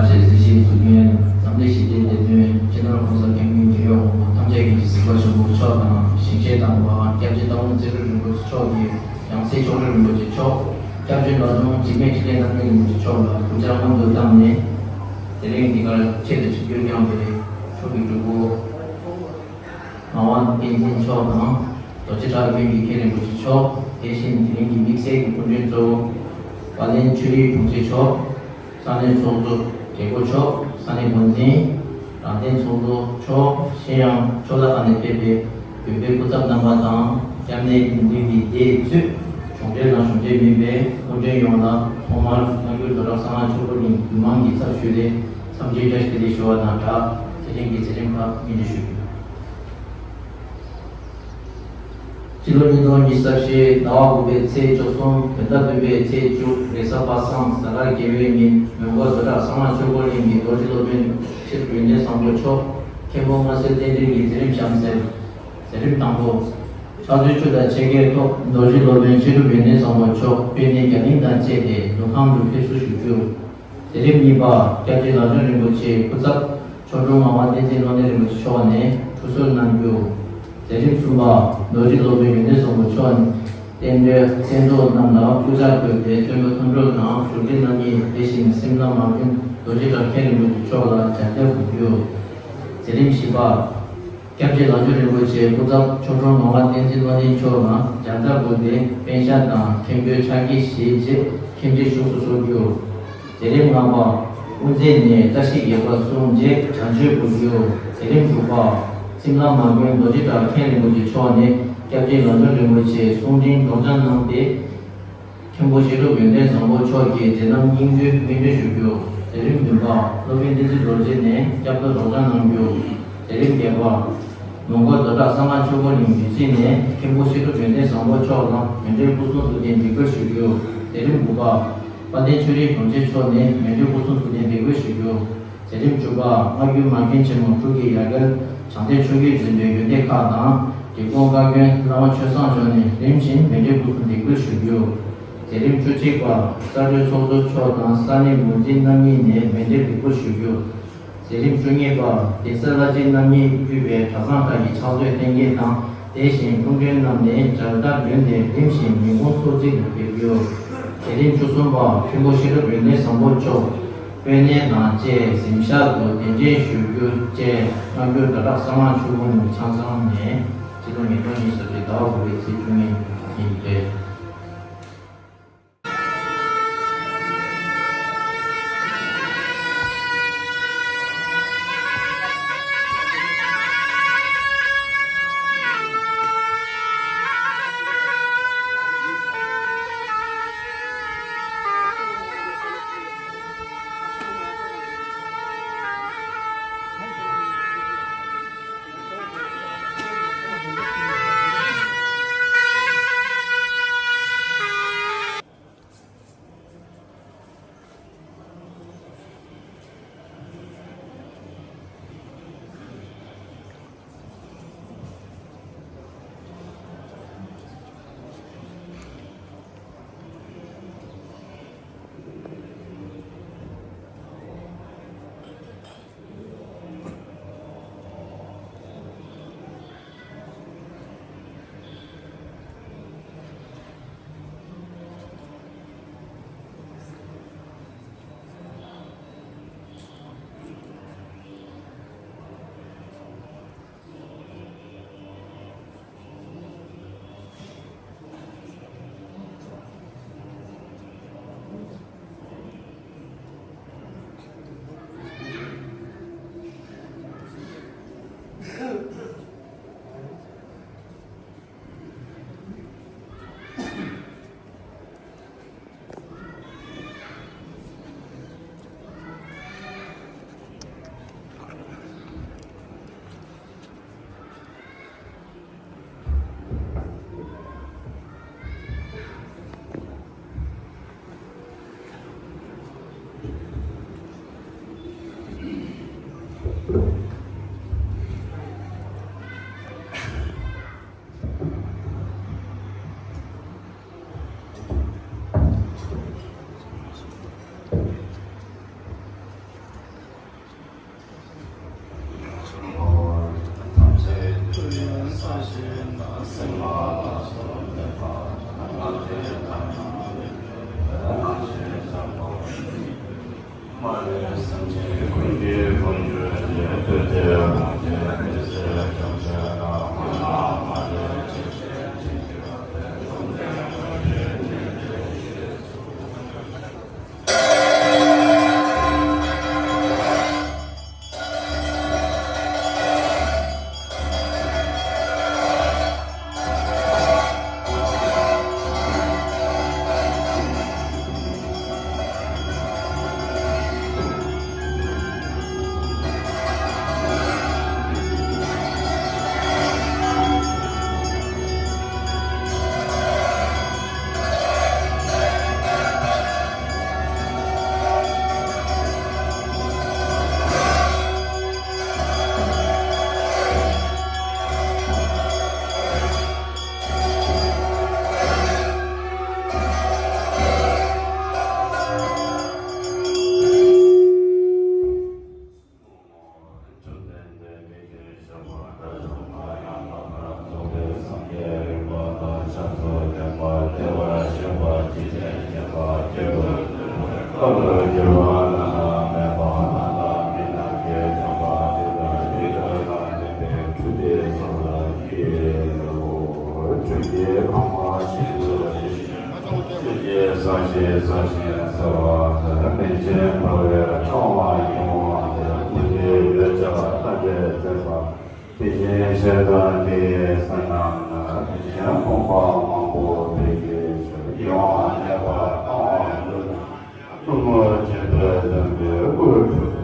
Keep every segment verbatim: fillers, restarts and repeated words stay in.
ཞེས་གཟིགས་ཞིབ་ཟུར་མཁན་འཛམ་གླིང་ཞི་བདེའི་བདེ་དོན་སྤྱི་ནོར་༸གོང་ས་༸སྐྱབས་མགོན་རྒྱལ་ཡོངས་གོང་མ་ཐམས་ཅད་མཁྱེན་ཅིང་གཟིགས་པ་ཆེན་པོ་མཆོག་དང་། ཞིང་གཤེགས་དམ་པ་སྐྱབས་རྗེ་རྟ་དབང་རྩེ་རུ་རིན་པོ་ཆེ་མཆོག་གི་ཡང་སྲིད་མཆོག་སྤྲུལ་རིན་པོ་ཆེ་མཆོག་སྐྱབས་རྗེ་བླ་སྤྲུལ་འཇིགས་མེད་འཕྲིན་ལས་རྣམ་རྒྱལ་རིན་པོ་ཆེ་མཆོག་ལ་སྐུ་ཕྱྭ་སྔོན་དུ་བཏང་ནས། དེ་རིང་འདི་གར་ཆེད་དུ་ཆིབས་བསྒྱུར་བསྐྱངས་པའི་མཆོག་གི་སྤྲུལ་སྐུ་ངག་དབང་བསྟན་འཛིན་མཆོག་དང་། རྡོ་རྗེ་གྲགས་པའི་མཁན་རིན་པོ་ཆེ་མཆོག་དེ་བཞིན་དེ་རིང་གི་དམིགས་བསལ་གྱི་སྐུ་མགྲོན་གཙོ་བོ་དཔལ་ལྡན་ཆོས་རིག་དྲུང་ཆེ་མཆོག་ས་གནས་ཚོགས་གཙོ་རྒྱལ་སྒོ་མཆོག་ས་གནས་འགོ་འཛིན། རང་བདེན་ཚོགས་གཙོ་མཆོག་གཞན་ཡང་ཕྱོགས་མཐའ་ཁག་ནས་ཕེབས་པའི་བོད་པའི་སྐུ་ཚབ་རྣམ་པ་དང་། སྐྱབས་གནས་དགེ་འདུན་གྱི་སྡེ་གཙོས་གཞུང་འབྲེལ་དང་གཞུང་འབྲེལ་མིན་པའི་སྐུ་མགྲོན་ཡོངས་ལ་ཐོག་མར་སྔ་འགྱུར་རྡོ་གྲགས་གསང་སྔགས་ཆོས་སྐོར་གླིང་འདུས་མང་གི་ཚབ་ཞུས་ཏེ་འཚམས་འདྲི་བཀྲ་ཤིས་བདེ་ལེགས་ཞུ་བ་དང་སྦྲགས། དེ་རིང་གི་མཛད་རིམ་ཁག་སྙན་སྒྲོན་ཞུ་རྒྱུ། སྤྱི་ལོ་ཉིས་སྟོང་ཉི་ཤུ་རྩ་བཞི་ཟླ་བ་དགུ་པའི་ཚེས་བཅུ་གསུམ། བོད་ཟླ་བདུན་པའི་ཚེས་བཅུ། རེས་གཟའ་པ་སངས་གཟའ་སྐར་དགེ་བའི་ཉིན། མོན་གྷོ་རྡོ་གྲགས་གསང་སྔགས་ཆོས་སྐོར་གླིང་གི་རྡོ་རྗེ་སློབ་དཔོན་ཆེ་སྒྲུབ་ཡོན་ཏན་བཟང་པོ་མཆོག་མཁན་པོ་མངའ་གསོལ་རྟེན་འབྲེལ་གྱི་མཛད་རིམ་གཤམ་གསལ། མཛད་རིམ་དང་པོ། ཕྱག་ཚོད་བཅུ་དང་ཕྱེད་ཀའི་ཐོག་རྡོ་རྗེ་སློབ་དཔོན་ཆེ་སྒྲུབ་ཡོན་ཏན་བཟང་པོ་མཆོག་དཔོན་གནས་རྒྱ་གླིང་དང་བཅས་ཏེ་འདུ་ཁང་དུ་ཕེབས་བསུ་ཞུ་རྒྱུ། མཛད་རིམ་གཉིས་པ། སྐྱབས་རྗེ་ལག་འཇམ་རིན་པོ་ཆེའི་སྐུ་ཚབ་མཆོག་སྤྲུལ་ངག་དབང་བསྟན་འཛིན་བློ་ལྡན་རིན་པོ་ཆེ་མཆོག་ནས་ཐུགས་གསོལ་གནང་རྒྱུ། མཛད་རིམ་གསུམ་པ། རྡོ་རྗེ་སློབ་དཔོན་ཡོན་ཏན་བཟང་པོ་མཆོག་ནས་བསྟན་འགྲོའི་གསན་རྫོགས་རྣམས་ལ་སྐུ་ཕྱག་བགོས་ཏེ་སྟོན་པ་མཐོང་གྲོལ་དང་བཞུགས་ཁྲི་རྣམ་གཉིས། དེ་བཞིན་སིམ་ལ་མ་དགོན་རྡོ་རྗེ་གྲགས་མཁན་རིན་པོ་ཆེ་མཆོག་ལ་མཇལ་དར་ཕུལ་རྒྱུ། མཛད་རིམ་བཞི་པ། སྐྱབས་རྗེ་ལག་འཇམ་རིན་པོ་ཆེའི་སྐུ་ཚབ་མཆོག་སྤྲུལ་ངག་དབང་བསྟན་འཛིན་བློ་ལྡན་མཆོག་ལ་མཇལ་དར་ཕུལ་ཏེ་པཎ་ཞྭ་དང་མཁན་པོའི་ཕྱག་འཁྱེར་བཞེས་རྗེས་མཁན་ཆེན་བཞུགས་སུ་གསོལ་རྒྱུ། མཛད་རིམ་ལྔ་པ། དབུ་མཛད་ནས་བཀྲ་ཤིས་རྒྱལ་པོ་གསུངས་རྗེས་བྱམས་མཆོད་ཕུལ་རྒྱུ། མཛད་རིམ་དྲུག་པ། སིམ་ལ་མ་དགོན་རྡོ་རྗེ་གྲགས་མཁན་རིན་པོ་ཆེ་མཆོག་ནས་སྐྱབས་རྗེ་ལག་འཇམ་རིན་པོ་ཆེའི་གསུང་འཕྲིན་སྒྲོག་སྦྱང་གནང་སྟེ། མཁན་པོ་ཆེ་སྒྲུབ་ཡོན་ཏན་བཟང་པོ་མཆོག་གི་མཛད་རྣམ་སྙིང་བསྡུས་སྙན་སྒྲོན་ཞུ་རྒྱུ། མཛད་རིམ་བདུན་པ། སློབ་དཔོན་བསྟན་འཛིན་རྡོ་རྗེ་ནས་སྐྱབས་འགྲོ་སྒྲོག་སྦྱང་གནང་རྒྱུ། མཛད་རིམ་བརྒྱད་པ། མོན་གྷོ་རྡོ་གྲགས་གསང་སྔགས་ཆོས་སྐོར་གླིང་བདུད་རྩི་ནས་མཁན་པོ་ཆེ་སྒྲུབ་ཡོན་ཏན་བཟང་པོ་མཆོག་ལ་མཎྜལ་སྐུ་གསུང་ཐུགས་རྟེན་འདེགས་འབུལ་ཞུ་རྒྱུ། མཛད་རིམ་དགུ་པ། དཔལ་ལྡན་ཆོས་རིག་དྲུང་ཆེ་མཆོག་ནས་མཎྜལ་སྐུ་གསུང་ཐུགས་རྟེན་འདེགས་འབུལ་ཞུ་རྒྱུ། མཛད་རིམ་བཅུ་པ། སྔ་འགྱུར་མ་མཁན་ཆེན་མོ་དྲུག་གི་ཡ་གྱལ་བྱང་གཏེར་ཆོས་བརྒྱུད་འཛིན་པའི་ཡོན་ཏན་ཁག་དང་། རྒྱལ་འགོང་བཀའ་བཀྱོན་བླ་མ་ཆོས་བཟང་མཆོག་ནས་རིམ་བཞིན་མཎྜལ་སྐུ་གསུང་འདེགས་འབུལ་ཞུ་རྒྱུ། མཛད་རིམ་བཅུ་གཅིག་པ། ས་གྲོས་ཚོགས་གཙོ་མཆོག་དང་ས་གནས་འགོ་འཛིན་རྣམ་གཉིས་ནས་མཎྜལ་འདེགས་འབུལ་ཞུ་རྒྱུ། མཛད་རིམ་བཅུ་གཉིས་པ། གདན་ས་བླ་སྤྱི་རྣམ་གཉིས་དབུས་པའི་གྲྭ་ཚང་ཁག་གི་ཕྱག་མཛོད་ལྷན་རྒྱས་དང་། དེ་བཞིན་སྐུ་མགྲོན་རྣམས་ནས་མཇལ་དར་སྒྲོན་ཏེ་རིམ་བཞིན་མི་ཁུངས་གསོལ་ཚིགས་ལ་ཕེབས་རྒྱུ། མཛད་རིམ་བཅུ་གསུམ་པ། མཁན་པོ་ཆེ་སྒྲུབ་ཡོན་ཏན་བཟང་པོ་མཆོག་དཔོན་གནས་དང་བཅས་གཟིམ་ཤག་ཏུ་གདན་འདྲེན་ཞུ་རྒྱུ་བཅས་སྔ་འགྱུར་རྡོ་གྲགས་གསང་སྔགས་ཆོས་སྐོར་གླིང་ཆ་ཚང་ནས་སྤྱི་ལོ་ཉིས་སྟོང་ཉི་ཤུ་རྩ་བཞི་ཟླ་བ་དགུ་པའི་ཚེས་བཅུ་གཉིས་ཉིན་ཏེ། སྐབས་ལ་འགྱུར་བ་བླ་ན་མེད་པ་བླ་ན་མེད་ནམ་མཁའི་འཇོམས་པ་དེ་དག་ཡི་དྭགས་ལ་སླེབས་པའི་འཕྲུལ་དེ་སོགས་ལ་སྐྱེས་སོ། འཕྲུལ་གྱི་འཕགས་མ་ཆེན་པོ་དེ་བཞིན་ཆོས་ཀྱི་ས་གཞི་ས་གཞན་ཟེར་བ་ལྟར་རིན་ཆེན་འབར་བའི་ཕྲེང་བ་ཡིད་འོང་བ་དེ་མུ་སྟེགས་ཡོ་བྱད་རྟ་དྲེལ་རྩེ་ལ། དེ་བཞིན་ཞལ་དང་དེའི་གསེང་རྣམས་ན་རིན་ཆེན་ཕོངས་པ་མང་པོ་འབིགས་པའི་ཕྱིར། ཡིད་འོང་ལེགས་པར་བཏང་བ་ཀླུ་དང་ཀླུ་མོ་ཆེན་པོས་བསྡམས་པའི་སྐུ་འཁྲུངས།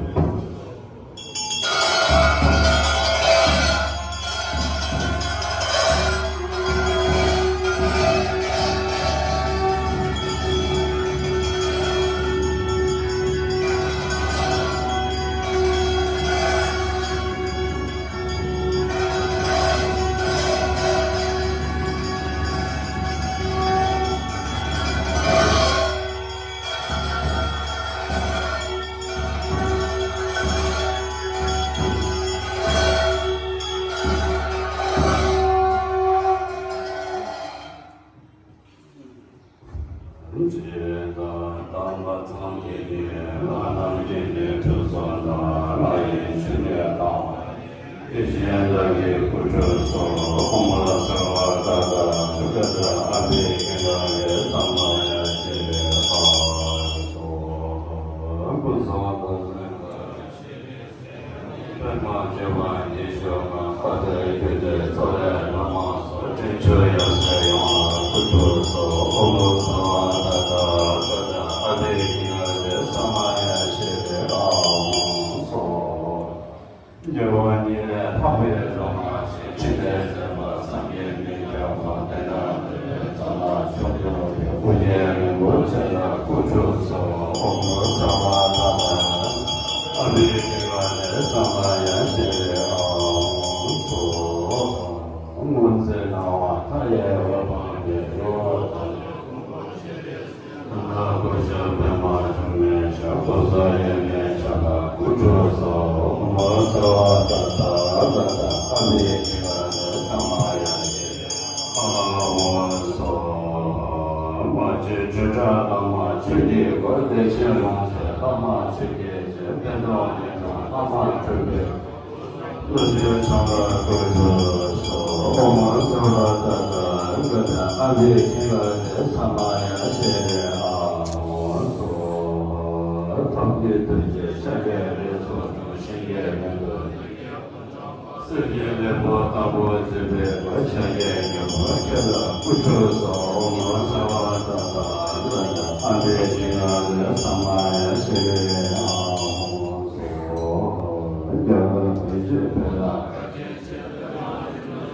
རྗེས་དང་དམ་པ་ཚང་གི་ནི་ལྷ་རྣམས་ཀྱི་ནི་ཁྲུས་གསོལ་དང་ལྷ་ཡི་ཆུ་ནས་བཏང་བ་ཡི། དེ་བཞིན་བདག་གི་སྐུ་ཁྲུས་སོགས་ཨོཾ་སརྦ་ཏ་ཏ་ཨ་བྷི་ཥིག་ག་རེ་ས་མ་ཡ་ཤི་རེ་ཨ་སོ། ཀུན་བཟང་དུ་གཟིགས་པ། པདྨ་འབྱུང་བ་ཉི་ཤུ་རྩ་ལྔ། པ་ཏྲ་ཀིརྟི་གཙོ་ལས་བླ་མ་སོགས། དྲིན་ཆེན་ཡབ་སྲས་ཡོངས་ལ་སྐུ་ཁྲུས་སོགས། ཨོཾ་སརྦ་ཏ་ཏ་ཨ་བྷི་ཥིག་ག་རེ་ས་མ་ཡ་ཤི་རེ་ཨ་ཧོ་སོ། འགྱུར་བ་ཉིད་ལས་ལྷག་པའི་རང་དབང་ཞིང་། ཕྲིན་ལས་མཛད་པ་བསམ་གྱིས་མི་ཁྱབ་པ། དེ་འདྲ་འདུལ་བའི་མཛད་ལ་མཆོག་གྱུར་པའི། ཨོ་རྒྱན་རིན་པོ་ཆེ་ལ་སྐུ་ཁྲུས་སོགས། ཨོཾ་སརྦ་ཏ་ཏ་ཨ་བྷི་ཥིག་ག་རེ་ས་མ་ཡ་ཤི་རེ་ཨ་ཧོ་སོ། སྔོ་ཚལ་སྣང་བ་མཐའ་ཡས་འོད་དཔག་པའི་རི་བོ་དང་། ལྷ་སྐུ་ཞབས་པདྨ་འབྱུང་གནས་ཞབས། ལྐོག་ཟ་གཡོན་པའི་ཕྱག་ལ་སྐུ་ཁྲུས་སོགས། ཨོཾ་སརྦ་ཏ་ཏ་ཨ་བྷི་ཥིག་ག་རེ་ས་མ་ཡ་ཤི་རེ་ཨ་ཧོ་སོ། མ་བཅོས་བཅུ་ཕྲག་བླ་མ་ཆོས་ཀྱི་སྒོ། བདེ་ཆེན་ལོངས་སྤྱོད་བླ་མ་ཆོས་ཀྱི་རྗེ། བསྟན་སྟོང་ཉིད་དང་བླ་མ་སྤྲུལ་པའི། ཀླུ་ཆེན་ཚངས་པར་སྐུ་ཁྲུས་སོགས། ཨོཾ་སརྦ་ཏ་ཏ་ཨ་བྷི་ཥིག་ག་རེ་ས་མ་ཡ་ཤི་རེ་ཨ་ཧོ་སོ། ཐབས་མཁས་ཐུགས་རྗེས་ཤཱཀྱའི་རིགས་སུ་འཁྲུངས། གཤིན་རྗེའི་གླིང་དུ་སྲིད་ཀྱི་ལེགས་པོ་ལྟ་བུ་མཛད་པའི་སྐུ། ཤཱཀྱའི་སྙིང་པོ་ཁྱེད་ལ་སྐུ་ཁྲུས་སོགས། ཨོཾ་སརྦ་ཏ་ཏ་ཨ་བྷི་ཥིག་ག་རེ་ས་མ་ཡ་ཤི་རེ་ཨ་ཧོ་སོ། རྒྱལ་བ་དོན་བྱེད་འཕེལ་ལ།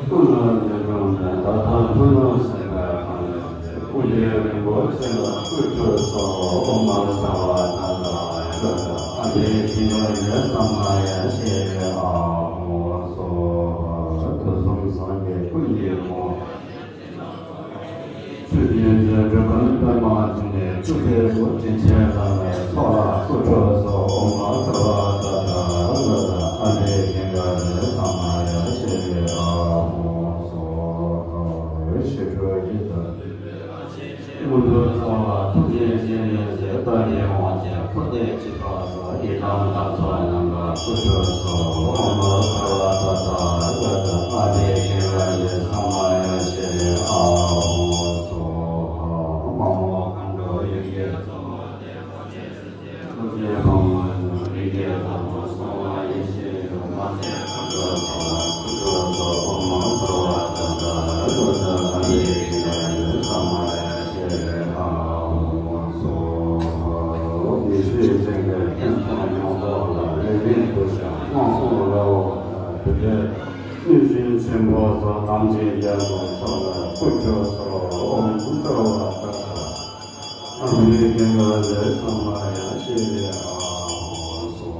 ཀུན་ལ་ཉེ་འགྲོ་ནས། ད་ལྟ་ཕུ་ནུ་སེམས་དཔའི་ཁང་ནས། ཨོ་རྒྱན་རིན་པོ་ཆེ་ལ་སྐུ་ཁྲུས་སོགས། ཨོཾ་སརྦ་ཏ་ཏ་ཨ་བྷི་ཥིག་ག་རེ་ས་མ་ཡ་ཤི་རེ་ཨ་ཧོ་སོ། དུས་གསུམ་སངས་རྒྱས་ཀུན་གྱི་དབང་། ཆོས་ཀྱི་རྗེ་འགྲོ་མགོན་པདྨ་འབྱུང་གནས། སྤྲུལ་པའི་སྐུ་དྲིན་ཆེན་བླ་མའི་ཚོགས་ལ་སྐུ་ཁྲུས་སོགས། ཨོཾ་སརྦ་ཏ་ཏ་ཨ་བྷི་ཥིག་ག་རེ་ས་མ་ཡ་ཤི་རེ་ཨ་ཧོ་སོ། ཞི་ཁྲོ་ཡི་དྭགས་མངོན་མཐོའི་ཚོགས་ལ་ཐུགས་རྗེ་ཆེན་ཡོད་མཛད། ཏཱ་ལའི་དབང་ཆེན་འཁོར་འདས་འཆི་བ་སོགས། ཡི་དམ་ལྷ་ཚོགས་རྣམས་ལ་སྐུ་ཁྲུས་སོགས། ཨོཾ་སརྦ་ཏ་ཏ་ཨ་བྷི་ཥིག་ག་རེ་ས་མ་ཡ་ཤི་རེ་ཨ་ཧོ་སོ། དམག་མོ་མཁའ་འགྲོ་ཡི་གེ་གཙོ་བོ་སྟེ། ཐུགས་རྗེ་ཕག་མོ་ཡི་གེ་དང་པོ་གསང་བ་ཡེ་ཤེས་འོད། མ་ཟད་མཁའ་འགྲོ་ཚོགས་ལ་སྐུ་ཁྲུས་སོགས། ཨོཾ་སརྦ་ཏ་ཏ་ཨ་བྷི་ཥིག་ག་རེ་ས་མ་ཡ་ཤི་རེ་ཨ་ཧོ་སོ། ཡེ་ཤེས་སྤྲིན་པའི་ཕུན་ཚོགས་ཡོངས་རྫོགས་ལ། རིག་པའི་འོད་ཟེར་ཆེན་པོ་སོགས་དམ་ཅན་རྒྱ་མཚོ་མཆོག་ལ་སྐུ་ཁྲུས་སོགས། ཨོཾ་སརྦ་ཏ་ཏ་ཨ་བྷི་ཥིག་ག་རེ་ས་མ་ཡ་ཤི་རེ་ཨ་ཧོ་སོ།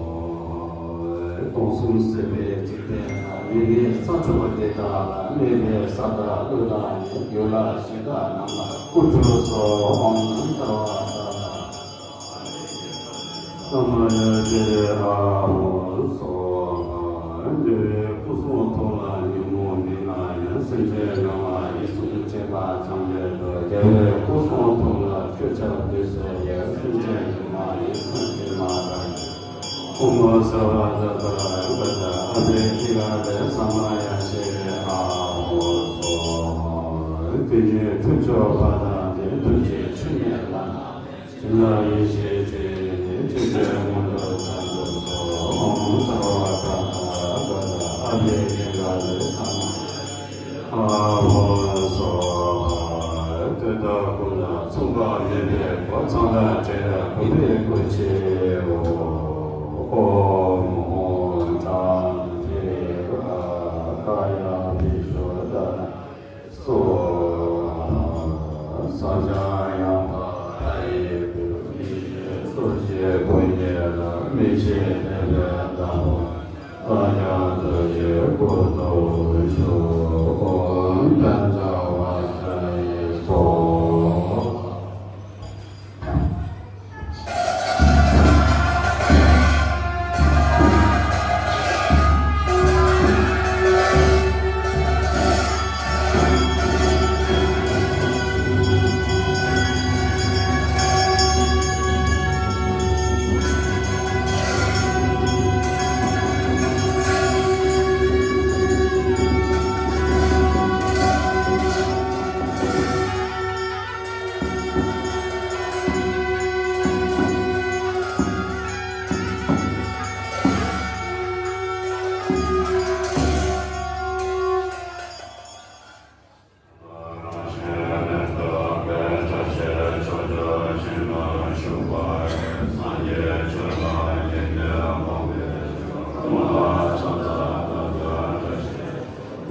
སྟོང་གསུམ་སྲིད་པའི་འཇིག་རྟེན་ན། མི་དགེ་ས་ཕྱོགས་འདི་དག་ལ། དམིགས་པའི་ས་དང་ཀླུ་དང་ནི། རྒྱུ་ལ་གཞན་དག་རྣམས་ལ་སྐུ་ཁྲུས་སོགས། ཨོཾ་སརྦ་ཏ་ཏ་ཨ་བྷི་ཥིག་ག་རེ་ས་མ་ཡ་ཤི་རེ་ཨ་ཧོ་སོ། འཇུ་བའི་སྐུ་གསུང་ཐུགས་ལ་ཉོན་མོངས་མེད་ན་ཡང་། སེམས་ཅན་ཡོངས་ལ་ཡིད་སྲུང་བྱེད་པ་ཙམ་ལས་འདུག་རྒྱལ་བའི་སྐུ་གསུང་ཐུགས་ལ་ཁྱོད་ཅག་འདི་སོགས་ཡོད། སེམས་ཅན་ཡོངས་ལ་ ཕུང་པོ་གསལ་བ་མཛད་པར་འོས་པ་དང་། ཨ་ཏི་ཤི་ཀ་ལས་ས་མ་ཡ་ཤི་ཨ་ཧོ་སོ། ཀུན་གཞི་ཐུགས་མཆོག་འཕགས་ལམ་སྟེ། ཐུགས་རྗེའི་ཆོས་ཉིད་ལམ། བྱིན་རླབས་ཡེ་ཤེས་ཀྱི་ཆོས་ཀྱི་མངོན་རྟོགས་ཀྱང་དུ་གསོལ། ཨོཾ་གསང་བ་ཀ་ཏ་པ་ཏ། ཨ་ཏི་ཤི་ཀ་ལས་ས་མ་ཨ་ཧོ་སོ། དེ་དག་ཀུན་ལ་མཚུངས་པ་མེད་པའི་གོ། ཚངས་དང་བྲལ་བའི་གོ་འཕང་གོ་ཆེའོ། ཨོཾ་ཨོཾ་ཏྲཱ་ཏེ་ཨཱ་ཀཱ་ཡ་བི་ཤུདྡྷ་ན་སྭཱ་ཧཱ། བསམ་བྱ་ཡང་དག་མཐའ་ཡས་པའི། ཡེ་ཤེས་རྡོ་རྗེའི་སྤུན་ཉེ་ལ། མི་ཕྱེད་དད་པས་བདག་པོ། བསམ་ཡང་རྡོ་རྗེའི་སྐུ་མདོག་ཞུ། ཨོཾ་བཛྲ་ཝཱ་ཛ་ཡེ་སྭཱ་ཧཱ།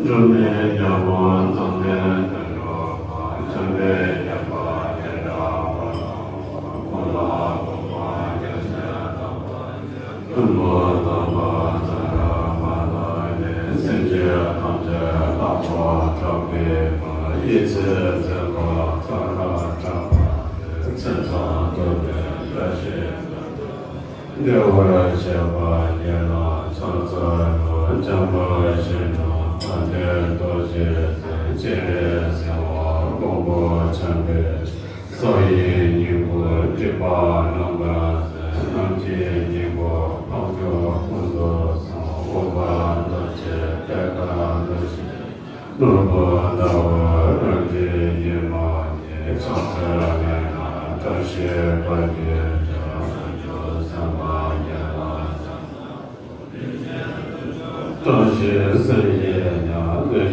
འགྲོ་མེད་རྒྱལ་པོ་འཛམ་གླིང་དུ་འགྲོ་བ། འཇམ་དཔལ་དགྱེས་པ་ཡེ་ར་བ་དང་། ཁོ་ལ་གུས་པ་རྒྱལ་སྲས་དམ་པ། མཐུ་པོ་དམ་པ་ཙཱ་ར་བ་ལ་ནི། སེམས་ཅན་ཐམས་ཅད་ལ་གོ་བརྡ་སྤེལ་བ། ཡིད་ཚིམ་མཛད་པ་ཙཱ་ར་གྲགས་པ་སྟེ། མཚན་བཟང་ཐོབ་པའི་བཀྲ་ཤིས་སྒྲོན་དུ། བདེ་བར་གཤེགས་པ་ཡན་ལག་ཕྱག་འཚལ་ལོ། འཇམ་དཔལ་གཞོན་ནུ་དཔལ་ལྡན་རྡོ་རྗེ་འཛིན། སྤྱན་རས་གཟིགས་དབང་མགོན་པོ་འཆང་གི། གསང་བའི་སྙིང་པོ་སྒྲིབ་པ་རྣམ་པར་སེལ། རྣམ་མཁྱེན་སྙིང་པོ་འཕགས་མཆོག་ཀུན་ཏུ་བཟང་། འོད་དཔལ་རྡོ་རྗེ་ཐེག་པ་འདུ་བྱེད། ནོར་བུ་ཟླ་འོད་རང་བཞིན་ཡེ་མ་ཉིད། ཕྱག་འཚལ་ལས་ལ་བཀྲ་ཤིས་པ་ཡིས་ཀྱང་། བྱང་ཆུབ་སེམས་དཔའ་ཡན་ལག་ཕྱག་འཚལ་ལོ། བཀྲ་ཤིས་སེམས་བསྐྱེད་ཉག་གནོད་སྦྱིན་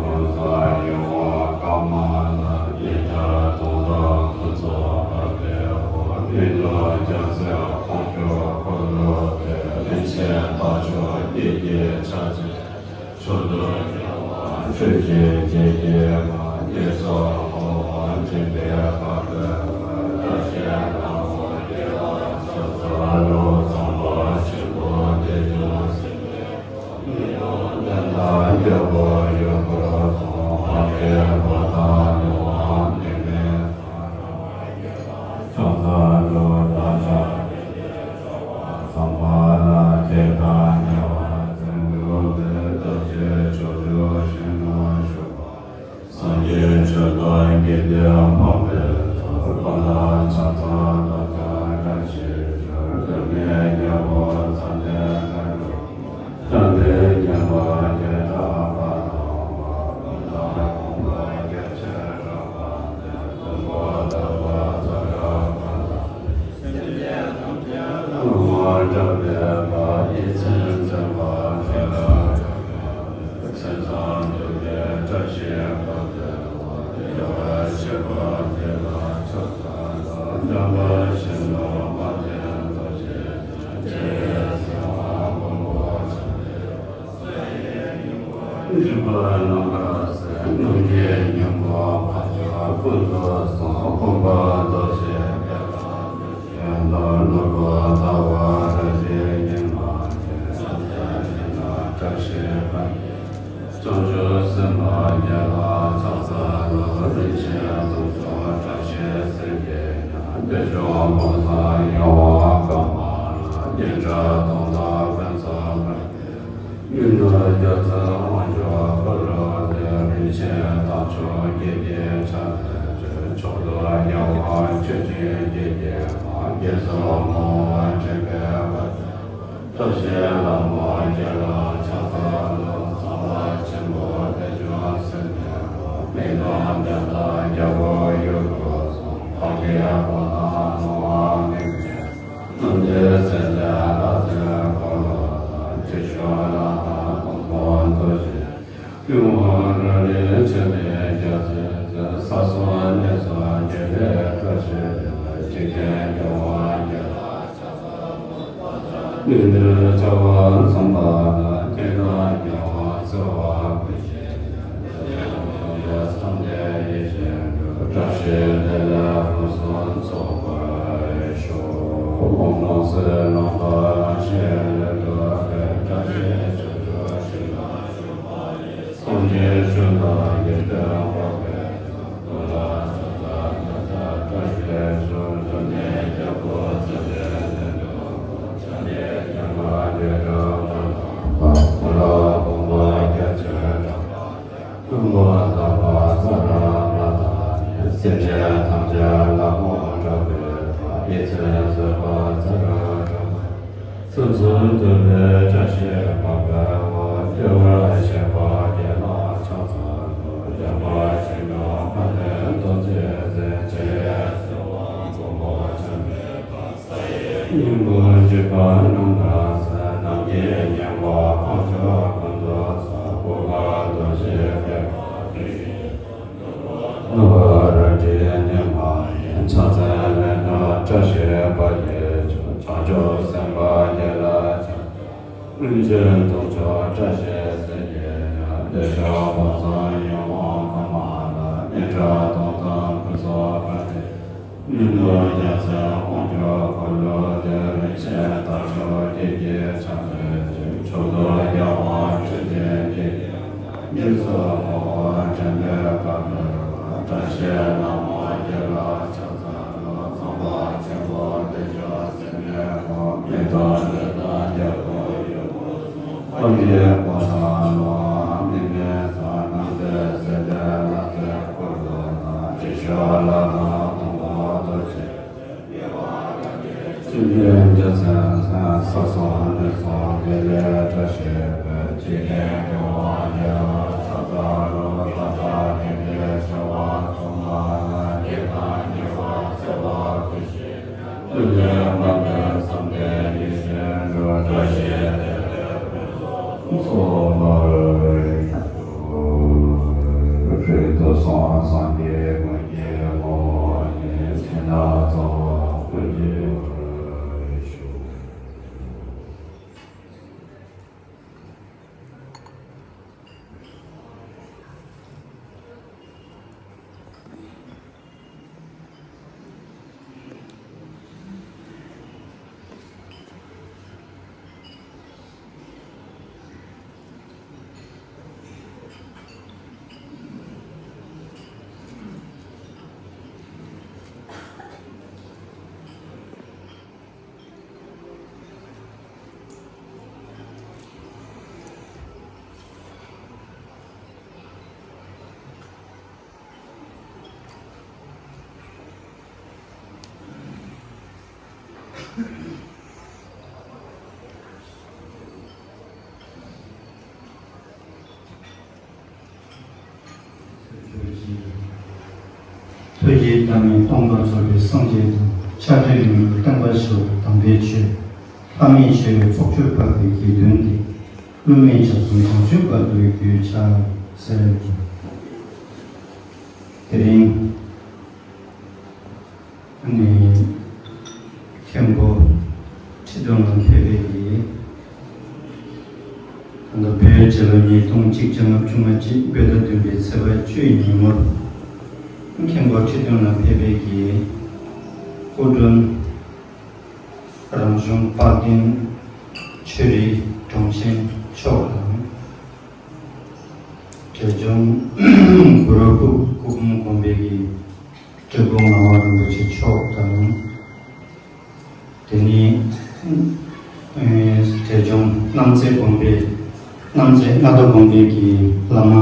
མོ་གཟའ་ཡི་དབང་ཀ་མ་ལ། ཉི་ཟླ་གདོང་དང་ཁུ་ཚུར་འཕགས་པའི་འོག་མི་ལུས་རྒྱལ་སྲས་དཔལ་མཆོག་འཁོར་ལོ་སྟེ། རིན་ཆེན་རྟ་མཆོག་སྐྱེད་ཀྱི་ཆ་བྱད། མཆོག་ཏུ་གྱུར་པ་ཆོས་ཀྱི་རྒྱལ་བསྟན་པ། བསྐྱེད་རྫོགས་སྒོ་འཕང་འདྲེན་པའི་བཀའ་བསྒོས་པ། བཀྲ་ཤིས་ལྷ་མོ་ཡེ་ར་ཕྱག་འཚལ་ལོ། ཚངས་པ་ཆེན་པོ་དེ་བཞིན་གཤེགས་པའི་དཔལ། མི་ཡི་དོན་དང་རྒྱལ་པོ་ཡུལ་འཁོར་གསུམ། འཕགས་པའི་བུ་དང་ནུ་བོ་དེ་མིན་ཕྱག་འཚལ་ལོ། བདག་ཅག་ཚངས་པ་ལ་དད་དང་ཉེ་བར་འཛིན། འགྲོ་བའི་དག་བྱེད་ཕྱོགས་བཅུའི་གཞན་དུ་བཞུགས་པ། སངས་རྒྱས་ཆོས་དང་དགེ་ལྡན་འཕགས་པའི་ཚོགས། བླ་ན་མཆོག་ཕྱོགས་བདག་ཅག་བཀྲ་ཤིས་ཤོག། འགྲོ་མེད་རྒྱལ་པོ་འཛམ་གླིང་དུ་འགྲོ། བྱམས་པའི་མགོན་པོ་ཡེ་ར་བ་དམ་པ། ཀུན་ལ་དགོངས་པ་རྒྱ་ཆེར་བསྒྲགས་པ་སྟེ། མགོན་པོ་དམ་པ་ཙཱ་ར་བ་དང་། སེམས་ཅན་ཐམས་ཅད་ལ་མོས་གྲགས་པའི་བཀའ། ཡིད་ཚིམ་མཛད་པ་ཙཱ་ར་གྲགས་པ་སྟེ། མཚན་བཟང་ཐོབ་པའི་བཀྲ་ཤིས་པ་སྟེ། བདེ་བར་གཤེགས་པ་དེ་ལ་ཕྱག་འཚལ་ལོ། འཇམ་དཔལ་གཞོན་ནུ་དཔལ་ལྡན་རྡོ་རྗེ་འཆང་། སྤྱན་རས་གཟིགས་དབང་མགོན་པོ་འཆང་གི། སྒྲིབ་པ་རྣམ་པར་སེལ། རྣམ་མཁྱེན་སྙིང་པོ་འཕགས་མཆོག་ཀུན་ཏུ་བཟང་། འོད་དཔལ་རྡོ་རྗེ་ཐེག་པ་འདུ་བྱེད་དང་། ནོར་བུ་ཟླ་འོད་རང་བཞིན་ཡེ་མ་ཉིད། ཕྱག་འཚལ་ལས་ལ་བཀྲ་ཤིས་པ་ཡིས། བྱང་ཆུབ་སེམས་དཔའ་ཡན་ལག་ཕྱག་འཚལ་ལོ། རིན་ཆེན་ཟུང་འཇུག་བཀྲ་ཤིས་སེང་གེ་ཉག་དཔལ་མཆོག་མོ་གཟའ་ཡི་དབང་ཀ་མ་ལ། ཉི་ཟླ་གདོང་དང་ཁུ་ཚུར་འཕགས་པའི། མི་ལུས་རྒྱལ་སྲས་དབང་ཕྱུག་འཁོར་ལོ་སྟེ། རིན་ཆེན་རྟ་མཆོག་སྐྱེད་ཀྱི་ཆ་བྱད་ཀྱིས། མཆོག་ཏུ་གྱུར་པ་ཆོས་ཀྱི་རྒྱལ་བསྟན་པ། བསྐྱེད་རྫོགས་སྒོ་འཕང་འདྲེན་པའི་བཀའ་བསྒོས་པ། ཐུགས་རྗེ་ལྷ་མོ་རྒྱལ་ལ་ཕྱག་འཚལ་ལོ། ཚངས་པ་ཆེན་པོ་དེ་བཞིན་གཤེགས་པ། མི་མཐོང་བདེ་ཐང་རྒྱལ་པོ་ཡུལ་དུ་སོང་། འཕགས་པའི་དགོངས་དོན་སློབ་པར་མི་ནུས་པས། རྣམ་འདྲེན་སྲས་བཅས་ལྷ་ཚོགས་འཁོར་ལོ་དང་། དྲི་ཤོག་ལ་དྭགས་ཀུན་སྤོས་འདུ་ཤེས། ཀུན་དབང་རང་རིག་ཆེན་པོའི་རྒྱལ་མཚན་མཛད། ས་སོགས་གནས་སོགས་དགེ་ལེགས་བཀྲ་ཤིས་པའི། འཇིག་རྟེན་སྐྱོང་བ་རྒྱལ་ལ་ཕྱག་འཚལ་ལོ། མི་མཐུན་བྱ་བ་མཚམས་པ་དང་། སྐྱེ་རྒ་རྒ་བ་འཚོ་བ་ཀུན་ཞི་ཞིང་། འདོད་ཡོན་མང་བའི་བསམ་དོན་ཡིད་བཞིན་འགྲུབ། བཀྲ་ཤིས་བདེ་ལེགས་ཕུན་སུམ་ཚོགས་པར་ཤོག། ཨོཾ་ལོངས་སྤྱོད་རྣམ་པར་ཤེས་རབ་ཀྱི། བཀྲ་ཤིས་ཕྱོགས་བཅུར་ཞིང་ཁམས་བཞི་པ་ཡི། སངས་རྒྱས་ཆོས་དང་དགེ་འདུན་དཔལ་གྱི་ཚོགས། གཙུག་ལག་ཕྱག་འཚལ་བདག་ཅག་བཀྲ་ཤིས་ཤོག། འབྱུང་གནས་རྒྱལ་པོ་མཛད་པའི་ལྷུན་གྲུབ་སྐུ། ཕྱག་གཡས་བྱ་རྔ་བརྒྱད་བཀྲམ་པ་དང་། གོ་ལ་བུམ་པ་བརྒྱད་ཅུས་དྲངས་པ། སྐུ་འཁོར་དམ་པ་ས་ར་བ་དང་ནི། སེམས་ཅན་ཐམས་ཅད་ལ་མོ་སྒྲོན་པའི་བར། ཡིད་ཚིམ་བཟོད་པ་ཚ་རུ་སྒྲོན་པ། ཕུན་སུམ་ཚོགས་པའི་བཀྲ་ཤིས་པ་དགའ་བ། བདེ་བར་གཤེགས་པ་དགེ་ལེགས་ཕྱག་འཚལ་ལོ། འཇམ་དཔལ་ཞིང་ཁམས་མཁའ་འགྲོའི་ཐུགས་རྗེ་ཅན། ཕྱག་གཡས་གསོལ་བ་མགོན་པོ་ཆེན་པོའི་བར། ས་ཡི་སྙིང་པོ་འཇིགས་པ་རྣམ་དག་སེལ། ནམ་མཁའི་སྙིང་པོ་དཀོན་མཆོག་ཀུན་ཏུ་གསལ། གུར་དཀར་གདོང་བཞི་བརྒྱ་པ་དེ་བཞིན་ནོར་བུ་རལ་གྲིའི་ཉི་མ་ཡིས། ཕྱག་འཚལ་ལྷ་མོ་བཀྲ་ཤིས་པ་ཡི་མཆོག། བྱང་ཆུབ་སེམས་དཔའ་དགེ་ལེགས་ཕྱག་འཚལ། སྔོན་བྱོན་ཐུགས་མཆོག་བཀྲ་ཤིས་སྲས་ཀྱི་ཉ། བདེ་མཆོག་དབང་ཐང་ཡིད་འོང་མཁའ་མ་ལ། སྙན་གྲགས་སྟོང་ཐང་ཕུན་ཚོགས་དཔལ་གྱི། མྱུར་དུ་རྒྱལ་མཚན་དབང་ཕྱུག་འཁོར་ལོ་བསྐོར། རིན་ཆེན་དར་ལྕོག་ཀྱེ་ཀྱེ་ཕྱག་འཚལ་ཅིང་། མཆོག་ཏུ་རྒྱལ་བ་ཁྲི་ཆེན་ཀྱེ་ཀྱེ་དང་། དངོས་སུ་འཁོར་བ་འདྲེན་པའི་བཀའ་བསྒོ་བ། བཀྲ་ཤིས་ལྷ་མོ་རྒྱལ་ལ་ཕྱག་འཚལ་ལོ། ཚངས་པ་ཆེན་པོ་དེ་བཞིན་གཤེགས་པའི་དབང་། མི་མཐུན་འདོད་དང་རྒྱལ་པོ་ཡུལ་དུ་སོང་། འཕགས་པའི་གོ་ལ་ལོ། མི་མེད་ས་རྣམས་སུ་གསལ་བའི་ལྷ་ཚོགས་འཁོར་ལོ་དང་། དྲི་ཤོག་ལ་དྭགས་དང་པོ་འདུ་ཤེས། ཆོས་ཀྱི་རྒྱལ་མཚན་ས་སོགས་གནས་སོགས་དགེ་ལེགས་བཀྲ་ཤིས་པའི། འཇིག་རྟེན་སྐྱོང་བ་རྒྱལ་ལ་ཕྱག་འཚལ་ལོ། ལྷ་དང་དགེ་འདུན་བྱེ་བ་ཚང་མ་ལ། སྐྱེ་དང་འཆི་བ་འཚེ་བ་ཀུན་ཞི། ཐུབ་པའི་དབང་པོས་བསམ་དོན་ཡིད་བཞིན་འགྲུབ། བཀྲ་ཤིས་བདེ་ལེགས་ཕུན་སུམ་ཚོགས་པར་ཤོག། རིགས་དྲུག་སོགས་སངས་རྒྱས་ཀུན་གྱི་ངོ་བོ་ཉིད། ཕྱི་ནང་གཙང་བ་ཀུན་གྱི་ངོ་བོར་ཤོག། ཐུགས་རྗེ་བརྟན་མའི་སྟོང་པར་རྫོགས་པའི་སངས་རྒྱས་དང་། ཕྱག་རྒྱའི་ལུས་ངག་བརྟན་པར་བཞུགས་པའི་དམ་པའི་ཆོས། ལྷ་མིའི་ཆོས་ཀྱི་ཚོགས་མཆོད་འཕགས་པའི་དགེ་འདུན་ཏེ། སློབ་མའི་ཆ་གསུམ་བྱང་ཆུབ་བར་དུའི་རྒྱུའི་ཕྱག་འཚལ་ལོ། དེ་རིང་ཨ་ནི་མཁན་པོ་ཁྲི་སྟོན་ལ་ཕེབས་པའི་གི་ད་ལྟ་བོད་རྒྱལ་ལོ་ཉིས་སྟོང་གཅིག་བརྒྱ་ལྔ་བཅུ་ང་གཅིག་བོད་ཟླ་བདུན་པའི་ཚེས་པ་བཅུའི་ཉིན་མོར་མཁན་པོ་ཁྲི་སྟོན་ལ་ཕེབས་པའི་གི་སྐུ་མགྲོན་རང་གཞུང་དཔལ་ལྡན་ཆོས་རིག་དྲུང་ཆེན་མཆོག་དང་། གྲྭ་རྒྱུན་གུ་རུ་སྐུ་སྐུ་འབུམ་དགོན་པའི་གི་སྤྲུལ་སྐུ་ངག་དབང་རིན་པོ་ཆེ་མཆོག་དང་། དེ་ནས་ཨེ་གྲྭ་རྒྱུན་རྣམ་རྩེ་དགོན་པའི་རྣམ་རྩེ་མངའ་བདག་དགོན་པའི་གི་བླ་མ་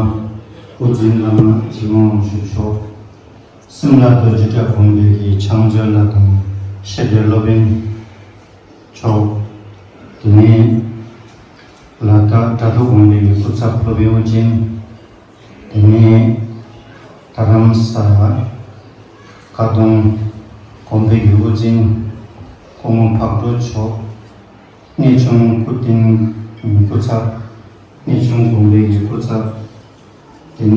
དབུ་འཛིན་བླ་མ་འཇིགས་མེད་དབང་ཕྱུག་མཆོག། སིམ་ལ་རྡོ་རྗེ་གྲྭ་དགོན་པའི་གི་ཕྱག་མཛོད་ལགས་དང་བཤད་སྒྲོས་སློབ་དཔོན་མཆོག། དེ་ནས་ལ་དྭགས་དྲ་ཐོག་དགོན་པའི་སྐུ་ཚབ་སློབ་དཔོན་ཨོ་རྒྱན། དེ་ནས་རྡ་རམ་ས་ལ་ཀ་གདོང་དགོན་པའི་དབུ་འཛིན་སྐུ་ངོ་འཕགས་གྲོལ་མཆོག། གནས་ཆུང་སྐུ་རྟེན་སྐུ་ཚབ། གནས་ཆུང་དགོན་པའི་སྐུ་ཚབ། དེ་ནས་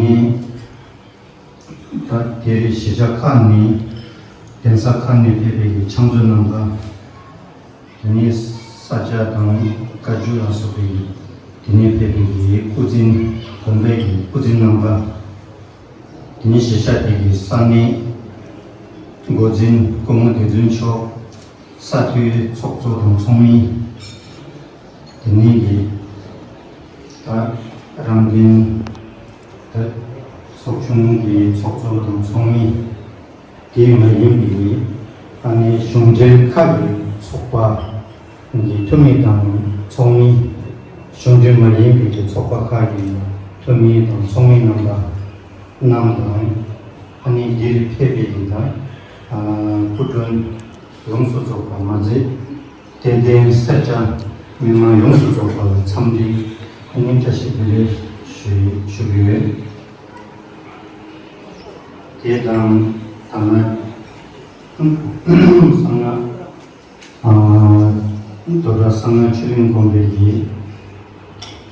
ད་དེ་རིང་གཞིས་ཆགས་ཁག་ནས་གདན་ས་ཁག་ནས་ཕེབས་པའི་ཕྱག་མཛོད་རྣམ་པ། དེ་ནས་ས་སྐྱ་དང་བཀའ་བརྒྱུད་ལ་སོགས་པའི་དེ་ནས་ཕེབས་པའི་སྐུ་མགྲོན། དགོན་པའི་སྐུ་མགྲོན་རྣམ་པ། དེ་ནས་གཞིས་ཆགས་དེ་གི་ས་གནས་འགོ་འཛིན་སྐུ་ངོ་བདེ་སྟོན་མཆོག། ས་མཐོའི་ཚོགས་གཙོ་དང་ཚོགས་མི། དེ་ནས་ཀྱི་ད་རང་བདེན་ད་ཚོགས་ཆུང་གི་ཚོགས་གཙོ་དང་ཚོགས་མི། དེ་མ་ཡིན་པའི་ཨ་ནི་གཞུང་འབྲེལ་ཁག་གི་ཚོགས་པ་གི་འཐུས་མི་དང་ཚོགས་མི། གཞུང་འབྲེལ་མ་ཡིན་པའི་གི་ཚོགས་པ་ཁག་གི་འཐུས་མི་དང་ཚོགས་མི་རྣམ་པ་རྣམས་དང་། ཨ་ནི་འདིར་ཕེབས་པའི་གི་ད་སྐུ་མགྲོན་ཡོངས་སུ་རྫོགས་པ་མ་ཟད། དད་ལྡན་སེར་སྐྱ་མི་མང་ཡོངས་སུ་རྫོགས་པ་ལ་འཚམས་འདྲི་ཨ་ནི་བཀྲ་ཤིས་བདེ་ལེགས་ཞུ་ཞུ་གི་ཡོད། དེ་དང་ད་ང་གསང་སྔགས་ཨ་རྡོ་གྲགས་གསང་སྔགས་ཆོས་གླིང་དགོན་པའི་གི་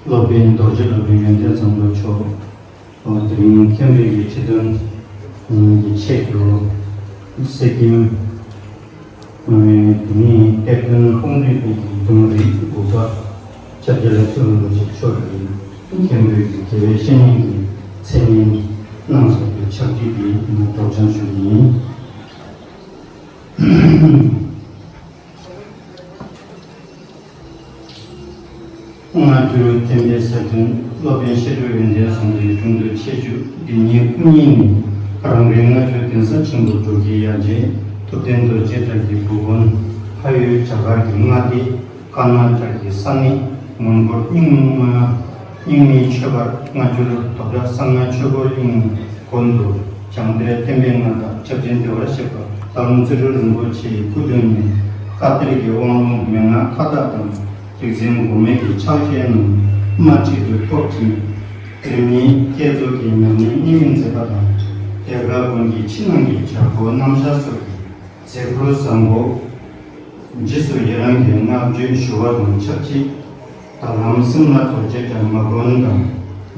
སློབ་དཔོན་རྡོ་རྗེ་སློབ་དཔོན་ཡོན་ཏན་བཟང་པོ་མཆོག། དེ་རིང་མཁན་པོའི་གི་ཁྲི་སྟོན་གྱི་ཆེད་དུ་གསེར་སྐྱེམས། དེ་ནས་གཏེར་སྟོན་ཧཱུྃ་ལུས་པའི་གདུང་རིགས་དགུ་པ་སྐྱབས་རྗེ་ལ་ཕྱི་རིན་པོ་ཆེ་མཆོག་གིས་མཁན་པོའི་གི་དགེ་བའི་བཤེས་གཉེན་གྱི་མཚན་སྙན་གནང་སོགས་ཀྱི་ཕྱག་བྲིས་འདི་སྒྲོག་སྦྱང་ཞུ་གི་ཡིན། སྔ་འགྱུར་བསྟན་པའི་གསེར་ཕྲེང་སློབ་དཔོན་བཤད་སྒྲུབ་ཡོན་ཏན་བཟང་པོའི་དྲུང་དུ་ཆེད་བཅུག་འདི་ཉིད་སྐུ་ཉིད་ནས་རང་རེའི་སྔ་འགྱུར་གདན་ས་ཆེན་པོ་འབྲུག་གི་ཡ་མཚན་ཐུབ་བསྟན་རྡོ་རྗེ་གྲགས་ཀྱི་བུ་དགོན། ཕ་ཡུལ་བྱ་དཀར་གྱི་མངའ་སྡེ་དཀར་ནག་བྱ་རྒྱལ་ས་གནས་མོན་གྷོར་རྙིང་མ། རྙིང་མའི་ཆོས་པར་སྔ་འགྱུར་རྡོ་གྲགས་གསང་སྔགས་ཆོས་འཁོར་གླིང་དགོན་དུ་བྱང་གཏེར་བསྟན་པའི་མངའ་བདག་སྐྱབས་རྗེ་བདེ་བར་གཤེགས་པ་རྟ་ལུང་རྩེ་སྤྲུལ་རིན་པོ་ཆེའི་སྐུ་མདུན་ནས་བཀའ་གཏེར་གྱི་དབང་ལུང་མན་ངག་མཐའ་དག་དང་རིག་འཛིན་འགོག་མེད་ཀྱི་ཕྱག་བཞེས་རྣམས་དམར་ཁྲིད་དུ་ཐོབ་ཅིང་། རིམ་གཉིས་བསྐྱེད་རྫོགས་ཀྱི་ཉམས་ལེན་གནད་སྨིན་མཛད་པ་དང་། གཏེར་སྒར་དགོན་གྱི་ཕྱི་ནང་གི་བྱ་སྒོ་རྣམ་གཞག་སོགས་ཀྱི་མཛད་ཁུར་བཟང་པོ། རྗེས་སུ་ཡི་རང་གི་བསྔགས་བརྗོད་ཞུ་བ་དང་ཆབས་ཅིག་ད་ལམ་སིམ་ལ་རྡོ་རྗེ་གྲགས་མ་དགོན་དང་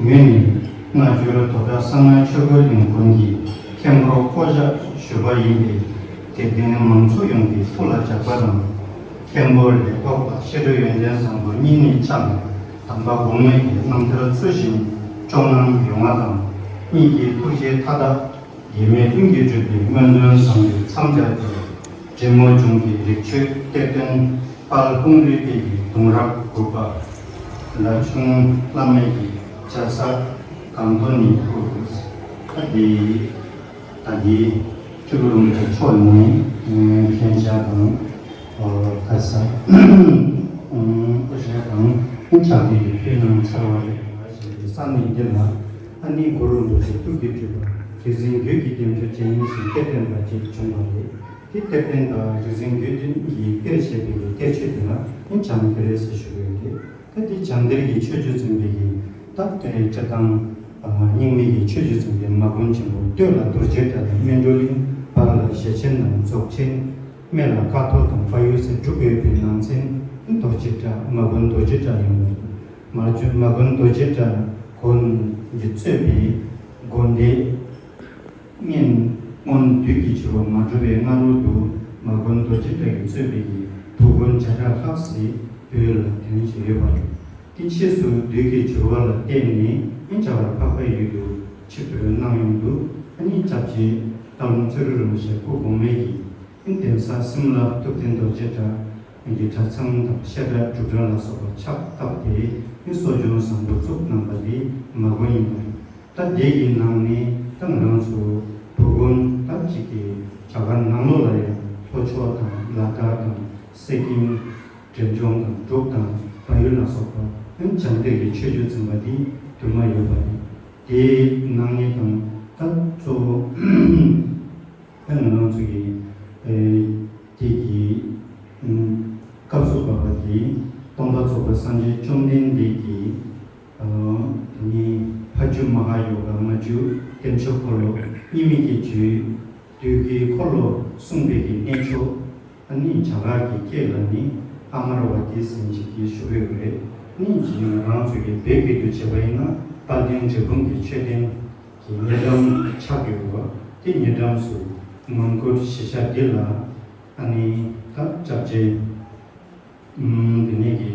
ངོས་ནས་སྔ་འགྱུར་རྡོ་གྲགས་གསང་སྔགས་ཆོས་འཁོར་གླིང་དགོན་གྱི་མཁན་པོར་བསྐོ་བཞག་ཞུས་པ་ཡིན་པས། དད་ལྡན་མང་ཚོགས་ཡོངས་ཀྱིས་ཐུགས་ལ་འཇགས་པ་དང་། མཁན་པོ་ལས་ཐོག་པ་བཤད་སྒྲུབ་ཡོན་ཏན་བཟང་པོ་གཉིས་ནི་ཕྱག་ནས་དམ་པ་འགོག་མེད་ཀྱི་རྣམ་ཐར་ཚུལ་བཞིན་སྐྱོང་གནང་ཡོང་བ་དང་། གཉིས་ཀྱི་ཐུགས་རྗེ་མཐའ་དག་ཡེངས་མེད་ཀུན་གྱིས་སྒྲུབ་པའི་སྨོན་འདུན་བཟང་པོའི་མཚམས་སྦྱར་ཏེ། འབྲི་མོ་ལྗོངས་ཀྱི་རིག་མཆོད་གཏེར་སྟོན་དཔལ་ཧཱུྃ་ལུས་པའི་གདུང་རབས་དགུ་པ་ལ་ཆུང་བླ་མའི་གི་བྱ་ས་སྒང་ཏོག་ནས་ཕུལ། ད་འདི་ད་འདི་སྤྲུལ་སྐུ་རིན་པོ་ཆེ་མཆོག་ནས་མཁྱེན་བྱ་དང་ཁ་ས་དབུ་ཞྭ་དང་ཕྱག་དེ་ཕུལ་གནང་ཚར་བ་རེད། ཞེས་ཀྱི་ས་གནས་འདི་ལ་ཨ་ནི་གུ་རུ་རྡོ་རྗེ་ཐུགས་ཀྱི་སྤྲུལ་པ་རིག་འཛིན་རྒྱུད་ཀྱི་རྒྱན་ཆ་ཅན་ཞིག་གཏེར་སྟོན་པ་ཅིག་བྱུང་བ་རེད། དེ་གཏེར་སྟོན་པ་རིག་འཛིན་རྒྱུད་ཀྱིས་གཏེར་བཞེས་པའི་གཏེར་ཆོས་དེ་ལ་ནི་བྱང་གཏེར་ཟེར་ཞུ་གི་ཡོད་རེད། ད་དེ་བྱང་གཏེར་གྱི་ཆོས་བརྒྱུད་ཚུན་པའི་གི་ད་ལྟའི་སྤྱིར་བཏང་རྙིང་མའི་གི་ཆོས་བརྒྱུད་ཚུན་པའི་མ་དགོན་ཆེན་པོ་སྟོད་ལ་རྡོ་རྗེ་གྲགས་དང་སྨིན་གྲོལ་གླིང་། བར་ལ་ཞེ་ཆེན་དང་རྫོགས་ཆེན། སྨད་ལ་ཀཿཐོག་དང་བལ་ཡུལ་ཟེར་དྲུག་ཡོད་པའི་ནང་ཚན་རྡོ་རྗེ་གྲགས་མ་དགོན་རྡོ་རྗེ་གྲགས་ཡིན་པ་རེད། མ་དགོན་མ་དགོན་རྡོ་རྗེ་གྲགས་དགོན་གྱིས་གཙོས་པའི་དགོན་སྡེ་སྔོན་སྔོན་དུས་ཀྱི་བྱེ་བ་མ་གྲུབ་པའི་སྔ་རོལ་དུ་མ་དགོན་རྡོ་རྗེ་གྲགས་ཀྱིས་གཙོས་པའི་བུ་དགོན་བརྒྱ་ཕྲག་ལྷག་ཞིག་བོད་ལ་དེ་ནས་ཡོད་པ་རེད། དེ་ཕྱིས་སུ་དུས་ཀྱི་འགྱུར་བ་ལ་བརྟེན་ནས་ཨིན་བྱ་བར་འཕགས་པའི་ཡུལ་དུ་ཕྱིར་བྲོས་གནང་ཡོང་དུས་ཨ་ནི་སྐྱབས་རྗེ་སྟག་ལུང་རྩེ་རུ་རིན་པོ་ཆེ་སྐུ་གོང་མའི་གི་ཨིན་གདན་ས་སིམ་ལ་ཐུབ་བསྟན་རྡོ་རྗེ་གྲགས་ཀྱི་གྲྭ་ཚང་དང་བཤད་གྲྭ་སྒྲུབ་གྲྭ་ལ་སོགས་པ་ཕྱག་བཏབ་སྟེ་ཨིན་གསོ་སྦྱོང་བཟང་པོ་བཙུགས་གནང་པ་དེ་མ་དགོན་ཡིན་པ་རེད། ད་དེ་གི་ནང་ནས་ད་ང་རང་ཚོ་བུ་དགོན་ད་གཅིག་གི་བྱ་དཀར་ནང་ལོགས་ལ་ཡང་ལྷོ་ཕྱོགས་དང་ལ་དྭགས་དང་སེ་ཀིམ། འབྲས་ལྗོངས་དང་འབྲུག་དང་བལ་ཡུལ་ལ་སོགས་པ་ཡང་བྱང་གཏེར་གྱི་ཆོས་བརྒྱུད་ཚན་པ་འདི་དུ་མ་ཡོད་པ་རེད། དེའི་ནང་ནས་དང་ད་གཙོ་བོ་ད་ང་རང་ཚོ་གི་ཨེ་དེ་གི་ཨུམ་སྐབས་སུ་བབས་པ་དེ་ སྟོང་པ་རྫོགས་པ་སངས་རྒྱས་བཅོམ་ལྡན་འདས་ཀྱིས། ཨ། དེ་ནས་ཕ་རྒྱུད་མ་ཧཱ་ཡོ་ག་མ་རྒྱུད་བསྟན་བཅོས་འཁོར་ལོ་གཉིས་མེད་ཀྱི་རྒྱུད་བདུད་ཀྱི་འཁོར་ལོ་གསུངས་པའི་གི་གནས་མཆོག་ཨ་ནི་རྒྱ་གར་གྱི་སྐད་ལ་ནི་ཨ་མར་ཝ་ཏི་ཟེར་མཁན་ཅིག་གིས་ཞུ་གི་ཡོད་རེད། ཨ་ནི་ང་རང་ཚོ་གི་བོད་སྐད་དུ་བྱས་པ་ཡིན་ན་དཔལ་ལྡན་འབྲས་སྤུངས་ཀྱི་མཆོད་རྟེན་གྱི་ཉེ་འགྲམ་ཆགས་ཡོད་པ། དེ་ཉེ་འགྲམ་སུ་མོན་གྷོ་གཞིས་ཆགས་འདི་ལ་ཨ་ནི་ད་སྐྱབས་རྗེ། ཨུམ། དེ་ནས་ཀྱི།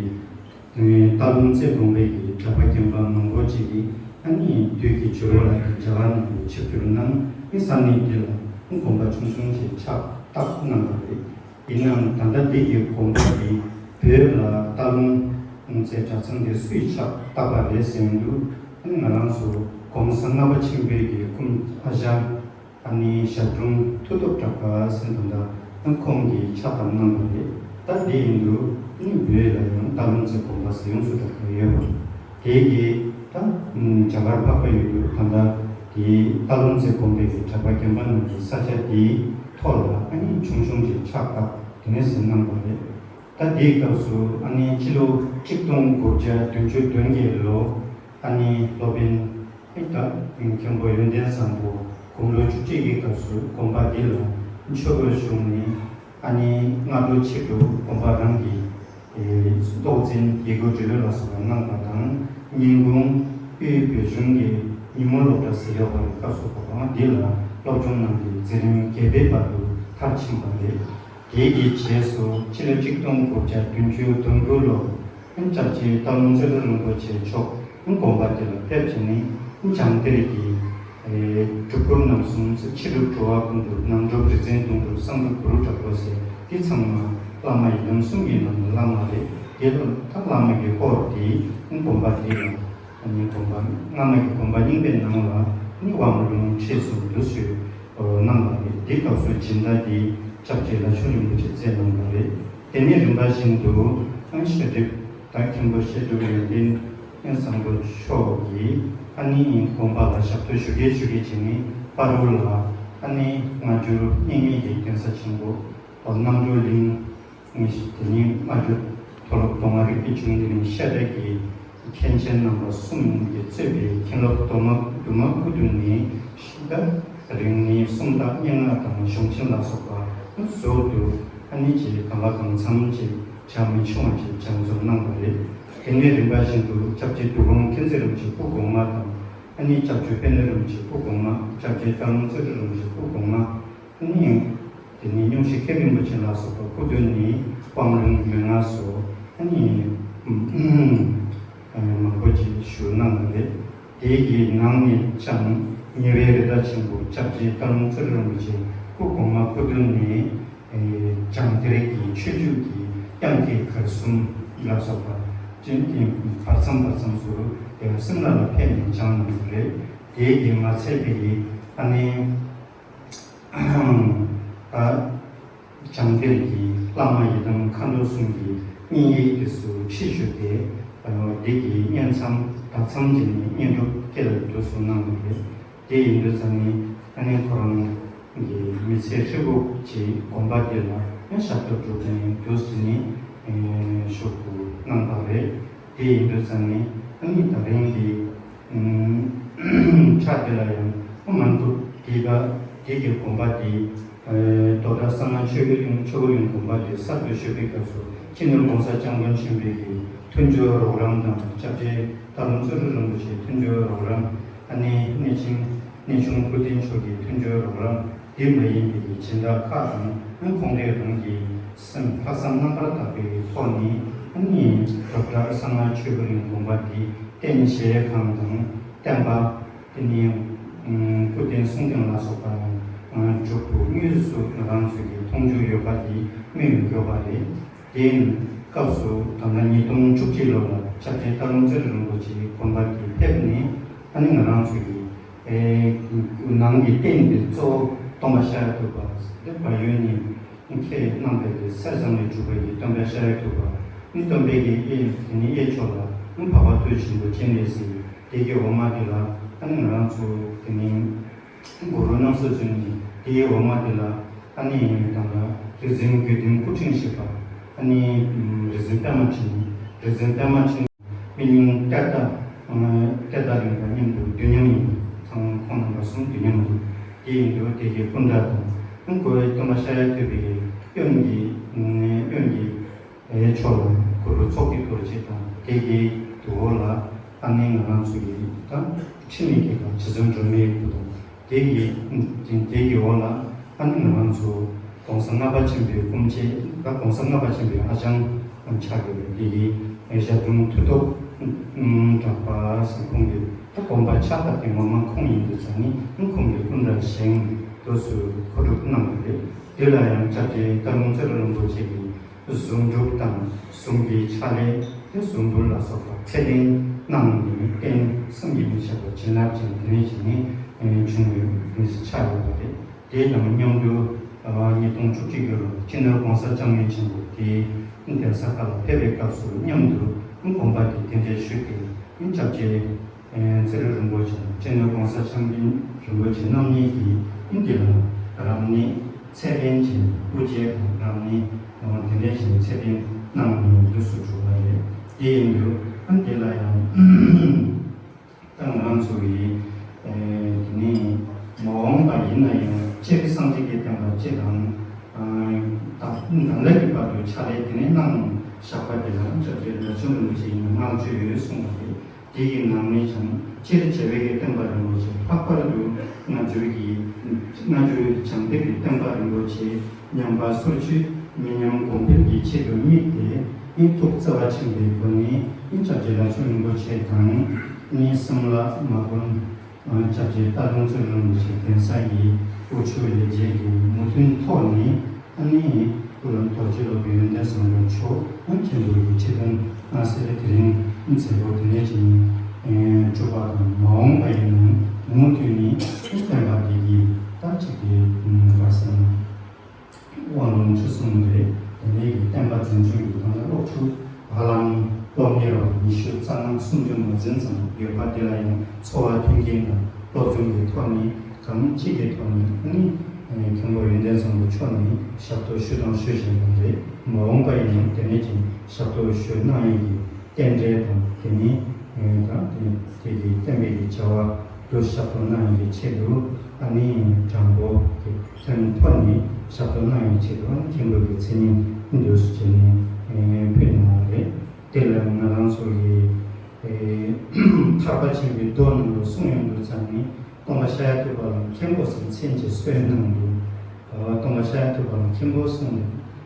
ཨེ། སྟག་ལུང་རྩེ་དགོན་པའི་གི་གྲྭ་པ་རྒན་པ་མང་པོ་ཅིག་གིས་ཨ་ནི་བདུད་ཀྱི་སྦྱོར་བ་ལ་གི་རྒྱ་གར་ནང་དུ་ཆིབས་བསྒྱུར་གནང་། ཨ་ནི་ས་གནས་འདི་ལ་དགོན་པ་ཆུང་ཆུང་ཅིག་ཕྱག་བཏབ་གནང་བ་རེད། ཡིན་ནའང་ད་ལྟ་འདི་གི་དགོན་པ་འདི་བོད་ལ་སྟག་ལུང་རྩེ་གྲྭ་ཚང་འདི་སུས་ཕྱག་བཏབ་པ་རེད་ཟེར་དུས། ཨ་ནི་ང་རང་ཚོ་༸གོང་ས་ལྔ་པ་ཆེན་པོའི་གི་སྐུ་ཨ་ཞང་། ཨ་ནི་ཞབས་དྲུང་མཐུ་སྟོབས་གྲགས་པ་ཟེར་དང་། ད་ཁོང་གིས་ཕྱག་བཏབ་གནང་བ་རེད། ད་དེ་ཡིན་དུས་ཨ་ནི་བོད་ལ་ཡང་སྟག་ལུང་རྩེ་དགོན་པ་ཟེར་ཡོངས་སུ་གྲགས་པ་ཡོད་པ་རེད། དེ་གིས་ད་རྒྱ་གར་འཕགས་པ་ཡུལ་དུ་ད་ལྟ་དེ་སྟག་ལུང་རྩེ་དགོན་པའི་གི་གྲྭ་པ་རྒན་པ་རྣམས་ཀྱིས་ས་ཆ་དེའི་ཐོག་ལ་ཨ་ནི་ཆུང་ཆུང་ཅིག་ཕྱག་བཏབ་དེ་ནས་ཟིན་གནང་བ་རེད། ད་དེའི་སྐབས་སུ་ཨ་ནི་ཕྱི་ལོ་ཆིག་སྟོང་དགུ་བརྒྱ་བདུན་ཅུ་དོན་བརྒྱད་ལོ། ཨ་ནི་སློབ་དཔོན་ཨེ་ད་མཁན་པོ་ཡོན་ཏན་བཟང་པོ་དགུང་ལོ་བཅུ་གཅིག་གི་སྐབས་སུ་དགོན་པ་འདི་ལ་ཆོས་སྒོར་ཞུགས་ནས། ཨ་ནི་སྔ་དྲོ་ཕྱི་དྲོ་དགོན་པ་རང་གི་ཨེ་རྟོགས་འཛིན་ཡི་གེ་འབྲི་ལུགས་ལ་སོགས་པ་གནང་བ་དང་། ཉིན་གུང་དབུས་བོད་གཞུང་གི་ཉིན་མོ་སློབ་གྲྭ་ཟེར་ཡོད་པ་རེད། སྐབས་སུ་བབ་པ་འདི་ལ་སློབ་སྦྱོང་གནང་སྟེ་མཛད་རིམ་བརྒྱད་པའི་བར་དུ་མཐར་ཕྱིན་པ་རེད། དེའི་གི་རྗེས་སུ་ཕྱི་ལོ་ཆིག་སྟོང་དགུ་བརྒྱ་བདུན་ཅུ་དོན་དགུ་ལོར་སྐྱབས་རྗེ་སྟག་ལུང་རྩེ་རུ་རིན་པོ་ཆེ་མཆོག་དགོན་པ་དེ་ལ་ཕེབས་བྱས་ནས་བྱང་གཏེར་གྱི་སྒྲུབ་སྐོར་རྣམ་གསུམ། ཕྱི་སྒྲུབ་སྤྲོ་བ་ཀུན་སྒྲུབ། ནང་སྒྲུབ་རིག་འཛིན་དོན་སྒྲུབ། གསང་སྒྲུབ་གུ་རུ་དྲག་པོ་ཟེར། འདི་ཚང་མ་བླ་མ་ཡི་དམ་གསུམ་གྱི་ནང་ནས་བླ་མ་རེད། དེ་ལ་ད་བླ་མ་གི་སྐོར་དེ་དགོན་པ་དེ་ལ། ཨ་ནི་དགོན་པ་སྔ་མ་གི་དགོན་པ་རྙིང་པའི་ནང་ལ་ནི་དབང་ལུང་ཁྲིད་གསུམ་འདུ་ཞུས་གནང་བ་རེད། འདི་སྐབས་སུ་སྦྱིན་བདག་འདི་སྐྱབས་རྗེ་ལ་ཆུང་རིན་པོ་ཆེ་མཛད་གནང་བ་རེད། དེ་ནས་རིམ་པ་བཞིན་དུ་ཨ་ནི་བཤད་སྒྲུབ་ད་མཁན་པོ་བཤད་སྒྲུབ་ཡོན་ཏན་བཟང་པོ་མཆོག་གིས་ཨ་ནི་དགོན་པ་ལ་ཞབས་ཏོག་ཞུ་གེ་ཞུ་གེ་བྱས་ནས་བར་དུ་ལ་ཨ་ནི་སྔ་འགྱུར་རྙིང་མའི་གི་གདན་ས་ཆེན་པོ་རྣམ་གྲོལ་གླིང་། དེ་ནས་སྔ་འགྱུར་མཐོ་སློབ་མདོ་སྔགས་རིག་པའི་བྱུང་འདི་ནས་བཤད་གྲྭ་གི་མཁན་ཆེན་རྣམ་པ་གསུམ་གྱིས་གཙོས་པའི་མཁན་སློབ་དུ་མ་དུ་མ་ཁུ་བསྡུ་ནས་ཤིང་རྟ་རིང་ནས་སུམ་རྟགས་སྙན་ངག་དང་གཞུང་ཆེན་ལ་སོགས་པ་ཟུར་དུ་ཨ་ནི་ཅིག་གང་ལ་གང་འཚམ་ཅིག་བྱ་མི་ཆུང་བ་ཅིག་སྦྱང་བརྩོན་གནང་བ་རེད། དེ་ནས་རིམ་པ་བཞིན་དུ་སྐྱབས་རྗེ་འབྲི་གུང་མཁྱེན་བརྩེ་རིན་པོ་ཆེ་སྐུ་གོང་མ་དང་། ཨ་ནི་སྐྱབས་རྗེ་དཔལ་ལྡན་རིན་པོ་ཆེ་སྐུ་གོང་མ། སྐྱབས་རྗེ་སྟག་ལུང་རྩེ་རུ་རིན་པོ་ཆེ་སྐུ་གོང་མ། ཨ་ནི། དེ་ནས་སྙུང་གཞི་མཁན་རིན་པོ་ཆེ་ལ་སོགས་པ་སྐུ་མདུན་ནས་དབང་ལུང་མན་ངག་སོགས་ཨ་ནི་མང་པོ་ཅིག་ཞུ་གནང་བ་རེད། དེའི་གི་ནང་ནས་ཀྱང་ཉེ་བའི་རི་དྭགས་ཆེན་པོ་སྐྱབས་རྗེ་སྟག་ལུང་རྩེ་རུ་རིན་པོ་ཆེ་སྐུ་གོང་མ་སྐུ་མདུན་ནས་བྱང་གཏེར་གྱི་ཆོས་བརྒྱུད་ཀྱི་དབྱངས་ཀྱི་གར་གསུམ་ལ་སོགས་པ་ཅན་གྱི་བར་མཚམས་བར་མཚམས་སུ་དེ་སིམ་ལ་ལ་ཕེབས་ནས་སྦྱངས་གནང་བ་རེད། དེའི་གི་མ་ཚད་པའི་ཨ་ནི། ད་བྱང་གཏེར་གྱི་བླ་མ་ཡི་དམ་མཁའ་འགྲོ་གསུམ་གྱི་བསྙེན་ཡིག་དེ་ཚོ་ཁྲིད་ཞུས་ཏེ། འདི་གི་བསྙེན་མཚམས་ཟླ་མཚམས་ཀྱི་ནས་བསྙེན་སྒྲུབ་སྐྱེལ་དུ་སོང་གནང་བ་རེད། དེ་ཡིན་དུས་ཙང་ནས་ཨ་ནི་ཁོ་རང་གི་མི་ཚེ་ཧྲིལ་པོ་ཅིག་དགོན་པ་འདི་ལ་ཞབས་ཏོག་སྒྲུབ་ནས་དུས་ནས་བཞུགས་གནང་བ་རེད། དེ་ཡིན་དུས་ཙང་ནས་ཨ་ནི་ད་རིང་གི་ཕྱག་དེ་ལ་ཡང་མང་པོ་དེ་ག་དེ་གི་དགོན་པ་དེ་རྡོ་གྲྭ་གསང་སྔགས་ཆོས་ཀྱི་གླིང་ཆོས་ཀྱི་གླིང་དགོན་པ་དེ་གསར་དུ་ཞུགས་པའི་སྐབས་སུ་སྤྱི་ནོར་༸གོང་ས་༸སྐྱབས་མགོན་ཆེན་པོའི་གི་མཐུན་འགྱུར་རོགས་རམ་དང་། སྐྱབས་རྗེ་སྟག་ལུང་རྩེ་རུ་རིན་པོ་ཆེའི་མཐུན་འགྱུར་རོགས་རམ། ཨ་ནི་གནས་ཆེན་གནས་ཆུང་སྐུ་རྟེན་མཆོག་གི་མཐུན་འགྱུར་རོགས་རམ། དེ་མ་ཡིན་པའི་གི་སྦྱིན་བདག་ཁག་དང་ཁོང་རང་རང་གི་སེམས་ལྷག་བསམ་རྣམ་པར་དག་པའི་ཐོག་ནས་ཨ་ནི་རྡོ་གྲྭ་གསང་སྔགས་ཆོས་ཀྱི་གླིང་དགོན་པ་འདི་རྟེན་བཞེངས་ཁང་དང་བརྟེན་པ། དེ་ནས་སྐུ་རྟེན་གསུང་རྟེན་ལ་སོགས་པ་ཡང་མཇུག་ཏུ་དངོས་སུ་ང་རང་ཚོ་གི་མཐོང་རྒྱུ་ཡོད་པ་དེ་སྨོས་ཡོད་པ་རེད། དེ་ཡིན་སྐབས་སུ་ད་ལྟ་ཉིས་སྟོང་བཅུ་གཅིག་ལོ་ལ་སྐྱབས་རྗེ་སྟག་ལུང་རྩེ་རུ་རིན་པོ་ཆེའི་དགོན་པ་དེ་ཕེབས་ནས་ཨ་ནི་ང་རང་ཚོ་གི་ཨེ་ནང་གི་རྟེན་དེ་གཙོ་བོ་སྟོན་པ་ཤཱཀྱ་ཐུབ་པ་དེ་བལ་ཡུལ་ནས་མཁས་གནང་བའི་གི་གསེར་ཟངས་ལས་གྲུབ་པའི་གི་སྟོན་པ་ཤཱཀྱ་ཐུབ་པ་ནི་སྟོན་པའི་གི་གཡས་དེ་ནི་གཡས་ཕྱོགས་ལ་ནི་འཕགས་པ་མཐུ་ཆེན་པོ་སྤྱན་རས་གཟིགས། དེ་གི་འོག་མ་དེ་ལ་ཨ་ནི་ང་རང་ཚོ་དེ་ནི་གུ་རུ་རྣམ་གསུམ་ཚུན་ནི་དེའི་འོག་མ་དེ་ལ་ཨ་ནི་ད་ལྟ་རིག་འཛིན་དགེ་འདུན་སྐུ་ཕྲེང་བཞི་པ་ཨ་ནི་རིག་འཛིན་པད་མ་འཕྲིན་ རྗེ་བཙུན་པདྨ་འབྱུང་གནས་དབེན་སྙིང་ཏེ་ཏ་ཨ་ཏེ་ཏ་གླིང་དང་མཉམ་དུ་དུས་མཉམ་ཡིན། ཚང་མ་ཁོང་རྣམ་པ་གསུམ་དུས་མཉམ་ཡིན། དེ་ཡིན་དུས་དེ་གའི་སྐུ་འདྲ་དང་ཨ་ཁོ་བོའི་སྟོན་པ་ཤཱཀྱ་ཐུབ་པའི་གི་དབོན་གྱི་ཨ་དབོན་གྱི་ཨེ་ཕྱོགས་ལ་གུ་རུ་ཚོགས་ཀྱི་རྡོ་རྗེ་དང་དེ་གའི་དུ་འོག་ལ་ཨ་ནི་ང་རང་ཚོ་གི་ད་འཕྲིན་ལས་ཀྱི་ཁ་རྗེ་བཙུན་སྒྲོལ་མའི་སྐུ་དང་། དེ་ཡི་དེ་དེ་ཡི་འོག་ལ་ཨ་ནི་ང་རང་ཚོ་༸གོང་ས་ལྔ་པ་ཆེན་པོའི་སྐུ་མཆེད་ད་༸གོང་ས་ལྔ་པ་ཆེན་པོའི་ཨ་ཞང་ཆགས་ཡོད་པའི་དེ་ཡི་ཞབས་དྲུང་མཐུ་སྟོབས་གྲགས་པ་ཟེར་ཁོང་གི་ད་དགོངས་པ་ཕྱག་བཏབ་དེ་ངོ་མ་ཁོང་ཡིན་དུས་ཙང་ནི་ཁོང་གི་སྐུ་འདྲ་བཞེངས་དུས་སུ་མཁོ་སྒྲུབ་གནང་ཡོད་རེད། དེ་ལ་ཡང་སྐྱབས་རྗེ་སྟག་ལུང་ཚེ་རིང་རིན་པོ་ཆེ་གིས། གཟུངས་སྒྲུབ་དང་གཟུངས་ཀྱི་ཕྱག་ལེན་དེ་གཟུངས་འབུལ་ལ་སོགས་པ་ཚད་ལྡན་གནང་ནས་རྟེན་བསམ་གྱིས་མི་ཁྱབ་པ་བྱིན་རླབས་ཅན་དེ་ནས་བྱས་ནས་བྱུང་བའི་གནས་སུ་ཆགས་ཡོད་པ་རེད། དེ་དང་མཉམ་དུ་ཉིས་སྟོང་བཅུ་གཅིག་ལོར་སྤྱི་ནོར་༸གོང་ས་༸སྐྱབས་མགོན་ཆེན་པོ་དེའི་གདན་ས་ཁག་ལ་ཕེབས་པའི་སྐབས་སུ་མཉམ་དུ་དགོངས་པ་དེ་རྟེན་འབྲེལ་ཞུས་ཏེ་སྐྱབས་རྗེ། ཚེ་རིང་རིན་པོ་ཆེ་དང་སྤྱི་ནོར་༸གོང་ས་༸སྐྱབས་མགོན་རིན་པོ་ཆེ་རྣམ་གཉིས་ཀྱིས་འདི་ལ་རབ་གནས་ཚད་ལྡན་གྱི་དབུ་འབྱེད་དང་རབ་གནས་དེ་འདྲའི་ཞིག་ཚད་ལྡན་གནང་ནས་འདུག་སུ་གྲུབ་པ་རེད། དེ་ཡིན་དུས་ཨ་འདི་ལ་ཡང་ད་ང་རང་ཚོ་ཡི་དེ་ནས་མ་འོངས་པ་ཡིན་ན་ཡང་སྤྱིར་སངས་རྒྱས་ཀྱི་བསྟན་པ་སྤྱི་དང་ད་ད་ལྟ་གི་བར་དུ་ཕྱག་ལས་དེ་ནས་གནང་བཞག་པ་དེ་ལ་སྐྱབས་རྗེ་བདག་མཆོག་རིན་པོ་ཆེ་ཡིན་ན་བསྔགས་བརྗོད་ཡོད་གསུངས་པ་རེད། དེ་ཡི་ནང་ནས་ཀྱང་སྤྱིར་རྒྱལ་བའི་གི་བསྟན་པ་རིན་པོ་ཆེ་ལྷག་པར་དུ་སྔ་འགྱུར་གྱི་སྔ་འགྱུར་བྱང་ཐེག་གི་བསྟན་པ་རིན་པོ་ཆེ་ཉམས་པ་སོར་ཆུད་མི་ཉམས་གོང་འཕེལ་གྱི་ཆེད་དུ་དམིགས་ཏེ་ནི་ཐུགས་བརྩེ་བ་ཆེན་པོའི་སྒོ་ནས་ནི་སྐྱབས་རྗེ་བདག་མཆོག་རིན་པོ་ཆེ་དང་ནི་སེམས་ལ་མ་དགོན་སྐྱབས་རྗེ་སྟག་ལུང་ཚེ་རིང་རིན་པོ་ཆེ་གདན་ས་ཡི་དབུ་ཆོས་ལས་བྱེད་ཀྱི་མོས་མཐུན་ཐོག་ནས། ཨ་ནི་ཀུན་ལ་རྡོ་རྗེ་སློབ་དཔོན་ཡོན་ཏན་བཟང་པོ་མཆོག་ཨ་མཁན་པོ་ཡི་ཁྲི་སྟོན་མངའ་གསོལ་དེ་རིང་མཛད་སྒོ་དེ་ནས་ཀྱང་གྲུབ་པ་དང་མ་འོངས་པ་ཡིན་ནའང་མུ་མཐུད་ནས་བསྟན་པ་འདི་གི་ད་ཅིག་གི་བར་སེང་དབང་ལུང་ཆོས་གསུམ་རེད། དེ་ནས་ཀྱི་བསྟན་པ་འཛིན་སྐྱོང་གི་དང་ད་སློབ་ཕྲུག་བར་ལམ་སློབ་གཉེར་བ་ཉི་ཤུ་རྩ་ལྔ་སུམ་ཅུ་མ་ཟིན་ཙམ་ཡོད་པ་དེ་ལ་ཡང་འཚོ་བ་མཐུན་རྐྱེན་དང་སློབ་སྦྱོང་གི་ཐོག་ནས། གང་ཅི་གི་ཐོག་ནས་ནི་མཁན་པོ་ཡོན་ཏན་བཟང་པོ་མཆོག་ནས་ཞབས་ཏོག་ཞུ་དང་ཞུ་བཞིན་པ་རེད། མ་འོངས་པ་ཡིན་ནའང་དེ་ནས་ཀྱང་ཞབས་ཏོག་ཞུ་གནང་ཡས་ཀྱི་རྟེན་འབྲེལ་དང་དེ་ནས་དང་དེ་དེ་གི་བསྟན་པའི་གི་བྱ་བ་དུ་ཞབས་ཏོག་གནང་ཡས་ཀྱི་ཆེད་དུ་ཨ་ནི་དྲང་པོ་གི་ཐོན་ཐོག་ནས་ཞབས་ཏོག་གནང་ཡས་ཆེད་དུ་ཨ་ནི་མཁན་པོ་གི་མཚན་སྙན་འདུག་སུ་བྱས་ནས་ཕུལ་གནང་བ་རེད། དེ་ལ་ང་རང་ཚོ་གི་ཐར་པ་ཆེན་པོའི་མདོ་ནང་དུ་གསུངས་ཡོང་དུས་ཙམ་ནས། སྟོན་པ་ཤཱཀྱ་ཐུབ་པ་ལ་མཁན་པོ་ཟེར་མཚན་ཅིག་གསོལ་གནང་འདུག་སྟོན་པ་ཤཱཀྱ་ཐུབ་པ་ལ་མཁན་པོ་གསུངས་ནས།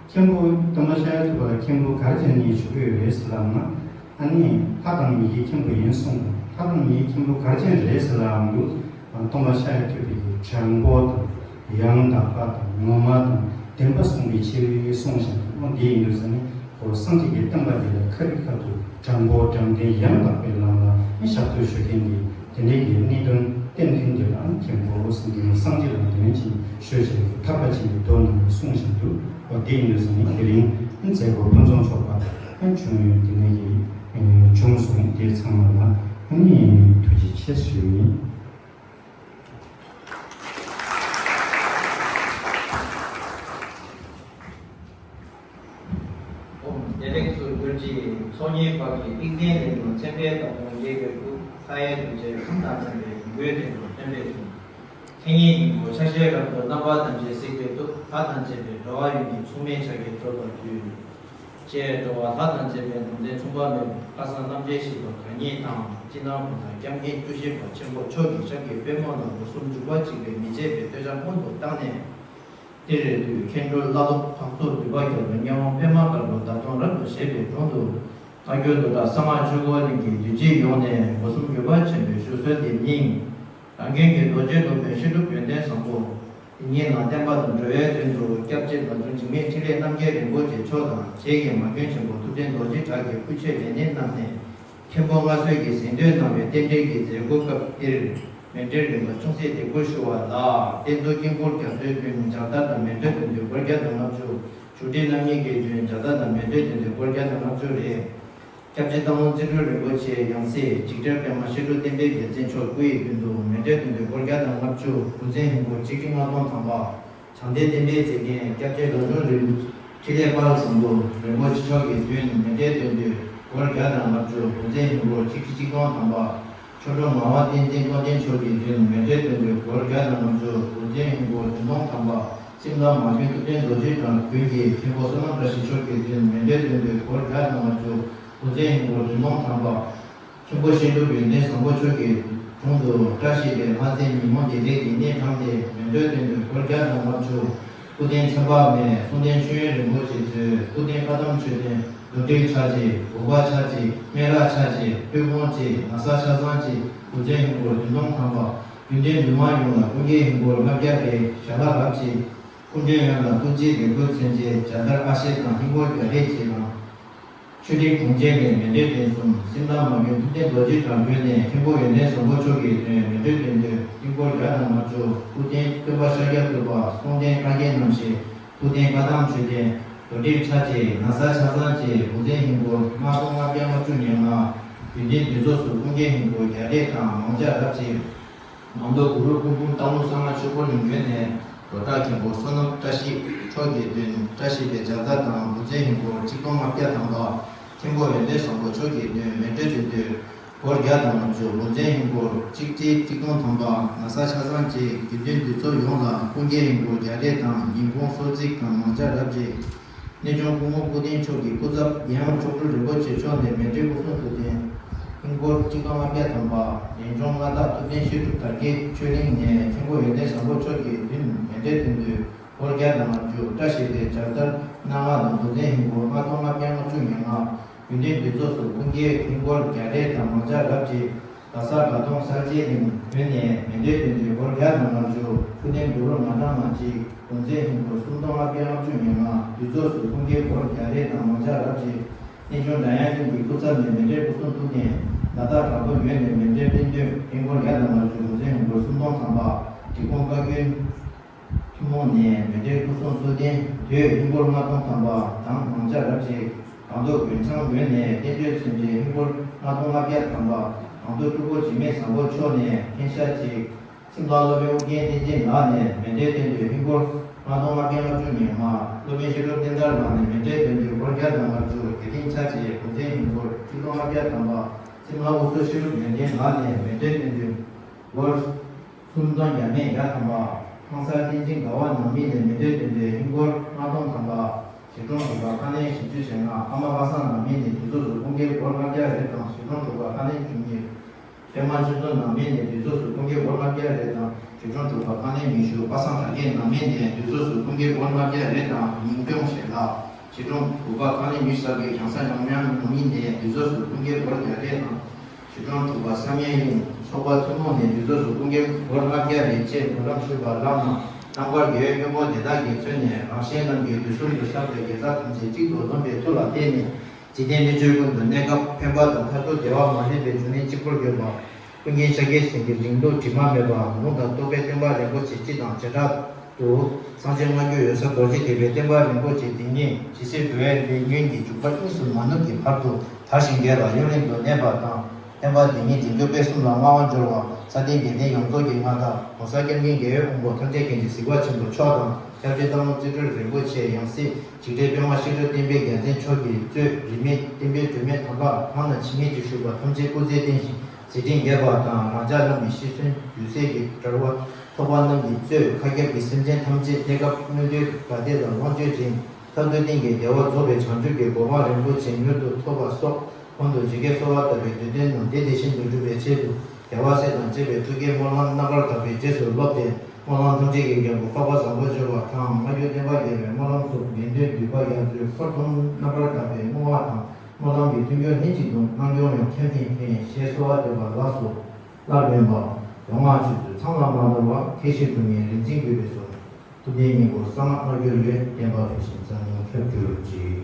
མཁན་པོ་སྟོན་པ་ཤཱཀྱ་ཐུབ་པ་ལ་མཁན་པོ་ག་རེ་བྱས་ནས་ཞུ་གི་ཡོད་རེད་ཟེར་ལབ་ན། ཨ་ནི་ལྷ་དང་མི་ཡི་མཁན་པོ་ཡིན་གསུངས་དང་ལྷ་དང་མི་ཡི་མཁན་པོ་ག་རེ་བྱས་རེད་ཟེར་ལབ་འདུག་སྟོན་པ་ཤཱཀྱ་ཐུབ་པའི་གི་དྲང་པོ་དང་ཡང་དག་པ་དང་ངོ་མ་དང་བདེན་པ་གསུངས་པའི་ཕྱིར་གསུངས་ཤིང་འདི་ཡིན་དུས་ཙམ་ནས། ཁོ་སངས་རྒྱས་ཀྱི་བསྟན་པ་འདི་ལ་ཁ་རི་ཁ་ཐུག་དྲང་པོ་དྲང་བདེན་ཡང་དག་པའི་ལམ་ལ་ཞབས་ཏོག་ཞུ་མཁན་གྱི་དེ་འདྲའི་གི་གནད་དོན་བསྟན་མཁན་འདི་ལ་མཁན་པོ་སངས་རྒྱས་སངས་རྒྱས་ལ་དེ་ནས་ཅིག་ཞུ་བྱས་ཐར་པ་ཆེན་པོའི་མདོ་ནང་ལ་གསུངས་བཞིན་དུ་འོ་དེ་ཡིན་དུས་ཙམ་ནས་དེ་རིང་མཛད་སྒོ་ཕུན་སུམ་ཚོགས་པ་བྱུང་ཡོད་དེ་ནས་ཀྱི་བྱུང་སོང་། དེ་ཚང་མ་ལ་ཨ་ནི་ཐུགས་རྗེ་ཆེ་ཞུ་ཡིན། ཨོཾ་བདེ་ལེགས་སུ་གྱུར་ཅིག་ཚོགས་གཉིས་པ་གི་ཏིང་འཛིན་ལས་རྒྱུ་མཚན་དཔལ་དང་པོ་རྒྱས་པའི་སྐུ། ལྷ་ཡི་གདུལ་བྱའི་ཁམས་དང་མཚན་པའི་མགོན་དེ་རུ་བསྟན་པའི་གསུང་། མཁྱེན་བརྙེས་སྙིང་པོ་ཕྱག་བཞིའི་རབ་ཏུ་བསྣམས་པ་ཐམས་ཅད་གཟིགས་པའི་ཐུགས། ལྷ་དང་བཅས་པའི་འགྲོ་བ་ཡོངས་ཀྱི་མཚུངས་མེད་ཕྱག་གི་སྦྱོར་དུ་འདུད། ཅེས་འགྲོ་བ་ལྷ་དང་བཅས་པའི་ལུང་བསྟན་མཚུངས་པ་མེད་པ་བཀའ་གསང་རྣམ་འདྲེན་བཞི་པ་གང་ཉིད་དང་། སྤྱི་ནང་གོང་ས་སྐྱབས་མགོན་བཅུ་བཞི་པ་ཆེན་པོ་མཆོག་གི་ཞབས་ཀྱི་པད་མོ་ནང་དུ་སྒོ་གསུམ་འཇུག་པ་གཅིག་པའི་མི་ཕྱེད་པའི་སྟོད་ཆ་སྔོན་དུ་བཏང་ནས། ཏི་རེ་ཏུ་མཁས་གྲོལ་བླ་སློབ་འཕགས་ཚོགས་འདུས་པ་རྒྱལ་པོའི་མངའ་དབང་པདྨ་དཀར་པོ་འདབ་སྟོང་རབ་ཏུ་བཞད་པའི་དྲུང་དུ། བཀའ་བརྒྱུད་མདོ་གྲགས་གསང་སྔགས་ཆོས་འཁོར་གླིང་གི་འདུས་སྤྱི་ཡོངས་ནས་སྒོ་གསུམ་འཇུག་པ་ཆེན་པོའི་བཞུགས་གསོལ་འདེབས་སྙིང་། རང་གི་རྒྱུད་རྡོ་རྗེ་སློབ་དཔོན་བཤད་སྒྲུབ་ཡོན་ཏན་བཟང་པོ། དེ་ཉིད་ལ་བསྟན་པ་དང་འགྲོ་བའི་དོན་དུ་སྐྱབས་རྗེ་བདག་སྐྱོང་འཇིགས་མེད་འཕྲིན་ལས་རྣམ་རྒྱལ་རིན་པོ་ཆེ་མཆོག་དང་། རྗེ་ཡི་མ་དགོན་ཆེན་པོ་ཐུབ་བསྟན་རྡོ་རྗེ་གྲགས་ཀྱི་སྐུ་མཆེད་ལས་སྣེ་རྣམས་ནས། མཁན་པོ་མངའ་གསོལ་གྱི་གཟེངས་བསྟོད་གནང་བའི་རྟེན་འབྲེལ་གྱི་མཛད་སྒོ་སྐབས་འདིར་མཎྜལ་རིམ་པ་ཅུང་ཟད་དེ་སྐུར་ཞུ་བ་ལ། རྟེན་གཙོ་དཀྱིལ་འཁོར་རྒྱ་མཚོའི་མདུན་ནས་ལྗགས་བརྡ་དང་མཎྜལ་འདོན་དུས་སྐོར་བརྒྱ་དང་ལྔ་བཅུ། བཞུགས་ཁྲི་རྣམ་གཉིས་ཀྱི་མདུན་ལྗགས་བརྡ་དང་མཎྜལ་འདོན་དུས་སྐོར་བརྒྱ་དང་ལྔ་བཅུ་རེད། སྐྱབས་རྗེ་སྟག་ལུང་ཚེ་རིང་རིན་པོ་ཆེའི་ཡང་སྲིད་འཇིགས་བྲལ་པདྨ་བཤད་སྒྲུབ་བསྟན་པའི་རྒྱལ་མཚན་མཆོག་སྐུ་ཡི་མདུན་དུ་མཎྜལ་འདོན་དུས་སྐོར་བརྒྱ་དང་ལྔ་བཅུ། དགུ་ཚན་ཧིན་སྒོར་ཆིག་ཁྲི་ལྔ་སྟོང་ཐམ་པ། བྱང་གཏེར་བསྟན་པའི་མཛེས་རྒྱན་སྐྱབས་རྗེ་ལོ་འབྲོག་རིན་འཕྲིན་ལས་དཔལ་བཟང་པོ་རིན་པོ་ཆེ་མཆོག་གི་མདུན་ནས་མཎྜལ་འདོན་དུས་ སྒོར་བརྒྱ་དང་ལྔ་བཅུ། བུ་ཚའི་ཧིན་སྒོར་ཆིག་ཁྲི་ཆིག་སྟོང་ཐམ་པ། ཆོ་འཕྲུལ་ངག་དབང་བསྟན་འཛིན་དཔལ་ལྡན་མཆོག་གི་མདུན་མཎྜལ་འདོན་དུས་སྒོར་བརྒྱ་དང་ལྔ་བཅུ། བུ་ཚའི་ཧིན་སྒོར་བདུན་སྟོང་ཐམ་པ། སེམས་ལ་མ་བྱོན་ཐུབ་བསྟན་རྡོ་རྗེ་དང་ཀུན་གྱི་མཁན་པོ་བསོད་ནམས་བཀྲ་ཤིས་མཆོག་གི་མདུན་མཎྜལ་འདོན་དུས་སྒོར་བརྒྱ་དང་ལྔ་བཅུ། བུ་ཚའི་ཧིན་སྒོར་བདུན་སྟོང་ཐམ་པ། མཁན་པོ་བཤད་སྒྲུབ་ཡོན་ཏན་བཟང་པོ་མཆོག་གི་དྲུང་དུ་བཀྲ་ཤིས་པའི་ལྷ་མཛེས་ཉིན་མོ་འདི་ལྟའི་འདི་ནས་དྲངས་ཏེ་མཎྜལ་འདོན་དུས་སྒོར་བརྒྱ་དང་ལྔ་བཅུ། སྐུ་རྟེན་ཚེ་དཔག་མེད་གསུང་རྟེན་མཆོད་ཡོན་རིན་པོ་ཆེ་མཛོད། སྐུ་རྟེན་བཀའ་གདམས་མཆོད་རྟེན་རྡོར་དྲིལ་ཆ་གཅིག་འོག་པ་ཆ་གཅིག་སྨན་རག་ཆ་གཅིག་ཐོད་ཕོར་གཅིག་ན་བཟའ་ཆ་ཚང་གཅིག་བུ་ཚའི་ཧིན་སྒོར་བདུན་སྟོང་ཐམ་པ། རྒྱུན་ལྡན་འདུས་མང་ཡོངས་ལ་སྐུ་འགྱེད་ཧིན་སྒོར་ལྔ་བརྒྱ་རེ་ཞལ་ལག་རབ་གཅིག་སྐུ་མགྲོན་ཡོངས་ལ་ཐུགས་རྗེ་ལེགས་འབུལ་མཚོན་ཆེད་སྦྱར་དར་ཨ་ཤེ་དང་ཧིན་སྒོར་བརྒྱ་རེ་གཅིག་དང་། ཆོས་སྡིངས་གྲོང་ཁྱེར་ནས་མཎྜལ་རྟེན་གསུམ། སེམས་ལ་མ་བྱོན་ཐུབ་བསྟན་རྡོ་རྗེ་དང་བསྒྲོན་ནས་མཁན་པོ་ཡོན་ཏན་བཟང་པོ་མཆོག་གི་མདུན་མཎྜལ་འདོན་དུས་ཧིན་སྒོར་བརྒྱ་དང་ལྔ་བཅུ། སྐུ་རྟེན་སྟོན་པ་ཤཱཀྱ་ཐུབ་པ། གསུང་རྟེན་བཀའ་བརྒྱད་རྣམ་བཤད། ཐུགས་རྟེན་བཀའ་གདམས་མཆོད་རྟེན་རྡོར་དྲིལ་ཆ་གཅིག་ན་བཟའ་ཆ་ཚང་བཅས་བུ་ཚའི་ཧིན་སྒོར་ལྔ་སྟོང་ལྔ་བརྒྱ་ལྔ་བཅུ་ཉེར་ལྔ། རྒྱུན་ལྡན་འདུས་ཚོགས་སུ་སྐུ་འགྱེད་ཧིན་སྒོར་བརྒྱ་རེ་དང་མང་ཇ་རབ་གཅིག་ནང་དུ་གུ་རུ་སྐུ་འབུམ་སྟག་ལུང་གསང་སྔགས་ཆོས་འཁོར་ལ་བསྒྲོན་ནས་རོ་བྲག་མཁན་པོ་བསོད་ནམས་བཀྲ་ཤིས་མཆོག་གི་མདུན་བཀྲ་ཤིས་པའི་སྦྱར་དར་དང་བུ་ཚའི་ཧིན་སྒོར་ཆིག་སྟོང་ལྔ་བརྒྱ་ཐམ་པ། མཁན་པོ་ཡོན་ཏན་བཟང་པོ་མཆོག་གི་མདུན་མཎྜལ་འདོན་དུས་སྒོར་བརྒྱ་དང་ལྔ་བཅུ། བུ་ཚའི་ཧིན་སྒོར་ཆིག་ཁྲི་ཆིག་སྟོང་ཐམ་པ། ན་བཟའ་ཆ་ཚང་བཅས་དགེ་འདུན་འདུས་ཚོགས་ཡོངས་ལ་སྐུ་འགྱེད་ཧིན་སྒོར་བརྒྱ་རེ་དང་ཉིན་གུང་གསོལ་ཚིགས་དང་མང་ཇ་རབ་གཅིག་གནས་ཆུང་སྐུ་ངོ་སྐུ་རྟེན་མཆོག་གི་སྐུ་ཚབ་རྒྱལ་དབང་མཆོག་སྤྲུལ་རིན་པོ་ཆེ་མཆོག་ནས་མཎྜལ་སྐུ་གསུང་ཐུགས་རྟེན་ཧིན་སྒོར་ཆིག་སྟོང་ལྔ་བརྒྱ་ཐམ་པ། རས་ཆུང་མངའ་བདག་ཐུབ་བསྟན་བཤད་སྒྲུབ་དར་རྒྱས་ཆོས་གླིང་ནས་མཁན་པོ་ཡོན་ཏན་བཟང་པོ་མཆོག་གི་མདུན་མཎྜལ་འདོན་དུས་སྒོར་བརྒྱ་དང་ལྔ་བཅུ། བཀྲ་ཤིས་པའི་སྦྱར་དར་སྣ་ལྔ་དང་བུ་ཚའི་ཧིན་སྒོར་ལྔ་སྟོང་ལྔ་བརྒྱ་ལྔ་བཅུ་ཉེར་ལྔ། རྒྱུན་ལྡན་འདུས་ཚོགས་སུ་སྐུ་འགྱེད་ཧིན་སྒོར་བརྒྱ་རེ་དང་མང་ཇ་རབ་གཅིག་ལྷ་ས་དགའ་གདོང་གསར་བརྗེ་གླིང་བོད་ནས་མཎྜལ་འདོན་དུས་སྒོར་བརྒྱ་དང་ལྔ་བཅུ། ཆུ་ལྡན་གུ་རུ་ང་ཏང་མ་གཅིག་བུ་ཚའི་ཧིན་སྒོར་སུམ་སྟོང་ལྔ་བརྒྱ་ལྔ་བཅུ་ཉེར་ལྔ། འདུས་ཚོགས་སུ་སྐུ་འགྱེད་སྒོར་བརྒྱ་རེ་དང་མང་ཇ་རབ་གཅིག་གནས་ཆུང་སྒྲ་དབྱངས་གླིང་གི་སྐུ་ཚབ་ནས་མཎྜལ་སྐུ་གསུང་ཐུགས་རྟེན་ལ་དྭགས་བྲག་སྒོ་ཡོལ་ནས་མཎྜལ་རྟེན་མདུན་ཧིན་སྒོར་བརྒྱ་དང་ལྔ་བཅུ། བུ་ཚའི་ཧིན་སྒོར་སུམ་སྟོང་ཐམ་པ། འབྲི་གུང་བཀའ་བརྒྱུད་ཐུན་མོང་ནས་མཎྜལ་སྐུ་གསུང་ཐུགས་རྟེན་དོས་ཧིན་སྒོར་ལྔ་སྟོང་ཐམ་པ་དང་མང་ཇ་རབ་གཅིག་སྒང་ཏོག་དགོན་ཚང་དགོན་ནས་རྟེན་མདུན་མཚོན་ཆེན་ཧིན་སྒོར་ལྔ་སྟོང་ལྔ་བརྒྱ་ཐམ་པ། སྒང་ཏོག་སྤྲུལ་སྐུ་འཇིགས་མེད་བཟང་པོ་མཆོག་ནས་མཁན་ཤ་གཅིག་སེམས་ལ་སློབ་དཔོན་ཨུ་རྒྱན་བསྟན་འཛིན་ལགས་ནས་མཎྜལ་འདོན་དུས་ཧིན་སྒོར་ལྔ་སྟོང་ལྔ་བརྒྱ་ལྔ་བཅུ་ཉེར་ལྔ། སློབ་དཔོན་བཤད་སྒྲུབ་བསྟན་དར་ལགས་ནས་མཎྜལ་འདོན་དུས་སྒོར་བརྒྱ་དང་ལྔ་བཅུ། དགེ་ལྡན་ཆ་གཅིག་བུ་ཚའི་ཧིན་སྒོར་ཆིག་སྟོང་ལྔ་བརྒྱ་ཐམ་པ། སེམས་ལ་དབུ་གསོལ་བཤད་སྒྲུབ་ཡོན་ཏན་ལགས་ནས་མཎྜལ་འདོན་དུས་སྒོར་སུམ་སྟོང་བརྒྱ་མེད་བརྒྱ་ཐམ་པ། ཁང་གསར་བསྟན་འཛིན་དགའ་བ་ནང་མི་ནས་མཎྜལ་འདོན་དུས་ཧིན་སྒོར་ལྔ་སྟོང་ཐམ་པ། གཞིས་གྲོང་དྲུག་པ་ཁ་ནས་བཞི་བཅུ་ཞེ་ལྔ། ཨ་མ་པ་སངས་ནང་མི་ནས་འདུས་ཚོགས་སུ་སྐུ་འགྱེད་སྒོར་ལྔ་བརྒྱ་རེ་དང་གཞིས་གྲོང་དྲུག་པ་ཁ་ནས་བཅུ་གཉིས། པད་མ་ཆོས་མཚོ་ནང་མི་ནས་འདུས་ཚོགས་སུ་སྐུ་འགྱེད་སྒོར་ལྔ་བརྒྱ་རེ་དང་གཞིས་གྲོང་དྲུག་པ་ཁ་ནས་ཉི་ཤུ། པ་སངས་དར་རྒྱས་ནང་མི་ནས་འདུས་ཚོགས་སུ་སྐུ་འགྱེད་སྒོར་ལྔ་བརྒྱ་རེ་དང་ཉིན་གུང་ཞལ་ལག་གཞིས་གྲོང་དྲུག་པ་ཁ་ནས་ཉི་ཤུ་རྩ་བརྒྱད། གྱང་ས་ཡང་མྱང་ནང་མི་ནས་འདུས་ཚོགས་སུ་སྐུ་འགྱེད་སྒོར་བརྒྱ་རེ་དང་། གཞིས་གྲོང་དྲུག་པ་བསམ་ཡས་གླིང་ཚོགས་པ་ཐུན་མོང་ནས་འདུས་ཚོགས་སུ་སྐུ་འགྱེད་སྒོར་ལྔ་བརྒྱ་རེ་བཅས་གོ་རིམ་ཞུས་པ་ལགས་ན། རྣམ་དཀར་དགེ་བའི་མགོན་པོ་དེ་དག་གིས་མཚོན་ནས་རང་གཞན་རྣམས་ཀྱི་དུས་གསུམ་དུ་བསགས་པའི་དགེ་རྩ་ཐམས་ཅད་གཅིག་ཏུ་བསྡོམས་པའི་མཐུ་ལ་བརྟེན་ནས་འཇིག་རྟེན་མི་ཆོས་ཀུན་ཏུ་གནས་སྐབས་ཕན་པ་དང་མཐར་ཐུག་བདེ་བ་མ་ལུས་པའི་འབྱུང་གནས་གཅིག་པུར་གྱུར་པ། ཀུན་མཁྱེན་ཤཱཀྱའི་སེང་གེ་གླིང་ལུགས་དྲི་མ་མེད་པ་ལུང་དང་རྟོགས་པའི་སྟོན་པ་རིན་པོ་ཆེ་སྤྱི་དང་བྱེ་བྲག་ཏུ། སངས་རྒྱས་སྔ་འགྱུར་འོད་གསལ་རྡོ་རྗེ་ཐེག་པའི་བསྟན་པ་རིན་པོ་ཆེ་དེ་ཉིད་ཇི་སྲིད་འགྲོ་བའི་ལས་ཉོན་གྱི་འཇུག་པ་གཉིས་སུ་མ་ནུབ་ཀྱི་བར་དུ་དར་ཞིང་རྒྱས་ལ་ཡུན་རིང་དུ་གནས་པ་དང་། བསྟན་པ་འདི་ཉིད་འཛིན་སྐྱོང་སྤེལ་གསུམ་ལ་མངའ་དབང་འབྱོར་བ་ས་སྟེང་དགེ་ལྡན་ཡོངས་རྫོགས་ཀྱི་མངའ་བདག་༸གོང་ས་༸སྐྱབས་མགོན་རྒྱལ་བའི་དབང་པོ་ཐམས་ཅད་མཁྱེན་ཅིང་གཟིགས་པ་ཆེན་པོ་མཆོག་དང་། སྐྱབས་རྗེ་སྟག་ལུང་རྩེ་སྤྲུལ་རིན་པོ་ཆེ་ཡང་སྲིད་འཇིགས་བྲལ་པདྨ་བཤིག་གྲོལ་བསྟན་པའི་རྒྱལ་མཚན་མཆོག་གིས་གཙོས་རིས་མེད་བསྟན་པའི་སྒྲོན་མེ་དམ་པ་གང་ན་ཇི་སྙེད་ཅིག་བཞུགས་པ་ཐམས་ཅད་སྐུ་ཚེ་བརྟན་ཞིང་། མཛད་འཕྲིན་རྒྱས་པ་དང་། རང་ཅག་རྣམས་ཀྱི་ཤི་གསོན་དུས་ཚོད་ཀྱི་གྲོལ་བ་ཐོབ་པ་རྣམས་ཀྱིས་གཙོས་མཁའ་ཁྱབ་ཀྱི་སེམས་ཅན་ཐམས་ཅད་གནས་སྐབས་མངོན་མཐོའི་དགའ་བདེ་དང་ལོངས་སྤྱོད་ཅིང་། མཐར་ཐུག་གཏན་གྱི་བདེ་བ་རྫོགས་པའི་བྱང་ཆུབ་ཀྱི་གོ་འཕང་རིན་པོ་ཆེ་མྱུར་དུ་ཐོབ་པ་སོགས་གོང་དུ་ཇི་སྐད་གསོལ་བ་བཏབ་པའི་དུས་གཏན་རྣམས་དེ་དེ་བཞིན་དུ་འགྲུབ་པའི་ཆེད་དུ་རྒྱལ་བ་སྲས་དང་བཅས་པའི་ཐུགས་བསྐྱེད་སྨོན་ལམ་རྣམ་པར་དག་པའི་རྗེས་སུ་སློབ་སྟེ། སྨོན་ལམ་ཐམས་ཅད་ཀྱི་རྒྱལ་པོ་འཕགས་པ་བཟང་པོ་སྦྱོར་བ་དང་། སྔ་འགྱུར་བསྟན་པ་རྒྱས་པའི་སྨོན་ལམ་སོགས་དགེ་འདུན་འདུས་པ་རྒྱ་མཚོའི་འཁོར་གསུམ་རྣམ་པར་དག་པའི་བསྔོ་བ་དང་། སྨོན་ལམ་གྱི་མཐུན་རྐྱེན་ལྷན་ཅིག་ཏུ་གནང་སྐྱོང་ཡང་ཁྱབ་ཅིང་ཕན་ཞེས་གསོལ་བ་འདེབས་པ་ལགས་སོ། སླར་འབྱོན་པ། མདོ་སྔགས་ཆོས་ཚུལ་ཚང་ལ་མ་ནོར་བ། མཁས་ཤིང་སྒྲུབ་ངེས་རིག་འཛིན་གུས་པས་གསོལ། ཐུབ་བསྟན་སྙིང་པོ་གསང་སྔགས་སྔ་འགྱུར་བའི། བསྟན་པ་བོད་བཞིན་འཛམ་གླིང་ཁྱབ་གྱུར་ཅིག་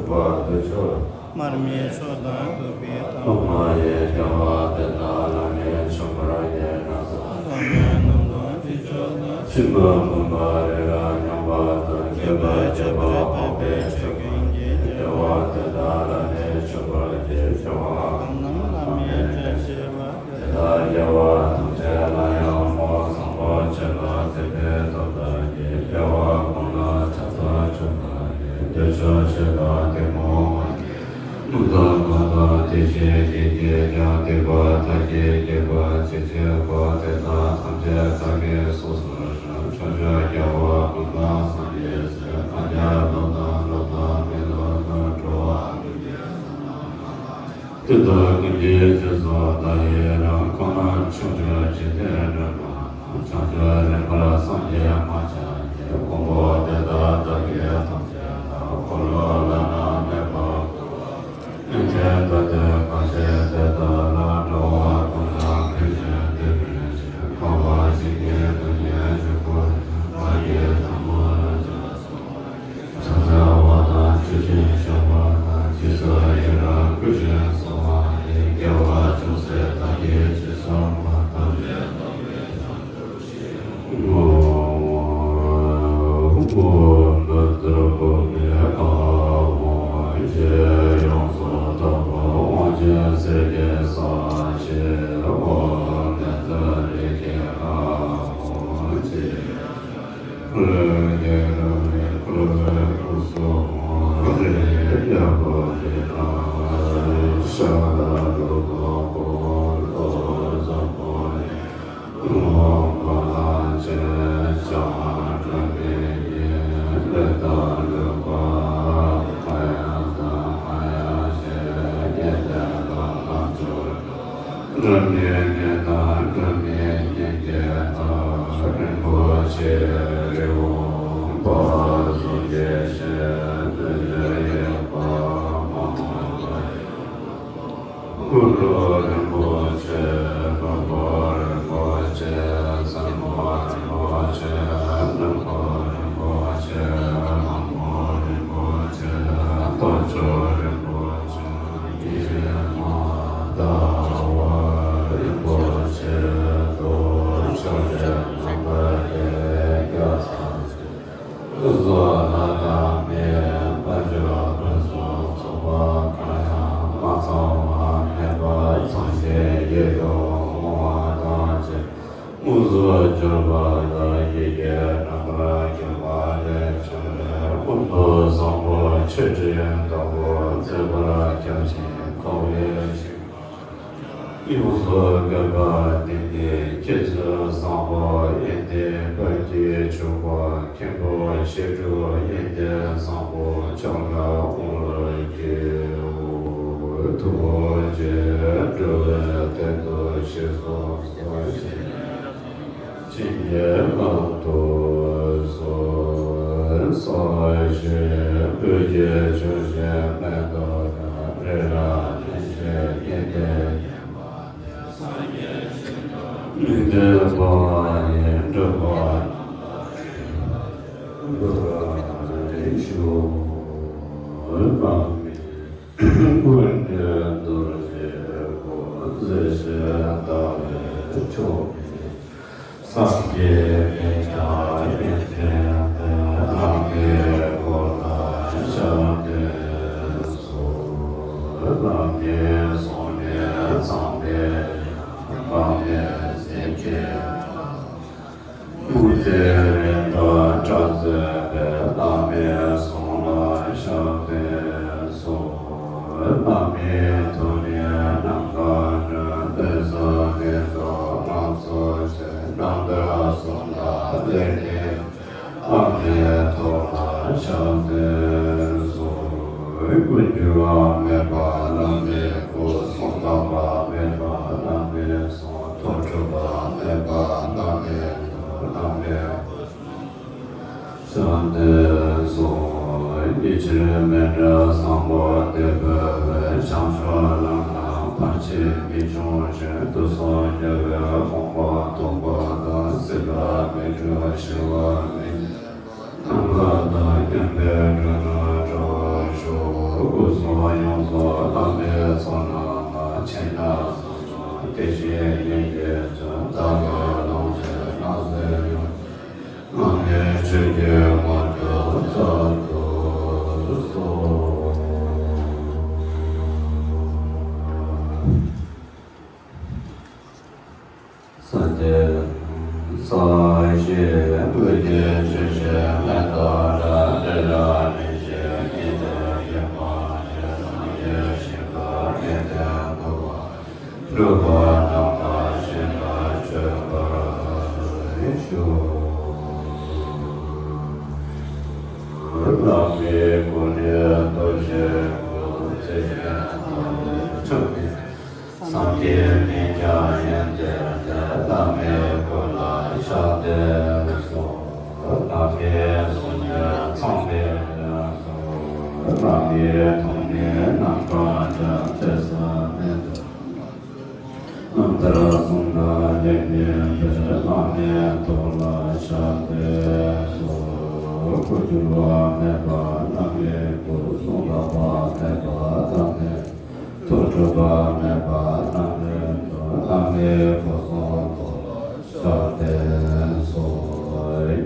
པ་དུས་ཆོད། མར་མེ་མཆོག་དང་བདུག་པའི་ཐལ། ཨོཾ་ཡེ་དགེ་བ་དེ་དག་ལ་ནི་མཆོད་པར་བགྱི། ནམ་མཁའ་ལ་ནམ་མཁའ་དུས་ཆོད་དང་། ཤིན་ཏུ་མུན་པ་རེ་རེ་མྱངས་པ་དང་། སྐྱེ་བ་སྐྱེ་བ་འཕགས་པའི་ཆོས་ཀུན་གྱི། དགེ་བ་དེ་དག་ལ་ནི་མཆོད་པར་བགྱི། སྐྱེ་བ་གང་རྣམས་བླ་མའི་དྲིན་ཤེས་པ། དེ་དག་དགེ་བ་ཐམས་ཅད་ལ་ཡང་། སྔོན་བཟང་པོ་ཆེ་ལ་དད་པའི་སྟོབས་དག་གིས། དགེ་བ་ཀུན་ལ་ཕྱག་འཚལ་མཆོད་པར་བགྱི། དུས་ཆོད་ཕྱིར་དང་ཐུན་མོང་མ་སྐྱེས། མངོན་མཐོ་ཀུན་ཏུ་དེ་བཞིན་གཤེགས་ཀྱིས་ཀྱང་། སྡིག་པ་དག་གིས་བསྐྱེད་པ་ཅི་མཆིས་གོ། དེ་དག་ཐམས་ཅད་བདག་གིས་སོ་སོར་བཤགས། ཕྱོགས་བཅུའི་རྒྱལ་བ་ཀུན་དང་སངས་རྒྱས་སྲས། ལྷ་ཀྱང་ཀླུ་དང་ཀླུ་དང་མི་ཀླུ་དང་། འགྲོ་བ་ཀུན་གྱི་བསོད་ནམས་ཀྱིས། དུས་དང་ཀུན་གྱི་རྗེས་སུ་བདག་ཡི་རང་། ཁོ་ནར་ཕྱོགས་བཅུའི་འཇིག་རྟེན་འདྲ་མིན་ནམ། བྱང་ཆུབ་རིམ་པར་སངས་རྒྱས་མ་ཆགས་ཀྱི། དཀོན་པོ་དེ་དག་བདག་གིས་ཐམས་ཅད་བསླབ། འཁོར་ལོ་བླ་ན་མེད་པ་བསྐོར་བ། ཡོན་ཏན་དང་ལྡན་གང་བཞེད་དེ་དག་ལ། འགྲོ་བ་ཀུན་ཀྱང་ཕན་ཕྱིར་དེ་ཕན་ཕྱིར། འཁོར་བ་འཇིག་རྟེན་སྡུག་བསྔལ་ཆེན་པོ་འདི། བདག་གིས་ཐལ་མོ་སྦྱར་བ་སོགས། ཕྱག་འཚལ་བ་དང་མཆོད་ཅིང་བཤགས་པ་དང་། རྗེས་སུ་ཡི་རང་བསྐུལ་ཞིང་གསོལ་བ་ནི། དགེ་བ་ཅུང་ཟད་བདག་གིས་ཅི་བསམ་པ། ཐམས་ཅད་རྫོགས་པའི་བྱང་ཆུབ་ཤིང་། ཨོཾ་ཨོཾ་ཨོཾ། བུདྡྷ་ཨོཾ་བུདྡྷ་ཨོཾ་ཨོཾ། ཡོངས་སུ་རྫོགས་པ་དབང་ཆེན་ཟིལ་གྱིས་བསིལ་ཞིང་། ཨོཾ་ནེ་ཙཱ་རི་ཀེ་ཧ་ཨོཾ་ཨོཾ། ཕུལ་བའི་རྒྱལ་སྲས་ཕུལ་བའི་སྐུ་གསུང་ཐུགས་རྗེ་ཡབ་ཡུམ་གྱི་ལྷ་ཤཱཀྱ་ཐུབ་པ་ཀླུ་ལྷ་བཟང་པོ་ཡི། ལོངས་སྐུ་ལྷ་ཆེན་ཞི་བ་འབྲུག་པའི་རྒྱལ། ལས་དང་ལྷུན་པོ་མ་ཡལ་དང་མ་ཡལ་ཞིང་། སྙན་ལྡན་ལ་ལམ་མཆོག་སྒྲོན། སྒྲོན་མེའི་གཉེན་དང་སྒྲོན་མེའི་གཉེན་གྱི་བདག་རིན་པོ་ཆེ་རི་བོ་དཔལ་གཟུགས་ཀྱི་ཞལ། མི་ལུས་གཡས་པ་མ་མོ་ལ་ཡོད། སྐུ་ལུས་རིན་པོ་ཆེ། ཕུང་པོ་རིན་པོ་ཆེ། སེན་མོ་རིན་པོ་ཆེ། སྣ་ཁ་རིན་པོ་ཆེ། ལྷ་མོ་རིན་པོ་ཆེ། ལྟོ་མཆོག་རིན་པོ་ཆེ། ཉི་མ་ཟླ་བ་རིན་པོ་ཆེ་དང་། ཕྱོགས་བཅུའི་རྣམ་པར་རྒྱལ་བའི་སྐྱབས་དང་། བཟོད་ལྷ་དང་མིའི་དཔལ་འབྱོར་ཕུན་སུམ་ཚོགས་པ་གང་ཡང་མ་ཚང་བ་མེད་པ་ཚངས་ཆེན་ཡིད་དུ་འོང་བ་དང་བཅས། དངོས་སུ་གྱུར་པ་དག་ཡི་གེ་རྣམ་པར་བསྒྱིངས་པ་ལས་བྱུང་བའི་སྐུ་མདོག་བཟང་པོ་ཆོས་དྲི་བདག་པོས་མཛེས་པར་བརྒྱན་ཅིང་ཁོག་པའི་ཤིང་ཡོངས་སུ་གོས་པ་ཏིང་ངེ་འཛིན་བཟང་པོ་ཡོན་ཏན་དཔལ་གྱི་ཕྱུག་པོ་མཁན་པོ་བཤད་སྒྲུབ་ཡོན་ཏན་བཟང་པོ་ཕྱག་ན་དབང་ལ་བསྐྱེད། ཐུགས་རྗེས་འགྲོ་བའི་དོན་དུ་ཞེས་སུ་གསོལ་ཞིང་། བྱིན་གྱིས་བརླབ་ཏུ་གསོལ། སོགས་ཞེས་འབོད་ཀྱི་ཆུ་ཞིང་མེ་ཏོག་དང་། རི་རབ་ལྷུན་གྱིས་བརྒྱན་ཏེ། མི་མཐུན་པ་ཡི་འགྲོ་བ་རྣམས་ལ་རིན་ཆེན་ལྟ་བུའི་ཀུན་འདུས་རྡོ་རྗེའི་སྐུ་གཟི་བྱད་ལྟ་བུའི་མཆོག་གི་སངས་རྒྱས་མི་འབྲལ་ཡོན་ཏན་ལྡན་བླ་མའི་སྐུ་ལ་ཕྱག་འདུད་སོ། བླ་མའི་གསུང་ནི་ཚངས་པའི་དབྱངས། དཔག་མེད་ཟིལ་གྱིས་བརྡུང་། མུ་སྟེགས་རི་འདྲ་སྐྲ་མཛེས་པའི། བླ་མའི་གསུང་ལ་ཕྱག་འདུད་སོ། བླ་མའི་ཐུགས་ནི་ནམ་མཁའ་འདྲ། འོད་ཟེར་མེ་ཏོག་ལང་ཚོ་ཅན། རྣམ་ཐར་གསུང་དང་ལས་ཀྱི་བླ་མའི་ཐུགས་ལ་ཕྱག་འདུད་སོ། ཀུན་འགྱུར་བ་མེད་པ་བླ་མའི་སྐུ། གསུང་དག་པ་མེད་པ་བླ་མའི་གསུང་། ཐོག་འཁྲུགས་པ་མེད་པ་བླ་མའི་ཐུགས། བླ་མའི་སྐུ་གསུང་ལ་ཕྱག་འདུད་སོ། ཉི་ཁྱེར་མེ་འདྲ་བཟང་པོ་དེ་འབུལ་བའི། བྱང་ཕྱོགས་ལམ་རྣམས་བར་ཆད་མི་འབྱུང་ཞིང་། དུག་གསུམ་རྒྱུ་བའི་རྨོངས་པ་དག་པ་དང་། སྲིད་པ་མི་འཁྲུགས་ཞི་བ་མི་འབྱུང་། ནམ་མཁའ་དང་མཉམ་པའི་འགྲོ་རྣམས་སྒྲོལ་བར་ཤོག། ཚོགས་རྣམས་ལ་ཕྱི་ནང་གསང་སྔགས་བདེ་ཆེན་སྙིང་རྗེ་ཅན། བདག་གི་ལོངས་སྤྱོད་རྣམ་གསུམ་ཡོངས། སྔགས་ནི་ཆོས་ཀྱི་དངོས་གྲུབ་སྩལ་དུ་གསོལ། སངས་རྒྱས་སངས་རྒྱས་དངོས་ཀྱི་ཆོས་ཀྱི་མེ་ཏོག་འདྲ། འབྲས་བུ་སྨིན་བྱེད་ཉི་ཟླའི་དབྱེ་བ་ཅན། སངས་རྒྱས་ཞིང་ཁམས་ཉི་ཟླའི་ཕུང་པོ། འགྲོ་བ་རྣམས་ལ་ཞིང་དུ་སྤྱོད་པར་ཤོག། བླ་མའི་སྐུ་ལས་རྡོ་རྗེའི་སྐུ། དེ་བཞིན་ཐུགས་ཀྱི་སངས་རྒྱས་མིང་ཀྱང་ཡོན་ཏན་ལྡན། བླ་མའི་སྐུ་ལ་ཕྱག་འཚལ་སོ། བླ་མའི་གསུང་ནི་ཚངས་པའི་ལས་སོ། བླ་མའི་ཐུགས་ནི་ནམ་མཁའ་འདྲ། དེ་བསམ་མེད་དུ་རྣམ་ཐར་གསུང་ལ་ལེགས་ཉན་པའི། བླ་མའི་ཐུགས་ལ་ཕྱག་འཚལ་སོ། སྐུ་འགྱུར་བ་མེད་པ་བླ་མའི་སྐུ། གསུང་རགས་པ་མེད་པ་བླ་མའི་ཐུགས། འཁྲུལ་པ་མེད་པ་བླ་མའི་ཐུགས། བླ་མའི་སྐུ་གསུང་ཐོས། ཕྱག་འཚལ་སོ།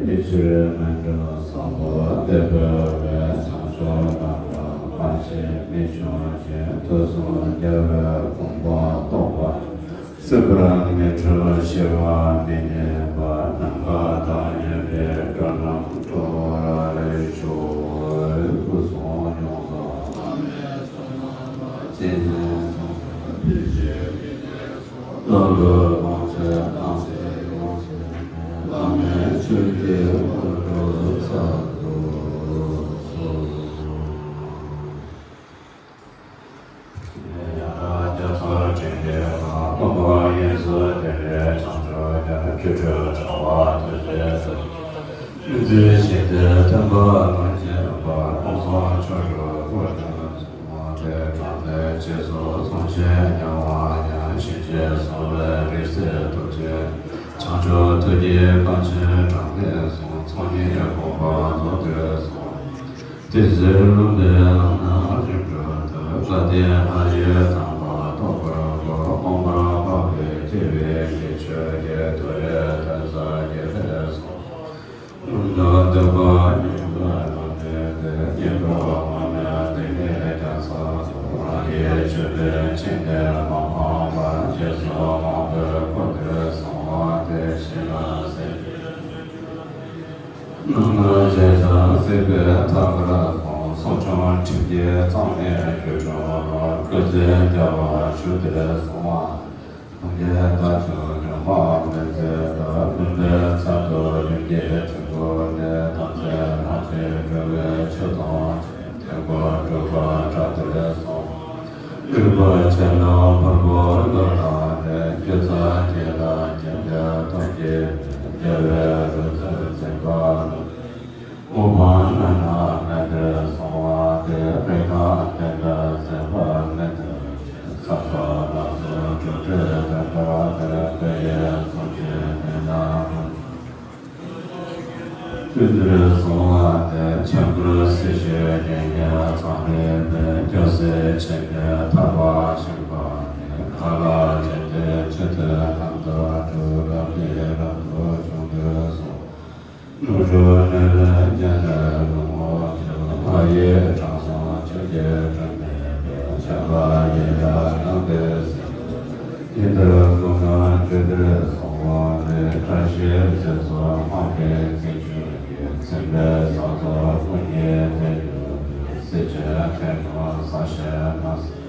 ཉི་ཤུའི་སྨིན་གྲོལ་བཟང་པོ་དེ་འཕེལ་བའི། བྱང་ཆུབ་ལམ་རིམ་སྨྲ་ཤེས་མི་འབྱུང་ཞིང་། དུས་གསུམ་རྒྱལ་བའི་དགོངས་པ་རྟོགས་པ། སྲིད་པར་མི་འཁྲུལ་ཞི་བ་མི་ཉམས་པ། ནམ་མཁའ་དང་མཉམ་པའི་འགྲོ་རྣམས་སྒྲོལ་བར་ཤོག། སྐུ་གསུང་ཡོངས་རྫོགས་བླ་མའི་གསུང་རྣམས་ལ། བསྟན་འཛིན་གསུང་རབ་ཕུལ་བྱས་ཀུན་ནས་སོ། བློ་ལུས་ལོངས་སྤྱོད་རྣམ་གསུམ་ཡོངས་བྱས་ནས། བླ་མའི་ཆོས་ཀྱི་དངོས་གྲུབ་སྩལ་དུ་གསོལ། ཡང་དག་རྒྱ་མཚོར་དྲན་པའི་བླ། སྟོང་པ་དབྱིངས་སུ་བརྟན་པའི་བྱང་ཆུབ་རྒྱལ། སྒྱུ་འཕྲུལ་དྲ་བ་ཐོད་ཅན་དུ། བདུད་རྩི་ཞིང་དུ་ཐིམ་པ་ལོངས་སྤྱོད་པ། སྟོང་གསུམ་ཕྱོགས་བཅུར་སྤོས་འདྲ་སོང་བ་དེ། གྲངས་མེད་རྗེས་སུ་བཟུང་ཞིང་མྱང་བ་ཡང་། ཞིང་གཅིག་བཟུང་བའི་རིགས་སུ་གཏུགས་ཅིང་། བྱང་ཆུབ་ཐུགས་ཀྱི་རྐང་ཆེན་གྲངས་མེད་གསུངས། ཚོགས་གཉིས་དགོངས་པ་རྫོགས་ཏེ་སོང་། དེ་ཚེ་ལུང་པའི་ལམ་སྣ་རིམ་གྲོ་དུ། བཀའ་དྲིན་ལྷ་ཡི་དམ་པ་རྟོགས་པར་བསྐུལ། མངོན་པར་འཕགས་པའི་སྤྱན་རས་གཟིགས་ཆོས་ཀྱི། ཐུགས་རྗེ་དོན་བཟང་རྒྱས་པར་གསུངས། ལུང་དང་ཐོས་པ་ཉམས་པའི་ལམ་སྟོན་མཛད། ཉན་ཐོས་དབང་མོ་ལྡན་མིན་རྒྱ་མཚོ་ལྟ་བུ། རང་གི་ཆོས་དེ་ཕྱིན་ནས་མ་སྤངས་པར། རྗེས་སུ་དབང་པོའི་སྐུ་དེར་སོང་བ་དེ། ཞིང་ལ་སེམས་ཅན་རྣམས་ལ་ཞེ་སྡང་སྲིད་པའི་མཐའ་བར་སོང་། ཚོགས་ཆུང་ཁྲིམས་ཀྱིས་གཙང་མའི་རྒྱུ་འབྱུང་བ། བློ་འཛིན་རྒྱལ་བ་ཞུ་དེར་སོང་བ། སངས་རྒྱས་བདག་ཀྱང་སྒྲོལ་མ་མི་བཟད་ལ། ལུང་པའི་ཚལ་དུ་ཡུམ་གྱི་ཐིམ་ཕུག་ནས། དམ་ཚིག་ལྷག་ཅིང་གྲོལ་བའི་ཆོས་དང་ལྡན། དེ་སྐོར་སྒྲུབ་པར་གྲགས་ཏེ་སོང་། གྲུབ་པ་ཆེ་ལ་བར་པོ་ལོ་ལ་ལྡན། སྒྱུ་རྩལ་གྱི་ལྷ་རྒྱན་ལྡན་སྟོབས་ཀྱིས་བརྒྱན། རྒྱལ་བའི་རོལ་རྩེད་འཛིན་པ་ལ། དབུ་འཕང་བླ་ན་མེད་པར་སོང་བ་དེ། རིགས་དང་ལྡན་པའི་སེམས་དཔའ་མི་འདའ་ཞིང་། ས་མཚམས་ལ་སོགས་གྲུབ་འབྲས་ལྡན་པ་དེ། དཔལ་ཡེ་གཟུངས་ཅན་མི་ནག་པོ། ཀུན་ཏུ་སོང་བ་དེ། ཆོས་སྐུ་སྲི་ཞུའི་རྒྱན་གྱིས་མཚམས་མེད་པའི། སྐྱོབ་སའི་ཆེན་པོའི་ཐར་པ་ཞིང་པ་ནས། མཁའ་ལ་དྲན་ཏེ་མཆོད་བསྟོད་རྣམ་དག་སྒྲུབ། རབ་གནས་རབ་ཏུ་བྱུང་དུ་གསོལ། ནོར་འཁྲུལ་ནད་ལས་ཉེན་མེད་ལོངས་སྤྱོད། ལྷ་ཡི་དྲང་སྲོང་ཆོས་ཀྱི་སྒྲོན་མེ་སྟེ། འཆད་པ་ཡི་ལས་རྣམ་པའི་སེམས། ཉི་ཟླ་སྐུ་ན་སྤྲོས་བྲལ་སོང་བ་ལས། བཀྲ་ཤིས་རྗེས་སུ་འཕངས་པའི་རྩིང་ཆུ་གིས། ཚིམ་པའི་ས་རྫོགས་སྐུ་གཉིས་ལྡན་གྱུར་ཏེ། སྲིད་ཞིའི་ཐོད་ཕྲེང་ས་གཞི་ན་གཟིགས།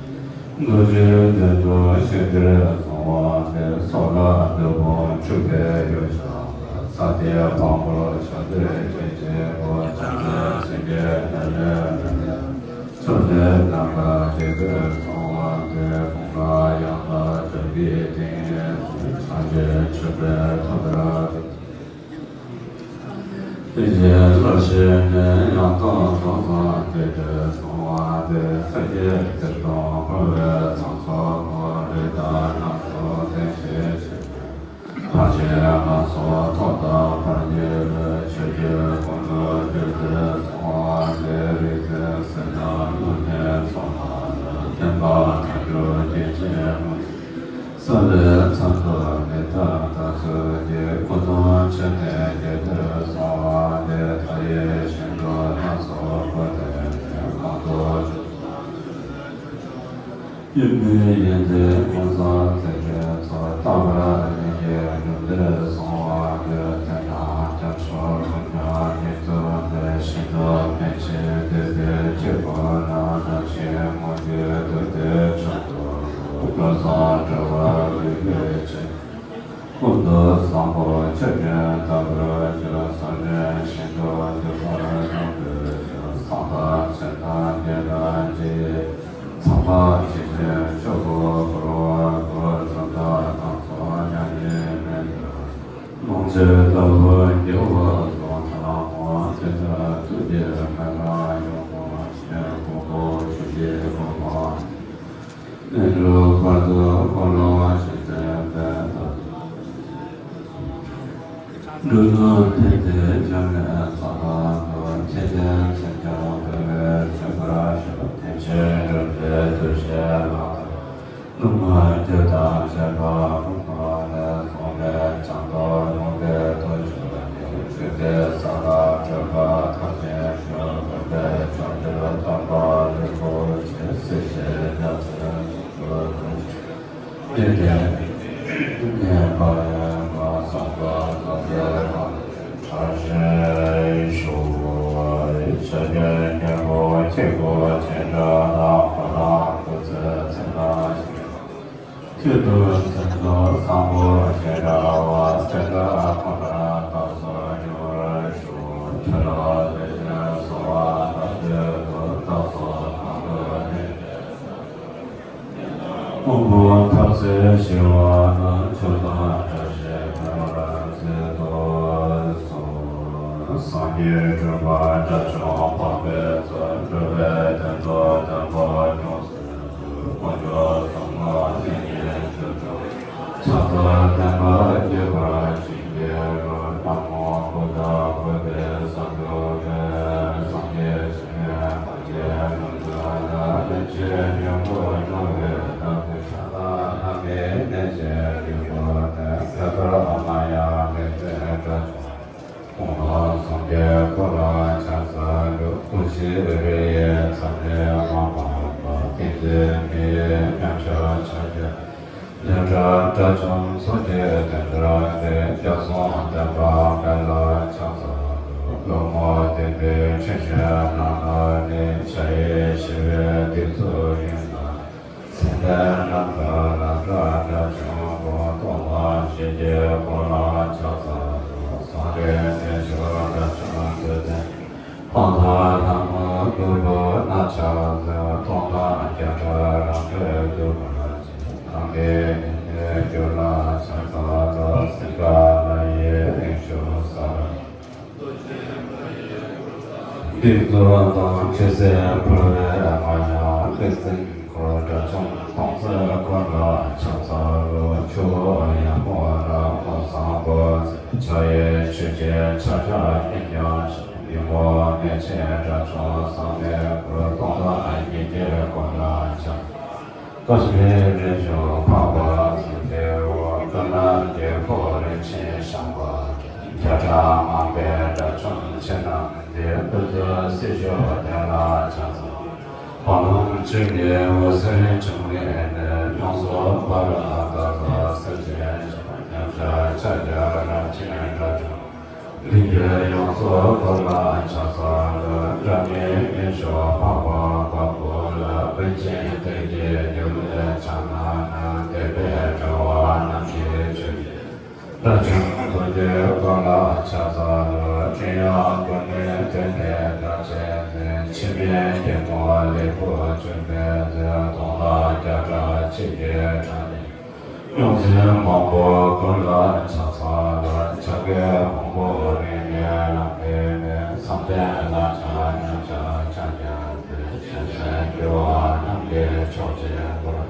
རྡོ་རྗེའི་མདུན་དུ་ཞིང་དེར་སོང་བ་དེ། སོགས་ལ་བདུད་དཔུང་འཁྲུགས་པའི་ཡུལ་འཇམ་པ། ས་སྟེང་བམ་པོར་ཕྱག་འཚལ་སྤྱན་ཆེན་པོ། བྱང་ཆུབ་སེམས་ཀྱི་རྣལ་འབྱོར་མ། མཆོག་ཐུན་རྣམ་པར་རྒྱལ་པོར་སོང་བ་དེ། དགུང་ལ་ཡང་དག་གྲགས་པའི་ཏིང་ངེ་འཛིན། བྱང་ཆུབ་མཆོད་པའི་ཐུགས་ཀར། དེ་བཞིན་བློ་ཆེ་ནས་ཡང་དག་རྫོགས་སངས་རྒྱས་དེར་སོང་བ་དེ། སངས་རྒྱས་གསེར་སྡོང་འཕོ་བའི་ཚངས་སོགས་སྐུ། རིགས་དང་རྣམ་གསུམ་ལྡན་ཞིང་གཤེགས་པ། ཐམས་ཅད་ལ་སོགས་ཐོག་དང་བར་གཉིས་ལས། ཆོས་ཀྱི་ཀུན་ཏུ་བསྒྱུར་ཏེ་སོང་བ་དེ། རིག་འཛིན་སེར་སྣ་ཀླུ་ལྡན་ཚོགས་རྣམས་ལ། བསྟན་པ་ ས་ལས་ཚར་དུ་མི་ཐར་ལྟ་ཚུལ་གྱི། སྐུ་གསུང་མཆོད་རྟེན་རྒྱས་པར་གསུངས་པ་འདི། མཐའ་ཡས་ཞིང་དུ་སྣ་ཚོགས་སྤོས་ཏེ་གང་དུ་བྱོན། སྐྱེ་མེད་ཡེ་ཤེས་ཀུན་བཟང་བརྩེ་ཆེན་ཚོགས། རྟག་པར་སྙན་བརྒྱུད་འབྱུང་ལྡན་གསུང་བ་འདི། དེང་ནས་ཀྱང་ཕྱོགས་ཀུན་ཀྱང་ཉིད་དུ་འདི། ཤིན་ཏུ་ཕན་ཕྱིར་འདུས་པའི་ཆོས་ཀུན་ལ། ནམ་ཞིག་མངོན་གྱུར་ཐུབ་པའི་ཕྱོགས་སུ་འགྲོ། ཀུན་བཟང་གྲོལ་བ་འདུས་པའི་ཕྱིར། ཀུན་ཏུ་བཟང་པོ་ཆོས་ཀྱི་ལྟ་བར་བྱ། བསམ་གཏན་ཤིན་ཏུ་འདུས་པར་བཟང་པོའི་ཕྱིར། སངས་དང་ཆོས་དང་དགེ་དང་བཅས། ཚངས་པ་ཇི་བཞིན་ཆོས་ཀྱི་ཕུང་པོ། བསམ་དོན་ལྷ་ཚོགས་མྱ་ངན་མེད་དུ། ལོངས་སྤྱོད་ལྟ་བུར་འགྱུར་བར་གསུངས། ཐལ་མོ་སྐྱེ་འཆི་ཐུགས་ཀྱི་མེ་འབར་ཡུལ། མ་ཆེན་ཀུན་ཏུ་ཆུ་སྐྱེས་ཀུན་སྤངས། གནས་གྲོལ་བར་དུ་འཁོར་ལོ་བཞི་བརྒྱ་པའི་མཐའ། འགྲོ་དོན་ཕན་བདེའི་འབྱུང་གནས་ཚོགས་དང་ལྡན། མཁྱེན་ལྡན་མཁྱེན་བརྩེ་འགྲོ་བའི་སྤྱོད་པར་ཤོག་དེང་ཕྱིར་འགྲོ་དུས་འདུ་ཤེས་ལག་ཏུ། སྣང་བ་རྒྱུད་དང་བཅས་པ་ཀུན་ཐོབ་ནས། བཟང་པོའི་ལྗང་ཐོག་ལུང་པའི་མཐུ་ཆུ་ཡིས། བཅུད་དེ་ས་ལ་སྤྲོས་པ་མཐར་ཕྱིན་ཤོག་སྟོན་པའི་མཆོག་གྱུར་དམ་པ་ལུས་པོ་ཆེ། སྲིད་ཞིའི་རྒྱ་མཚོའི་འཇིགས་སྐུལ་ཀུན་ཞི། ཉེས་པ་ཡོན་པ་སངས་རྒྱས་ཐམས་ཅད་ཕྲ་ཞིང་ཞུགས། ཕྱོགས་བཅུའི་གཉན་པོ་ཁྱེད་སྐུ་ཅི་འདྲ་དང་། ཁོ་རང་སྐུ་ཚེ་ཚད་དང་ཞིང་། ཁྱེད་སྐུ་ཚད་དང་བཟང་པོ་ཅི་འདྲ་བ། དེ་འདྲ་ཁོ་ན་རྟག་སོ་འགྱུར་ཞུགས། ཁྱོད་ལ་དེ་བཞིན་གསོལ་བ་འདེབས་ཀྱི་འདུག་རྟག་སོ་གང་དུ་ནི། དབང་པོ་ཐབས་ཟད་ཞི་བ་ན། མཆོག་དང་བཀྲ་ཤིས་ཕན་པར་མཛད་དུ་གསོལ། སངས་རྒྱས་སྤྲུལ་པ་དགྲ་བཅོམ་འཕགས་པའི་མཚན། འགྲོ་བའི་དོན་དུ་བསྟན་པ་སྐྱོང་སྲིད་མཛད། དཀོན་མཆོག་གསུམ་ལ་ཕྱག་འཚལ་ལོ། ཕྱག་འཚལ་བསྟན་པ་རྒྱས་པར་བྱིན་གྱིས་རློབས། ན་མོ་བུདྡྷ་བོ་དྷི་སཏྭ་ན། སངས་རྒྱས་ཀྱི་ཞིང་ལས་མ་སྐྱེས་ལྷུན་གྱིས་གྲུབ་པ། རིན་ཆེན་སྙིང་པོར་གྱུར་པའི་བདག་ཉིད། ཕྱག་དང་བསྙེན་པའི་གནས་ཀྱི་འབྱུང་པོ་སྟེ། ཕྱག་འཚལ་ཨོཾ་མ་ཡ་མེ་ཏྲི་དགྲ་བཅོམ། ཀུན་ལ་སངས་རྒྱས་འཁོར་ལ་ཕྱག་འཚལ་ལོ། སྐུ་བཞིའི་རིགས་ཡི་ཚད་མེད་མ་སྤངས་པ། ཏིང་འཛིན་མི་ཡི་མཉམ་གཞག་ཕྱག་རྒྱ། ལས་དགྲ་དགྲ་བཅོམ་ཚོགས་ཀྱི་དོན་དུ་སྟེ། སྐྱབས་གསུམ་བསྟན་པ་འཕེལ་ལ་ཕྱག་འཚལ་ལོ། སློབ་མ་བསྟེན་པའི་ཁྲིད་གཞུང་རྣམས་ལ་ནི། ཕྱག་གཡས་ཞི་བའི་སྡིགས་མཛུབ་གཡོན་དང་། སེམས་དཔའི་རྣམ་ཐར་ལམ་བྲལ་དགྲ་བཅོམ་པ། སྟོང་དང་བཞི་བརྒྱའི་འཁོར་ལ་ཕྱག་འཚལ་ལོ། ཟང་ཐལ་གནས་མཆོག་དགྲ་བཅོམ་མཛད་དེ། སྤང་ཐང་ལྷ་མོ་ཀླུ་བུ་ནག་ཕྱག་འཚལ། སྟོང་དང་བརྒྱ་ཕྲག་རང་གྲོལ་འདུ་བར་བྱེད། དམ་པའི་ཉི་མའི་རྒྱུ་ལ་ཕྱག་འཚལ་ལོ། སིངྒ་ལ་ཡི་དབྱིངས་སུ་གསལ། སྡིགས་མཛུབ་དང་ཁྲི་སེར་ཕུལ་བའི་མ་ཡང་ལེགས་བརྩེགས་འཁོར། དགྲ་བཅོམ་སྟོང་གཟིགས་འཁོར་ལ་ཕྱག་འཚལ་ལོ། ཆུ་བོ་ཡར་མོ་ལ་ཕོ་བཟང་པོ་མཛད། ཕྱག་གཡས་ཆུ་སྐྱེས་ཕྱག་རྒྱ་ཨིན་ཀྱང་ཞབས། ཉོན་མོངས་མེ་ལྕེ་དགྲ་བཅོམ་ཟག་མེད་འཁོར། སྟོང་དང་ཉིས་བརྒྱའི་འཁོར་ལ་ཕྱག། ཀ་ཤི་མིར་རི་རྒྱུད་འཕགས་པ་ཙིཏྟའི་དབུས། ཀ་ན་རྒྱལ་པོ་རིན་ཆེན་ཞང་པོ་བརྒྱ་ཕྲག་མང་པོས་དགྲ་བཅོམ་ཕྱིར་བསྣམས་ཏེ། ཕུར་ཚུགས་སྲི་ཞུ་དེ་ལ་ཕྱག་འཚལ། ཕ་ལོང་བཅུ་གཉིས་འོད་ཟེར་འབྱུང་གནས་ནས། ཡོངས་སུ་འབར་བ་དག་ཚོགས་སེར་ཆེན་ཞགས། མཉམ་གཞག་ཕྱག་རྒྱ་རིན་ཆེན་དགྲ་བཅོམ། ལྷུན་གྱིས་ཡོངས་སུ་བསྐོར་ལ་ཕྱག་འཚལ་ལོ། སྒྲ་སྙན་སྙན་ཞུ་འཕགས་པ་དཀར་པོ་ལ། པཎ་ཆེན་གཏེར་གྱི་རྒྱུད་ལས་ཕྱག་ན་བསྣམས། དད་པས་བསྒྲལ་བ་རྣམས་ཀྱི་མཆོག་དགྲ་བཅོམ་ཀུན་གྱིས་བསྐོར་ལ་ཕྱག་འཚལ་ལོ། སྤྲིན་དབྱངས་ཀུན་ནས་བཏོན་ཏེ་བདག་གཅེས་ནས། འཆི་མེད་རྒྱལ་མོ་ལེགས་པོ་བྱོན་པའི་ཚེ། སྟོང་དང་བརྒྱ་ཕྲག་ཆིག་བརྒྱའི་གྲངས་ནི། ཡོངས་འཛིན་མང་པོ་ཀུན་ལ་ཕྱག་འཚལ་ལོ། ཕྱག་རྒྱའི་ཕུང་པོ་རིང་ནས་ལངས་པའི་མེ། བསམ་གཏན་ལ་ཕྱག་མཉམ་གཞག་ཕྱག་རྒྱ་མཛད། ཞལ་བཞུགས་རྒྱལ་བ་རྣམས་ཀྱི་མཆོག་ཅེས་བསྐོར།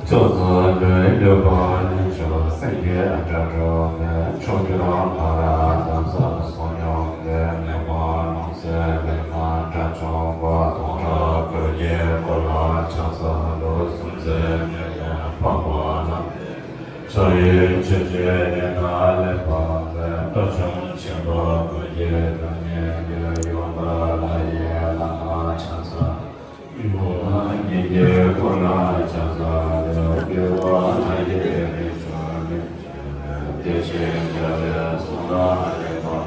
ཕྱོགས་བཅུ་ལུས་ལུས་པོ་ལྷུན་གྱིས་སེང་གེའི་སྒྲ་སྒྲོགས་པས། ཕྱོགས་བཅུར་འཕགས་རབ་གདན་ས་བསོད་སྙོམས་པས། མི་ཕམ་ལྷུང་བཟེད་ལས་ངན་དགྲ་བཅོམ་པ། སྟོང་ཕྲག་དགུ་བརྒྱའི་འཁོར་ལ་ཕྱག་འཚལ་ལོ། སུམ་བརྩེགས་མེ་ལྟར་ ཕྱག་གཡས་མཆོད་བྱེད་ཡན་ལག་ལེགས་པར་མཛེས། སྐུ་གསུང་ཆེན་པོ་ཀུན་གྱི་དོན་ཉིད་ཀྱི། ཡོངས་དག་ལྷ་ཡི་བླ་མ་ཕྱག་འཚལ་ལོ། ཡུམ་ཉིད་ཀྱི་སྐུ་ལ་ཕྱག་འཚལ་ལོ། དཔལ་བོ་ལྷ་ཡི་རིགས་སུ་སྨིན་པའི། དེ་བཞིན་རྒྱལ་བའི་གསུང་རབ་ལེགས་པར།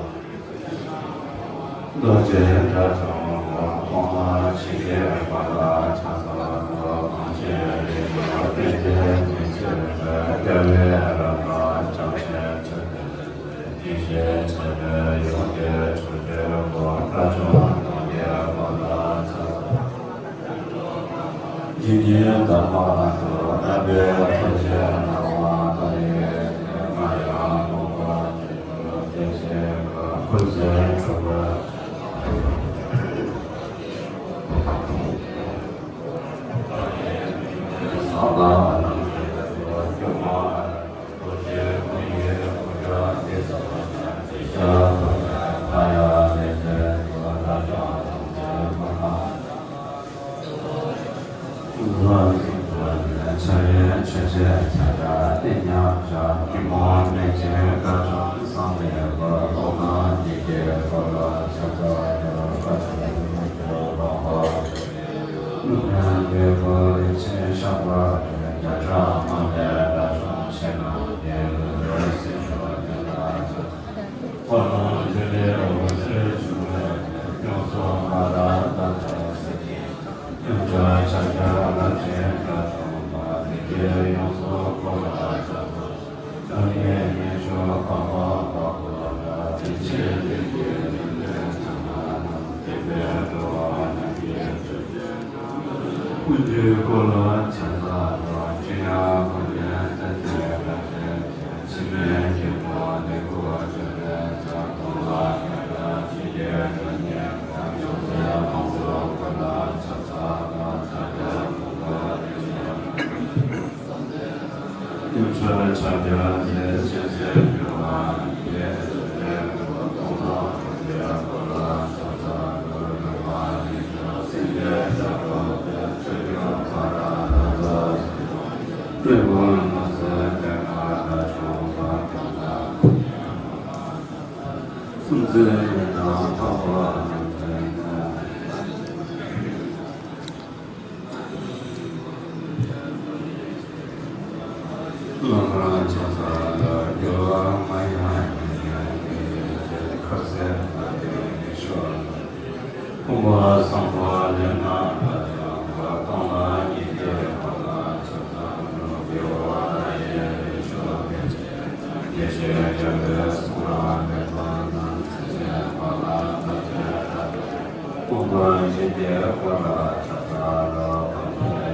རྡོ་རྗེ་དགྲ་བཅོམ་པ། གོང་མ་ཞི་བདེའི་དཔལ་ལ་ཕྱག་འཚལ་ལོ། གང་ཞིག་རིག་པ་གཏན་གྱི་མི་ཕྱེད་པའི། རྒྱལ་བའི་རབ་ལ་ཕྱག་བྱས་ཆོས་སྟོན་པའི། ཡེ་ཤེས་འཆད་པའི་ཡོན་ཏན་གྲུབ་པའི་སྐུ། དགྲ་བཅོམ་སྟོང་གི་དཔལ་ལ་ཕྱག་འཚལ་ལོ། ཇི་སྙེད་དམ་པ་ཐོབ། རབ་དགའ་ཚོགས་ཀྱིས་བསྔགས་པ་དང་། ཡེ་ཤེས་མངའ་ཡང་དགོངས་པ་ཆེན་པོས། བདེ་གཤེགས་པ་ཀུན་གཟིགས་གྲུབ་པ། ཕྱག་གཡས་མཆོད་བྱེད་ཕྱག་རྒྱ་ཏིང་ཡང་བཞག་སྐྱིལ་མོ་ཀྲུང་གསུམ་བསྲངས་ལེགས་པར། ལྷོ་ཁང་ཉིད་ཀྱི་སྐོར་ལ་ཕྱག་འཚལ་ལོ། བཀའ་དྲིན་ཀུན་གྱི་རོལ་པ། ཀླུ་ལྡན་འབྲས་བུ་རིན་ཆེན་ཤར་བ་རེད། བརྒྱ་ཕྲག་མང་པོས་དགྲ་བཅོམ་ཕྱིར་ན། རྒྱལ་བའི་སྲས་མཆོག་དེ་དག་ཀྱང་། འཁོར་དང་འདུས་པའི་འོད་ཟེར་བྱུང་བས། ཡོངས་སུ་མ་དག་བདག་ལྟར་གཟིགས། ཡུམ་གྱི་ཕྱག་རྒྱ་རབ་འབྱེད་དགྲ་བཅོམ་པ། ལེགས་སྤྱད་ཡོངས་སུ་བསྐོར་བ་ལ་ཕྱག་འཚལ། བདག་ཉིད་ཉེར་བཞི་པགས་པ་དཔའ་བོ་ལ། རིན་ཆེན་གླིང་གི་ཡོན་ཏན་ཕྲ་མོ་རྣམས། བསྟན་པའི་འགྲོ་བ་རྣམས་ཀྱི་བཅུད་དེ། ཀུན་གྱི་སྐུ་ལ་ཕྱག་འཚལ་ལོ། ཆོས་དབྱིངས་ཀུན་ལྡན་སེམས་ཀྱི་བདག་ཉིད་ཀྱི། འཆི་མེད་སྙིང་པོ་ལེའུ་བཅུ་པའི་ཚེ། སྟོང་ལ་རྒྱལ་བ་ཡིད་ཀྱི་དོན་གཉེར་དང་། ཅུང་ཟད་དབང་པོའི་སྐུ་ལ་ཕྱག་འཚལ་ལོ། ཕྱག་རྒྱ་ཕུང་པོ་རིན་ཆེན་ཡུམ་གྱི་ཕྱག་རྒྱ་ལས་ཅན་ཟེར་གྱུར་པ། ཡེ་ཤེས་ཀྱི་སྟོང་ཐུན་གྱི་སྐུ་ལ་ཕྱག་འཚལ་ལོ། ཡུམ་མ་ཡིན་ཀྱང་སེམས་ཅན་བདག་ཏུ་སྟེ། ཆོས་སྐྱོང་ཕ་ར་དྭ་ཚ་སྲས་དང་། སྤྲུལ་སྐུ་ལྷ་སྲས་ཏེ་ལྔ་དགྲ་བཅོམ་པ་དེ་དག་གསུམ་མཚོན་ཡོན་དང་འཕགས་པ་རྣམས་མཚོན། ལྷོ་ཁང་ཕྱག་འཚལ་ལོ། རྒྱལ་བ་མ་ཡེངས་མི་ཡེངས་ཀྱི། ཁ་ཟས་མ་ལུས་ཉི་ཤུ་རྩ། ཕུང་པོ་བཟང་པོ་ལེགས་བསྔགས་པ་དང་། སྟོང་ལ་ཉིད་ཀྱི་སྐུ་ལ་ཕྱག་འཚལ་ལོ། རྒྱལ་བ་ལྷ་ཡི་རིགས་སུ་སྨིན་ཅིང་། ཡེ་ཤེས་རྒྱལ་པོའི་གསུང་རབ་ལེགས་པ་རྣམས། མཚན་ཅན་པ་ལ་བཏགས་པའི་བཀྲ་ཤིས་ཀྱི། ཕུང་པོ་ཡིད་ཀྱི་སྐུ་ལ་ཕྱག་འཚལ་ལོ། གང་ཞིག་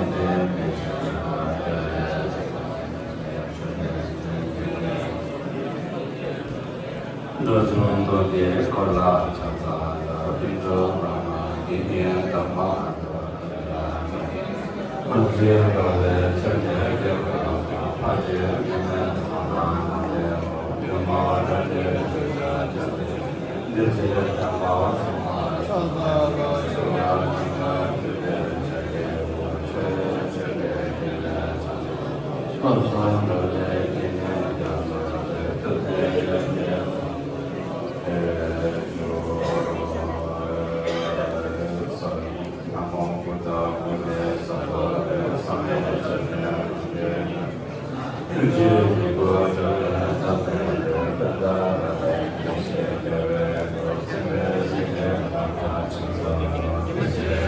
རིག་པ་གཏན་བདེ་མི་ཕྱེད་པ། རྒྱལ་བའི་སྲས་དང་མཉམ་པའི་ཆོས་ཀྱི་སྤྱོད་ཡུལ་ཅན། དགྲ་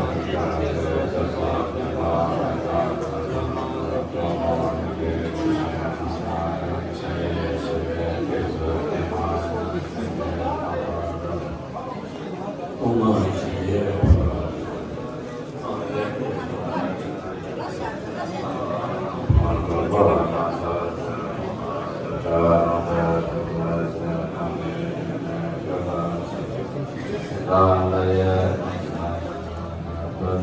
བཅོམ་སྟོབས་ཀྱི་སྐུ་ལ་ཕྱག་འཚལ་ལོ། ཀུན་འགྲོ་ལམ་ལ་དགེ་བསྙེན་དམ་པ་ཐོབ། ཕྱག་འཚལ་ལོ། ཕྱག་འཚལ་ལོ།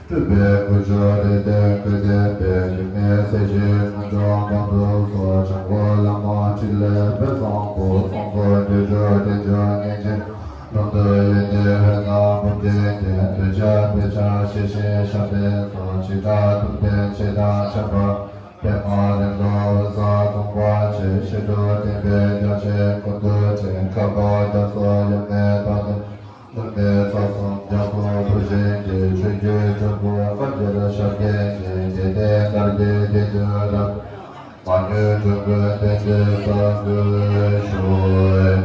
སྤྲུལ་པའི་སྐུ་མཆོག་རིགས་ལྡན་སྐུ་ལྡན་པའི། སྒྱུ་མའི་ཚིག་བཞིན་དངོས་གྲུབ་སྤངས་ཐོབ་སོགས། འཇམ་མགོན་བླ་མ་ཕྲིན་ལས་དཔལ་བཟང་པོ། གསང་གསུམ་སྒྱུ་འཕྲུལ་རྟེན་འབྱུང་སྙིང་རྗེ། ལུང་དུ་ཡོན་ཏན་ཕན་རྣམས་འབུམ་ལྡན་གྱི། གདུལ་བྱ་དཔེར་ན་ཤེར་ཕྱིན་ཤཱཀྱའི་ཚོགས། འཇིགས་བྲལ་ཐུབ་བསྟན་ཆེ་དང་ཁྱད་པར་པདྨ་རིང་ལོ་འོད་གསལ་འཛོམས་པ་ཆེ། ཞི་ཁྲོ་ལྡན་པའི་རྒྱ་ཆེན་ཀུན་འདུས་ཅན། བཀའ་པ་རྒྱ་མཚོ་ཡབ་མེས་བདག་ལྡན། སློབ་མའི་རྩ་གསུམ་རྒྱ་མཚོ་ཐུགས་ཆེན་གྱི། ཆོས་ཀྱི་སྤྲུལ་སྐུ་བཀའ་འགྱུར་ཞབས་བརྟན་ཅན། རྒྱལ་བསྟན་དར་རྒྱས་དགེ་འདུན་རབ། མ་གྱུར་འགྲོ་ཀུན་བསྟན་འཛིན་གསར་བསྐོས་ཤོག་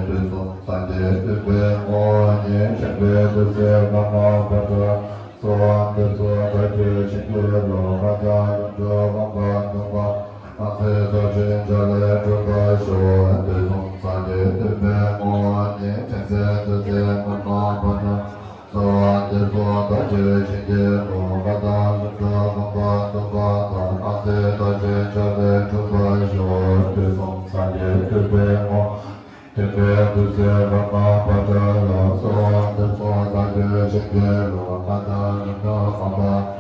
དུས་གསུམ་སངས་རྒྱས་སྤྲུལ་པའི་ངོ་བོ་ཉིད། མཁྱེན་པའི་ཐུགས་སྲས་པདྨ་བཛྲ་ལ། གསོལ་བ་འདེབས་སོ་བདག་རྒྱུད་བྱིན་གྱིས་རློབས། བཀའ་དང་ལུང་སྒྲུབ་དགོངས་པ་མདོར་བསྡུས་པ། སྣང་སྲིད་རྟོག་བཅས་འཇའ་ལུས་འགྲུབ་པར་ཤོག་དུས་གསུམ་སངས་རྒྱས་སྤྲུལ་པའི་ངོ་བོ་ཉིད། མཁྱེན་པའི་ཐུགས་སྲས་པདྨ་བཛྲ་ལ། གསོལ་བ་འདེབས་སོ་བདག་རྒྱུད་བྱིན་གྱིས་རློབས། བཀའ་དང་ལུང་སྒྲུབ་དགོངས་པ་མདོར་བསྡུས་པ། སྣང་སྲིད་རྟོག་བཅས་འཇའ་ལུས་འགྲུབ་པར་ཤོག་དུས་གསུམ་སངས་རྒྱས་སྤྲུལ་པའི་ངོ་བོ། མཁྱེན་པའི་ཐུགས་སྲས་པདྨ་བཛྲ་ལ། གསོལ་བ་འདེབས་སོ་བདག་རྒྱུད་བྱིན་གྱིས་རློབས། བཀའ་དང་ལུང་སྒྲུབ་དགོངས་པ་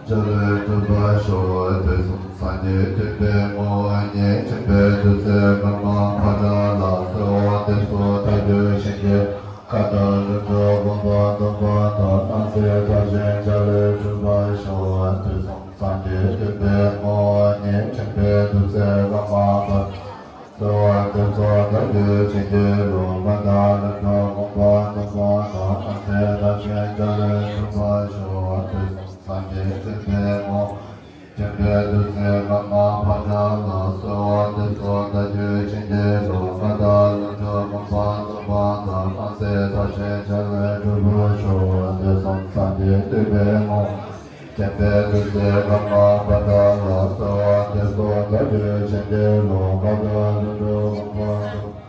འཇའ་ལུས་འགྲུབ་པར་ཤོག་དུས་གསུམ་སངས་རྒྱས་སྤྲུལ་པའི་ངོ་བོ་ཉིད། མཁྱེན་པའི་ཐུགས་སྲས་པདྨ་བཛྲ་ལ། གསོལ་བ་འདེབས་སོ་བདག་རྒྱུད་བྱིན་གྱིས། བཀའ་དང་ལུང་སྒྲུབ་དགོངས་པ་མདོར་བསྡུས་པ། སྣང་སྲིད་རྟོག་བཅས་འཇའ་ལུས་འགྲུབ་པར་ཤོག་དུས་གསུམ་སངས་རྒྱས་སྤྲུལ་པའི་ངོ་བོ་ཉིད། མཁྱེན་པའི་ཐུགས་སྲས་པདྨ་བཛྲ་ལ། གསོལ་བ་འདེབས་སོ་བདག་རྒྱུད་བྱིན་གྱིས་རློབས། བཀའ་དང་ལུང་སྒྲུབ་དགོངས་པ་མདོར་བསྡུས་པ། སྣང་སྲིད་རྟོག་བཅས་འཇའ་ལུས་འགྲུབ་པར་ཤོག་དུས་གསུམ་སངས་རྒྱས་སྤྲུལ་པའི་ངོ་བོ། མཁྱེན་པའི་ཐུགས་སྲས་པདྨ་བཛྲ་ལ། གསོལ་བ་འདེབས་སོ་བདག་རྒྱུད་བྱིན་གྱིས་རློབས། བཀའ་དང་ལུང་སྒྲུབ་དགོངས་པ་མདོར་བསྡུས་པ། སྣང་སྲིད་རྟོག་བཅས་འཇའ་ལུས་འགྲུབ་པར་ཤོག་དུས་གསུམ་སངས་རྒྱས་སྤྲུལ་པའི་ངོ་བོ། མཁྱེན་པའི་ཐུགས་སྲས་པདྨ་བཛྲ་ལ། གསོལ་བ་འདེབས་སོ་བདག་རྒྱུད་བྱིན་གྱིས་རློབས། བཀའ་དང་ལུང་སྒྲུབ་དགོངས་པ་མདོར། སྣང་སྲིད་རྟོག་བཅས་འཇའ་ལུས་འགྲུབ་པར་ཤོག་དུས་གསུམ་སངས་རྒྱས་སྤྲུལ་པའི་ངོ་བོ་ཉིད། མཁྱེན་པའི་ཐུགས་སྲས་པདྨ་བཛྲ་ལ། གསོལ་བ་འདེབས་སོ་བདག་རྒྱུད་བྱིན་གྱིས་རློབས། བཀའ་དང་ལུང་སྒྲུབ་དགོངས་པ་མདོར་བསྡུས་པ། སྣང་སྲིད་རྟོག་བཅས་འཇའ་ལུས་འགྲུབ་པར་ཤོག་དུས་གསུམ་སངས་རྒྱས་སྤྲུལ་པའི་ངོ་བོ་ཉིད། མཁྱེན་པའི་ཐུགས་སྲས་པདྨ་བཛྲ་ལ། གསོལ་བ་འདེབས་སོ་བདག་རྒྱུད་བྱིན་གྱིས་རློབས། བཀའ་དང་ལུང་སྒྲུབ་དགོངས་པ་མདོར་བསྡུས་པ།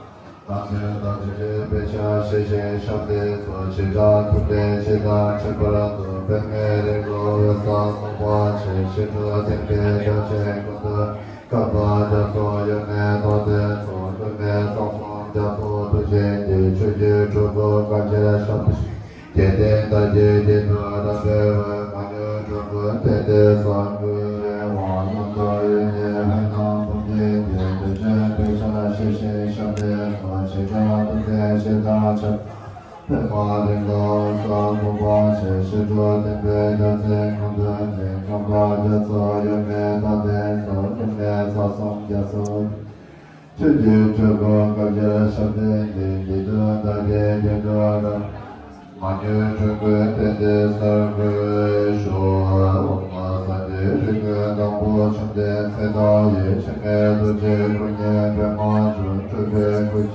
སྣང་སྲིད་རྟོག་བཅས་འཇའ་ལུས་འགྲུབ་པར་ཤོག་དུས་གསུམ་སངས་རྒྱས་སྤྲུལ་པའི་ངོ་བོ་ཉིད། མཁྱེན་པའི་ཐུགས་སྲས་བཀའ་པ་རྒྱ་མཚོ་ཡབ་མེས་རྟོགས་ལྡན་སོགས། སློབ་མའི་རྩ་གསུམ་རྒྱ་མཚོ་ཐུགས་ཆེན་གྱི། ཆོས་ཀྱི་སྤྲུལ་སྐུ་བཀའ་འགྱུར་ཞབས་ཏོག་ཅན། རྒྱལ་བསྟན་དར་རྒྱས་དགེ་འདུན་རབ་སྤེལ་བའི། མ་གྱུར་འགྲོ་ཀུན་བསྟན་འདིར་གསར་འགོད་རེ་བ། ལུང་དུ་ཡོན་ཏན་ཕན་རྣམས་འབུམ་ལྡན་གྱི། གདུལ་བྱ་དཔེར་ན་ཤེར་ཕྱིན་ཤཱཀྱའི་ཚོགས། འཇིགས་བྲལ་ཐུབ་བསྟན་ཆེ་དང་ཁྱད། པདྨ་རིང་ལོ་འོད་གསལ་འཛོམས་པ་ཆེ། ཞི་ཁྲོ་ལྡན་པའི་རྒྱལ་མཚན་ཀུན་འདུས་ཅན། བཀའ་པ་རྒྱ་མཚོ་ཡབ་མེས་རྟག་བརྟན་སོགས། སློབ་མའི་རྩ་གསུམ་རྒྱ་མཚོ། ཆོས་ཀྱི་སྤྲུལ་སྐུ་བཀའ་འགྱུར་ཞབས་བརྟན་གྱི། དགེ་འདུན་དར་རྒྱས་དགེ་འདུན་རབ། མ་གྱུར་འགྲོ་ཀུན་བསྟན་འདིར་གསར་འགོད་ཤོག་ཨོཾ་སྭསྟི། རིགས་ཀུན་དང་པོ་བཅོམ་ལྡན་འདས་མཐའ་ཡས། འཆི་མེད་རྡོ་རྗེ་སྐུ་བརྙེས་པདྨ་འབྱུང་། སྤྲུལ་པའི་སྐུ།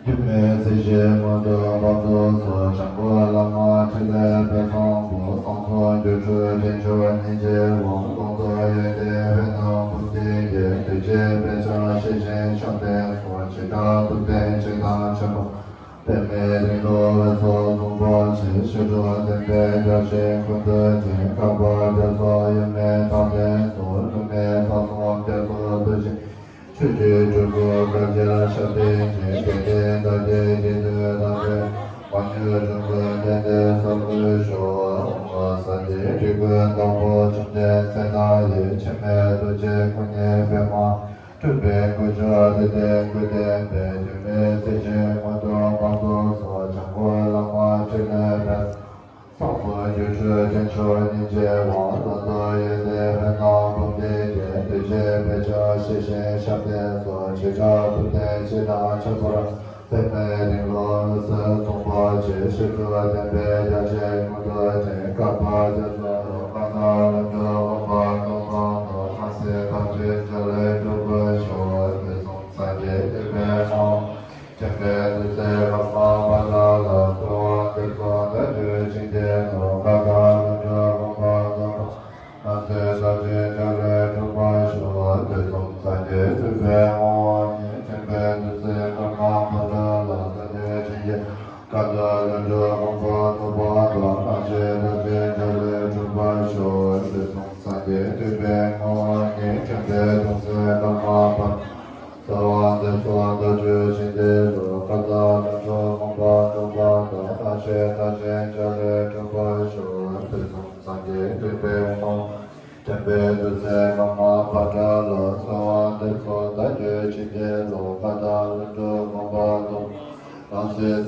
སྒྱུ་མའི་ཚིག་བཞིན་མངོན་དུ་བབས་སོ། འཇམ་མགོན་བླ་མ་ཕྲིན་ལས་དཔལ་བཟང་པོ། གསང་གསུམ་སྒྱུ་འཕྲུལ་རྟེན་འབྱུང་སྙིང་རྗེའི་དབང་། ལུང་དུ་ཡོན་ཏན་ཕན་རྣམས་འབུམ་ལྡན་གྱི། གདུལ་བྱའི་དཔལ་ཆ་ཤེར་ཕྱིན་ཤཱཀྱའི་ཚོགས། འཇིགས་བྲལ་ཐུབ་བསྟན་ཆེ་དང་ཁྱད་པར། པདྨ་རིང་ལོ་འོད་གསལ་འཛོམས་པ་ཆེ། ཞི་ཁྲོ་ལྡན་པའི་རྒྱལ་ཆེན་ཀུན་འདུས་ཅན། བཀའ་པ་རྒྱ་མཚོ་ཡབ་མེས་རྟག་བརྟན་སོགས། སློབ་མའི་རྩ་གསུམ་རྒྱ་མཚོ་ཐུགས་ཆེན། ཆོས་ཀྱི་སྤྲུལ་སྐུ་བཀའ་འགྱུར་ཞབས་བརྟན་ཅན། རྒྱལ་བསྟན་དར་རྒྱས་དགེ་འདུན་རབ་སྤེལ། མ་གྱུར་འགྲོ་ཀུན་བསྟན་འདིར་གསར་འགོད་ཤོག་ཨོཾ་སྭསྟི། རིགས་ཀུན་དང་པོ་བཅོམ་ལྡན་འདས་མཐའ་ཡས། འཆི་མེད་རྡོ་རྗེ་སྐུ་བརྙེས་པདྨ། སྤྲུལ་པའི་སྐུ་མཆོག་རིགས་ལྡན་སྐུ་ལྡན་པའི། སྒྱུ་མའི་ཚིག་བཞིན་མངོན་དུ་བབས་སོ། འཇམ་མགོན་བླ་མ་ཕྲིན་ལས་དཔལ། གསང་གསུམ་སྒྱུ་འཕྲུལ་རྟེན་འབྱུང་སྙིང་རྗེའི་དབང་། ལུང་དུ་ཡོན་ཏན་ཕན་རྣམས་འབུམ་ལྡན་གྱི། གདུལ་བྱའི་དཔལ་ཆ་ཤེར་ཕྱིན་ཤཱཀྱའི་ཚོགས། འཇིགས་བྲལ་ཐུབ་བསྟན་ཆེ་དང་ཁྱད་པར། པདྨ་རིང་ལོ་འོད་གསལ་འཛོམས་པ་ཆེ། ཞི་ཁྲོ་ལྡན་པའི་རྒྱལ་ཆེན་ཀུན་འདུས་ཅན། བཀའ་པ་རྒྱ་མཚོ་ཡབ་མེས་རྟག་བརྟན་སོགས། སྣང་སྲིད་རྟོག་བཅས་འཇའ་ལུས་འགྲུབ་པར་ཤོག་དུས་གསུམ་སངས་རྒྱས་སྤྲུལ་པའི་ངོ་བོ། མཁྱེན་པའི་ཐུགས་སྲས་པདྨ་བཛྲ་ལ། གསོལ་བ་འདེབས་སོ་བདག་རྒྱུད་བྱིན་གྱིས་རློབས། བཀའ་དང་ལུང་སྒྲུབ་དགོངས་པ་མདོར་བསྡུས་པ། སྣང་སྲིད་རྟོག་བཅས་འཇའ་ལུས་འགྲུབ་པར་ཤོག་དུས་གསུམ་སངས་རྒྱས་སྤྲུལ་པའི་ངོ་བོ་ཉིད། མཁྱེན་པའི་ཐུགས་སྲས་པདྨ་བཛྲ་ལ། བདག་རྒྱུད་བྱིན་གྱིས། བཀའ་དང་ལུང་སྒྲུབ་དགོངས་པ་མདོར་བསྡུས་པ། སྣང་སྲིད་རྟོག་བཅས་འཇའ་ལུས་འགྲུབ་པར་ཤོག་དུས་གསུམ་སངས་རྒྱས་སྤྲུལ་པའི་ངོ་བོ་ཉིད། མཁྱེན་པའི་ཐུགས་སྲས་པདྨ་བཛྲ། གསོལ་བ་འདེབས་སོ་བདག་རྒྱུད་བྱིན་གྱིས་རློབས། བཀའ་དང་ལུང་སྒྲུབ་དགོངས་པ་མདོར་བསྡུས་པ། སྣང་སྲིད་རྟོག་བཅས་འཇའ་ལུས་འགྲུབ། པའི་དུས་ཚེ་ཀརྨ་པ་ཏྲ་ལ་གསོལ་བ་འདེབས་སོ། བདག་རྒྱུད་བྱིན་གྱིས་རློབས་མཁའ་ལྟར་ལྷུན་གྲུབ་དགོངས་པ་རྫོགས། ལམ་སྲིད།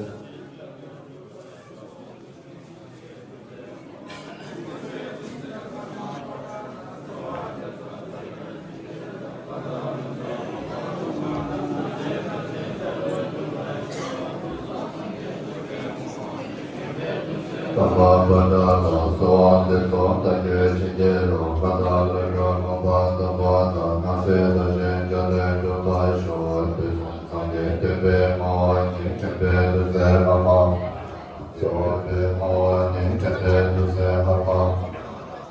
ཀརྨ་པ་ཏྲ་ལ་གསོལ་བ་འདེབས་སོ། བདག་རྒྱུད་བྱིན་གྱིས་རློབས་མཁའ་ལྟར་ལྷུན་གྲུབ་དགོངས་པ་རྫོགས་པ་དང་། ལམ་སྲིད་རླབས་ཆེན་རྒྱ་ཆེན་འགྲུབ་པར་ཤོག་དུས་གསུམ་སངས་རྒྱས་འདུས་པའི་ངོ་བོ་ཉིད། དྲན་པའི་དུས་ཚེ་ཀརྨ་གསོལ་བ་འདེབས་སོ། དྲན་པའི་དུས་ཚེ་ཀརྨ་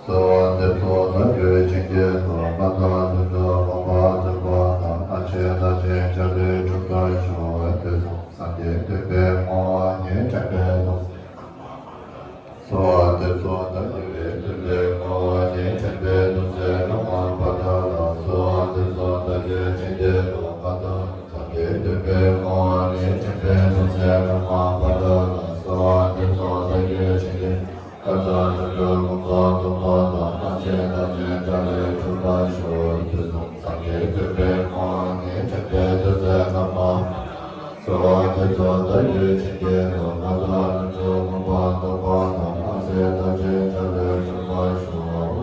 གསོལ་བ་འདེབས་སོ། བདག་རྒྱུད་བྱིན་གྱིས་རློབས་མཁའ་ལྟར་ལྷུན་གྲུབ་དགོངས་པ་རྫོགས་པ་དང་། ལྷ་ཆེན་བདག་ཆེན་འཇའ་ལུས་འགྲུབ་པར་ཤོག་དུས་གསུམ་སངས་རྒྱས་འདུས་པའི་ངོ་བོ་ཉིད། དྲན་པའི་དུས་གསོལ་བ་འདེབས་སོ། བདག་རྒྱུད་བྱིན་གྱིས་རློབས་མཁའ་ལྟར་ལྷུན་གྲུབ་དགོངས་པ་རྫོགས་པ་དང་། ལྷ་ཆེན་བདག་ཆེན་འཇའ་ལུས་འགྲུབ་པར་ཤོག་དུས་གསུམ་སངས་རྒྱས་འདུས་པའི་ངོ་བོ་ཉིད། དྲན་པའི་དུས་ཚེ་ཀརྨ་པ་ཏྲ་ལ་གསོལ་བ་འདེབས་སོ། བདག་རྒྱུད་བྱིན་གྱིས་རློབས་མཁའ་ལྟར་སངས་རྒྱས་འདུས་པའི་ངོ་བོ་ཉིད། དྲན་པའི་དུས་ཚེ་ཀརྨ་པ་ཏྲ་ལ་གསོལ་བ་འདེབས་སོ། བདག་རྒྱུད་བྱིན་གྱིས་རློབས་མཁའ་ལྟར་ལྷུན་གྲུབ་དགོངས་པ་རྫོགས་པ་དང་། ལྷ་ཆེན་བདག་ཆེན་འཇའ་ལུས་འགྲུབ་པར་ཤོག་དུས་གསུམ་སངས་རྒྱས་འདུས་པའི་ངོ་བོ་ཉིད། དྲན་པའི་དུས་ཚེ་ཀརྨ་གསོལ་བ་འདེབས་སོ། བདག་རྒྱུད་བྱིན་གྱིས་རློབས་མཁའ་ལྟར་ལྷུན་གྲུབ་དགོངས་པ་རྫོགས་པ་དང་། ལྷ་སྲས་བདག་ཆེན་འཇའ་ལུས་འགྲུབ་པར་ཤོག་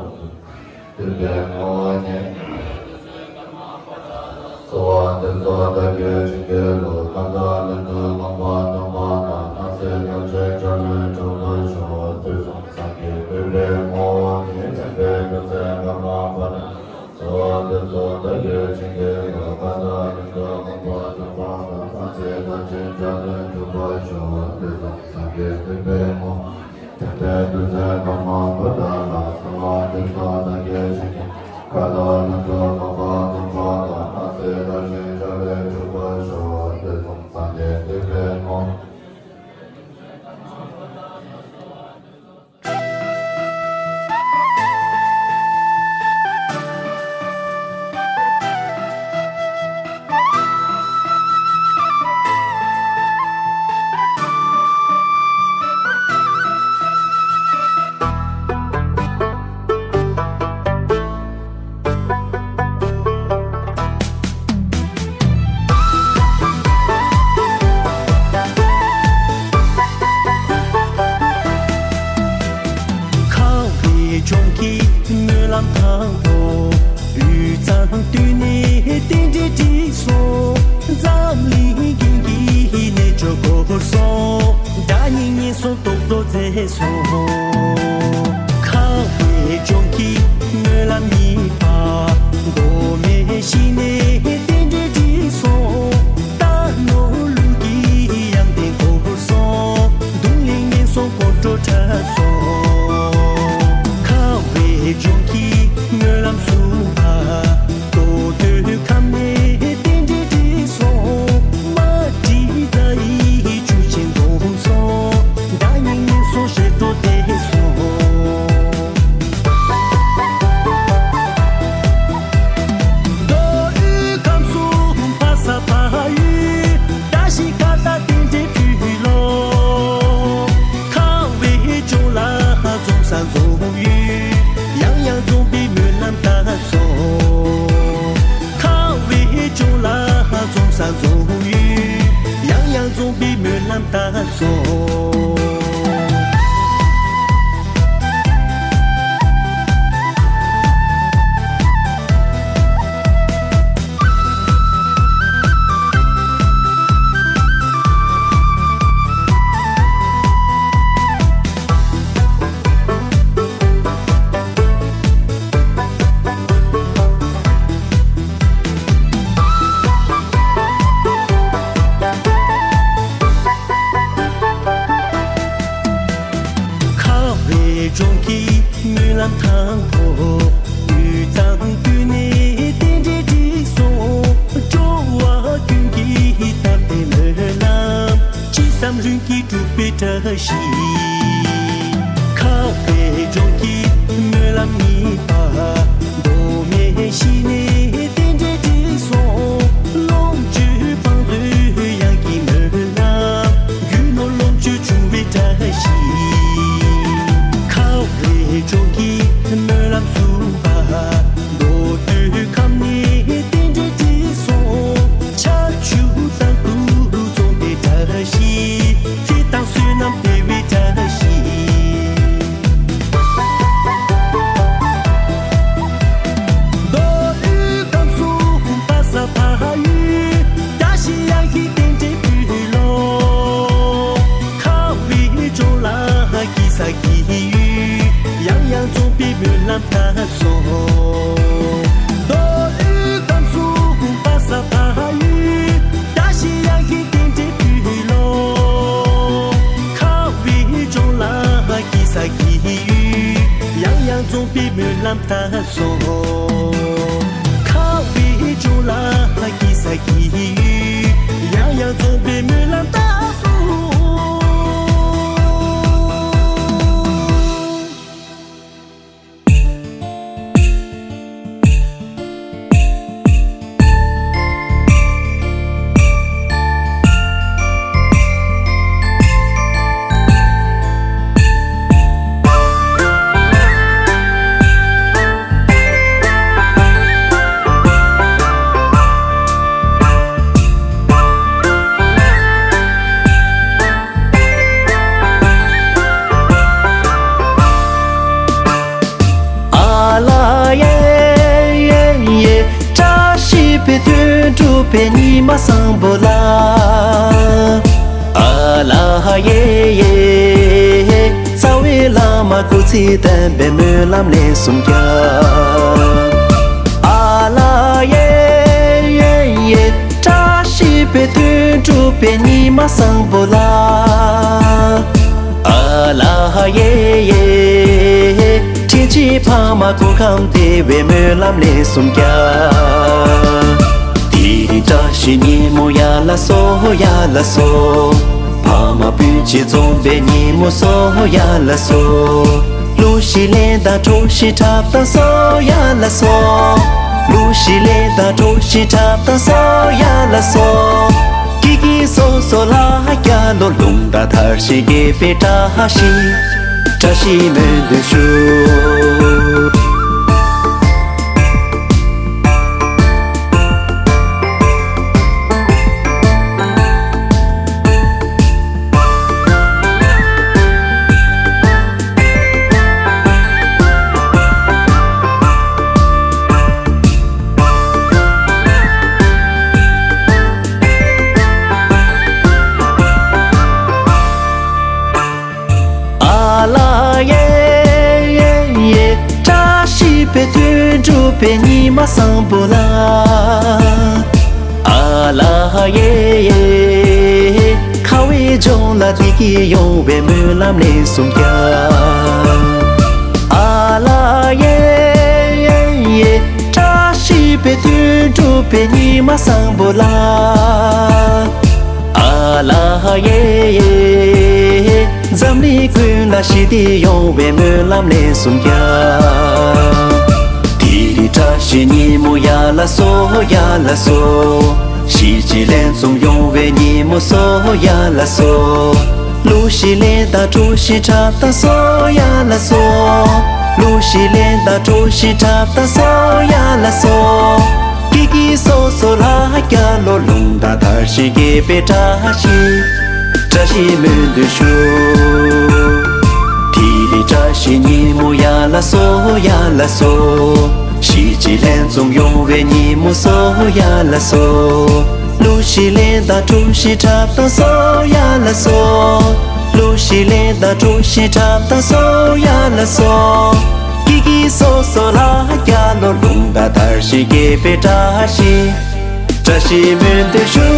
འདུས་པའི་ངོ་བོ་ཉིད། གསོལ་བ་འདེབས་སོ། བདག་རྒྱུད་བྱིན་གྱིས་རློབས་མཁའ་ལྟར་ལྷུན་གྲུབ་དགོངས་པ་རྫོགས་པ་དང་། ལྷ་སྲས་བདག་ཆེན་འཇའ་ལུས་འགྲུབ་པར་ཤོག་དུས་གསུམ་སངས་རྒྱས་འདུས་པའི་ངོ་བོ་ཉིད། དྲན་པའི་དུས་ཚེ་ཀརྨ་པ་ཏྲ་གསོལ་བ་འདེབས་སོ། བདག་རྒྱུད་བྱིན་གྱིས་རློབས་མཁའ་ལྟར་ལྷུན་གྲུབ་དགོངས་པ་རྫོགས་པ་དང་། ལྷ་སྲས་བདག་ཆེན་འཇའ་ལུས་འགྲུབ་པར་ཤོག་དུས་གསུམ་སངས་རྒྱས་འདུས་པའི་ངོ་བོ་ཉིད། དྲན་པའི་དུས་ཚེ་ཀརྨ་པ་ཏྲ་ལ་གསོལ་བ་འདེབས་སོ། བདག་རྒྱུད་བྱིན་གྱིས་རློབས་མཁའ་ལྟར་ལྷུན་གྲུབ་དགོངས་པ་རྫོགས་པ་དང་། ལྷ་སྲས་བདག་ཆེན་འཇའ་ལུས་འགྲུབ་པར་ཤོག་དུས་གསུམ་སངས་རྒྱས་འདུས་པའི་ངོ་བོ་ཉིད། ཁ་བའི་ལྗོངས་ཀྱི་སྨོན་ལམ་དང་པོ། དབུས་གཙང་སྟོད་ནས་རྟེན་འབྲེལ་བསྒྲིགས་སོང་། འཛམ་གླིང་རྒྱན་གྱི་རྣལ་འབྱོར་སྐོར་སོང་། དགྲ་གཉེན་ངན་སོང་རྟོག་བཟློག་མཛད་སོང་། ཁ་བའི་ལྗོངས་ཀྱི་སྨོན་ལམ་གཉིས་པ། མགོན་མེད་ཞི་གནས་རྟེན་འབྲེལ་བསྒྲིགས་སོང་། རྟ་ནོར་ལུག་གི་ཡང་རྟེན་སྐོར་སོང་། གདུང་ལེན་ངན་སོང་དཀོན་མཆོག་འཁྲབ་སོང་། ཁ་བའི་ལྗོངས་ཀྱི་སྨོན་ལམ་གསུམ་པ། རྟོག་འདོད་ཁམས་ནས་རྟེན་འབྲེལ་བསྒྲིགས་སོང་། མ་བསྒྲིགས་རྩ་ཡི་བཅུད་ཅན་འཛོམས་སོང་། དགྲ་གཉེན་ངན་སོང་ཞི་དྲག་བདེ་སོང་། མདོ་དབུས་ཁམས་གསུམ་ཕ་ས་ཕ་ཡུལ། བཀྲ་ཤིས་ཁ་ལྟ་རྟེན་འབྲེལ་ཕུལ་ལོ། ཁ་བའི་ལྗོངས་ལ་འཛོམས་ས་འཛོམས་ཡུལ། ཡང་ཡང་འཛོམས་པའི་སྨོན་ལམ་བཏབ་སོང་། ཁ་བའི་ལྗོངས་ལ་འཛོམས་ས་འཛོམས་ཡུལ། ཡང་ཡང་འཛོམས་པའི་སྨོན་ལམ་བཏབ་སོང་། ཁ་བའི་ལྗོངས་ཀྱི་སྨོན་ལམ་དང་པོ། དབུས་གཙང་སྟོད་ནས་རྟེན་འབྲེལ་བསྒྲིགས་སོང་། འགྲོ་བ་ཀུན་གྱི་དམ་པའི་སྨོན་ལམ། ཅི་བསམ་ལྷུན་གྱིས་འགྲུབ་པའི་བཀྲ་ཤིས། ཁ་བའི་ལྗོངས་ཀྱི་སྨོན་ལམ་གཉིས་པ། མདོ་སྨད་ཞི་གནས་རྟེན་འབྲེལ་བསྒྲིགས་སོང་། ལོངས་སྤྱོད་བང་མཛོད་གཡང་གི་སྨོན་ལམ། རྒྱུ་ནོར་ལོངས་སྤྱོད་འབྱུང་བའི་བཀྲ་ཤིས། ཁ་བའི་ལྗོངས་ཀྱི་སྨོན་ལམ་གསུམ་པ། གི་ཡུལ། ཡང་ཡང་འཛོམས་པའི་སྨོན་ལམ་མཐའ་རྫོགས། མདོ་དབུས་ཁམས་གསུམ་པ་སངས་པ་ཡུལ། བཀྲ་ཤིས་ཡང་ཞིང་རྟེན་འབྲེལ་འཕུལ་ལོ། ཁ་བའི་ལྗོངས་ལ་སྐྱེས་ས་གི་ཡུལ། ཡང་ཡང་འཛོམས་པའི་སྨོན་ལམ་མཐའ་སོང་། ཁ་བའི་ལྗོངས་ལ་སྐྱེས་ས་གི་ཡུལ། ཡང་ཡང་འཛོམས་པའི་སྨོན་ལམ་མཐའ་སོང་། ཨ་ལ་ཡེ་ཡེ་ཡེ། བཀྲ་ཤིས་པའི་དོན་གྲུབ་པའི་ཉི་མ་བཟང་པོ་ལ། ཨ་ལ་ཡེ་ཡེ། རྩ་བའི་བླ་མ་སྐུ་ཚེ་བརྟན་པའི་སྨོན་ལམ་ལན་གསུམ་རྒྱག། ཨ་ལ་ཡེ་ཡེ་ཡེ། བཀྲ་ཤིས་པའི་དོན་གྲུབ་པའི་ཉི་མ་བཟང་པོ་ལ། ཨ་ལ་ཡེ་ཡེ། དྲིན་ཆེན་ཕ་མ་སྐུ་ཁམས་བདེ་བའི་སྨོན་ལམ་ལན་གསུམ་རྒྱག། དེ་རིང་བཀྲ་ཤིས་ཉིན་མོ་ཡ་ལ་སོ་ཡ་ལ་སོ། ཕ་མ་སྤུན་མཆེད་འཛོམས་པའི་ཉིན་མོ་སོ་ཡ་ལ་སོ། གླུ་གཞས་ལེན་དང་གྲོགས་ཤིག་འཁྲབ་དང་སོ་ཡ་ལ་སོ། གླུ་གཞས་ལེན་དང་གྲོགས་ཤིག་འཁྲབ་དང་སོ་ཡ་ལ་སོ། སྐྱིད་སྐྱིད་སོ་སོ་ལ་རྒྱ་ལོ། རླུང་རྟ་དར་ཞིང་རྒྱས་པའི་བཀྲ་ཤིས། བཀྲ་ཤིས་སྨོན་འདུན་ཞུ། ཨ་ལ་ཡེ་ཡེ་ཡེ། བཀྲ་ཤིས་པའི་དོན་གྲུབ་པའི་ཉི་མ་བཟང་པོ་ལ། ཨ་ལ་ཡེ་ཡེ། ཁ་བའི་ལྗོངས་ལ་བདེ་སྐྱིད་ཡོང་བའི་སྨོན་ལམ་ལན་གསུམ་རྒྱག། ཨ་ལ་ཡེ་ཡེ་ཡེ། བཀྲ་ཤིས་པའི་དོན་གྲུབ་པའི་ཉི་མ་བཟང་པོ་ལ། ཨ་ལ་ཡེ་ཡེ། འཛམ་གླིང་ཀུན་ལ་ཞི་བདེ་ཡོང་བའི་སྨོན་ལམ་ལན་གསུམ་རྒྱག། དེ་རིང་བཀྲ་ཤིས་ཉིན་མོ་ཡ་ལ་སོ་ཡ་ལ་སོ། གཞིས་བྱེས་ལྷན་འཛོམས་ཡོང་བའི་ཉིན་མོ་སོ་ཡ་ལ་སོ། གླུ་གཞས་ལེན་དང་གྲོགས་ཤིག་འཁྲབ་དང་སོ་ཡ་ལ་སོ། གླུ་གཞས་ལེན་དང་གྲོགས་ཤིག་འཁྲབ་དང་སོ་ཡ་ལ་སོ། སྐྱིད་སྐྱིད་སོ་སོ་ལ་རྒྱ་ལོ། རླུང་རྟ་དར་ཞིང་རྒྱས་པའི་བཀྲ་ཤིས། བཀྲ་ཤིས་སྨོན་འདུན་ཞུ། དེ་རིང་བཀྲ་ཤིས་ཉིན་མོ་ཡ་ལ་སོ་ཡ་ལ་སོ། གཞིས་བྱེས་ལྷན་འཛོམས་ཡོང་བའི་ཉིན་མོ་སོ་ཡ་ལ་སོ། གླུ་གཞས་ལེན་དང་གྲོགས་ཤིག་འཁྲབ་དང་སོ་ཡ་ལ་སོ། གླུ་གཞས་ལེན་དང་གྲོགས་ཤིག་འཁྲབ་དང་སོ་ཡ་ལ་སོ། སྐྱིད་སྐྱིད་སོ་སོ་ལ་རྒྱ་ལོ། རླུང་རྟ་དར་ཞིང་རྒྱས་པའི་བཀྲ་ཤིས། བཀྲ་ཤིས་སྨོན་འདུན་ཞུ།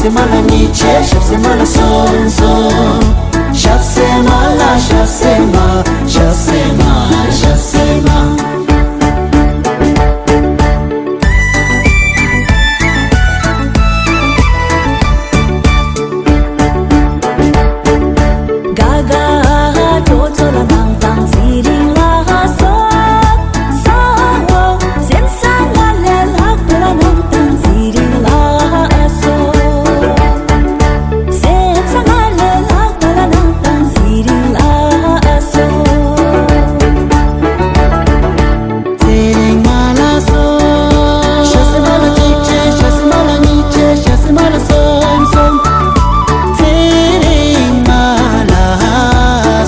སེམས་མ་ལ་ཉིད་བྱེད། ཞབས་སེམས་མ་ལ་གསུམ་གསུམ། ཞབས་སེམས་མ་ལ་ཞབས་སེམས་མ། ཞབས་སེམས་མ་ཞབས་སེམས་མ། ག་ག་ཇོ་ཇོ་ལ་གནང་དང་ཚེ་རིང་ལ་སོགས་སོ། སེམས་ས་ལ་ལས་ལྷག་པ་ལ་གནང་དང་ཚེ་རིང་ལ་སོགས། སེམས་ས་ལ་ལས་ལྷག་པ་ལ་གནང་དང་ཚེ་རིང་ལ་སོགས། ཚེ་རིང་མ་ལ་སོགས། ཞབས་སེམས་མ་ལ་གཅིག་བྱས། ཞབས་སེམས་མ་ལ་གཉིས་བྱས། ཞབས་སེམས་མ་ལ་གསུམ་གསུམ། ཚེ་རིང་མ་ལ་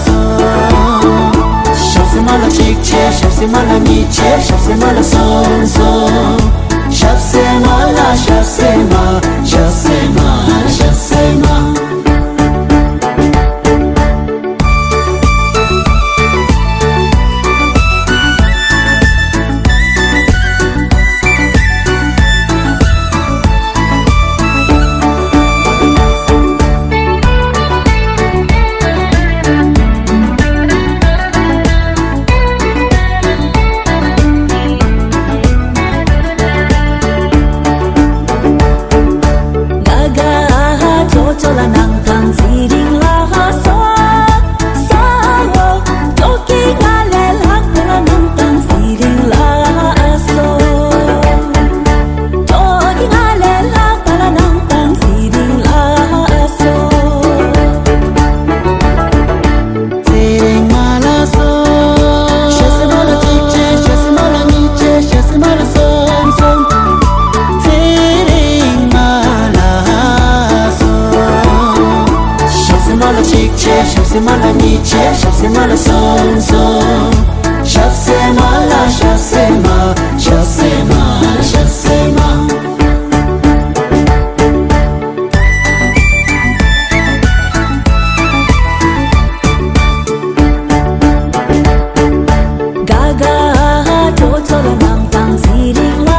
སོགས། ཞབས་སེམས་མ་ལ་གཅིག་བྱས། ཞབས་སེམས་མ་ལ་གཉིས་བྱས། ཞབས་སེམས་མ་ལ་གསུམ་གསུམ། ཞབས་སེམས་མ་ལ་ཞབས་སེམས་མ། ཞབས་སེམས་མ་ཞབས་སེམས་མ། ག་ག་ཇོ་ཇོ་ལ་གནང་དང་ཚེ་རིང་ལ་སོགས་སོ། ཇོ་ཀི་ང་ལས་ལྷག་པ་ལ་གནང་དང་ཚེ་རིང་ལ་སོགས། ཇོ་ཀི་ང་ལས་ལྷག་པ་ལ་གནང་དང་ཚེ་རིང་ལ་སོགས། ཚེ་རིང་མ་ལ་སོགས། ཞབས་སེམས་མ་ལ་གཅིག་བྱས། ཞབས་སེམས་མ་ལ་གཉིས་བྱས། ཞབས་སེམས་མ་ལ་གསུམ་གསུམ། ཚེ་རིང་མ་ལ་སོགས། ཞབས་སེམས་མ་ལ་གཅིག་བྱས། ཞབས་སེམས་མ་ལ་གཉིས་བྱས། ཞབས་སེམས་མ་ལ་གསུམ་གསུམ། ཞབས་སེམས་མ་ལ་ཞབས་སེམས་མ། ཞབས་སེམས་མ་ཞབས་སེམས་མ། ག་ག་ཇོ་ཇོ་ལ་གནང་དང་ཚེ་རིང་ལ་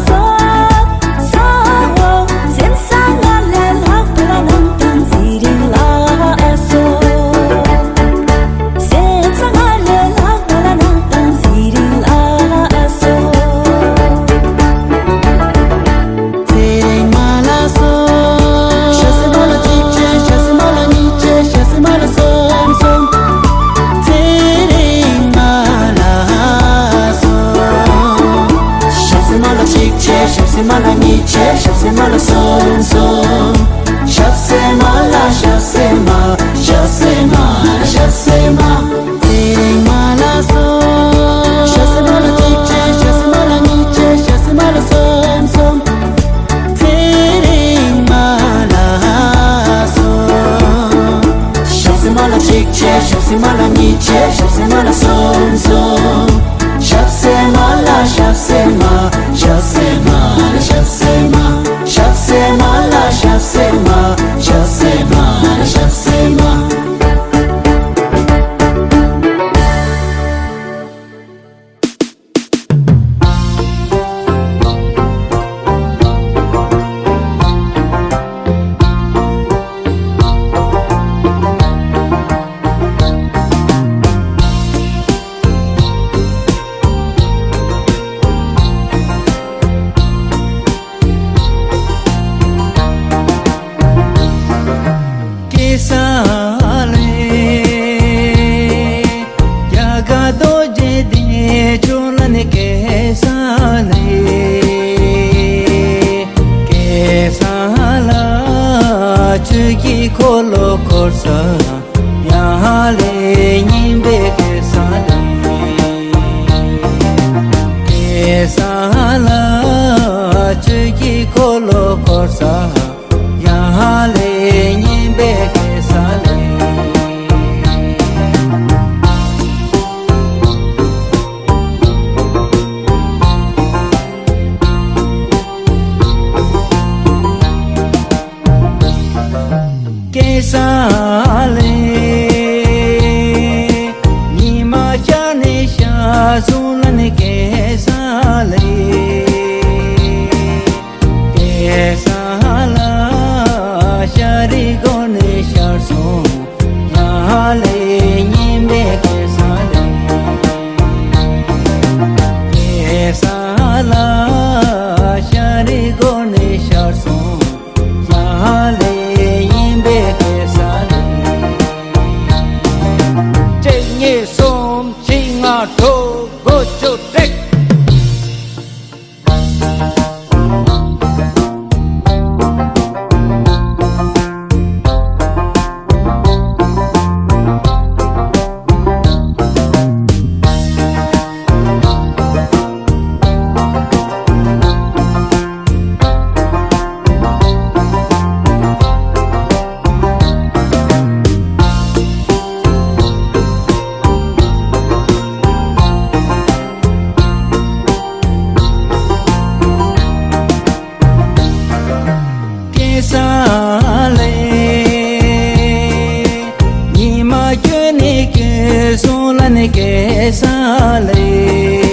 སོགས་སོ། སེམས་ས་ལ་ལས་ལྷག་པ་ལ་གནང་དང་ཚེ་རིང་ལ་སོགས། སེམས་ས་ལ་ལས་ལྷག་པ་ལ་གནང་དང་ཚེ་རིང་ལ་སོགས། ཚེ་རིང་མ་ལ་སོགས། ཞབས་སེམས་མ་ལ་གཅིག་བྱས། ཞབས་སེམས་མ་ལ་གཉིས་བྱས། ཞབས་སེམས་མ་ལ་གསུམ་གསུམ། ཚེ་རིང་མ་ལ་སོགས། ཞབས་སེམས་མ་ལ་གཅིག་བྱས། ཞབས་སེམས་མ་ལ་གཉིས་བྱས། ཞབས་སེམས་མ་ལ་གསུམ་གསུམ། ཞབས་སེམས་མ་ལ་ཞབས་སེམས་མ། ཞབས་སེམས་མ་ཞབས་སེམས་མ། ཚེ་རིང་མ་ལ་སོགས། ཞབས་སེམས་མ་ལ་གཅིག་བྱས། ཞབས་སེམས་མ་ལ་གཉིས་བྱས། ཞབས་སེམས་མ་ལ་གསུམ་གསུམ། ཚེ་རིང་མ་ལ་སོགས། ཞབས་སེམས་མ་ལ་གཅིག་བྱས། ཞབས་སེམས་མ་ལ་གཉིས་བྱས། ཞབས་སེམས་མ་ལ་གསུམ་གསུམ། ཞབས་སེམས་མ་ལ་ཞབས་སེམས་མ། ཞབས་སེམས་མ་ཞབས་སེམས་མ། ཞབས་སེམས་མ་ལ་ཞབས་སེམས་མ། ཞབས་སེམས་མ་ཞབས་སེམས་མ། ཀེ་ས་ལེ། རྒྱ་གར་རྡོ་རྗེ་གདན་ཕྱོགས་ལ་ནི་ཀེ་ས་ལེ། ཀེ་ས་ལ་ཆོས་ཀྱི་འཁོར་ལོ་བསྐོར་ས། ཡ་ཧ་ལེ་སྙིང་པའི་ཀེ་ས་ལེ། ཀེ་ས་ལ་ཆོས་ཀྱི་འཁོར་ལོ་བསྐོར་ས། ཡ་ཧ་ལེ་སྙིང་པའི་ཀེ་ས་ལེ། ཀེ་ས་ལེ། གཉིས། གསུམ། བཞི། ལྔ། དྲུག་དགུ་བཅུ། བྲེགས། སྐྱེ་ས་ལས། ཉི་མ་སྐྱོ་ནས་སྐྱོ་སོང་ལ་ནི་སྐྱེ་ས་ལས།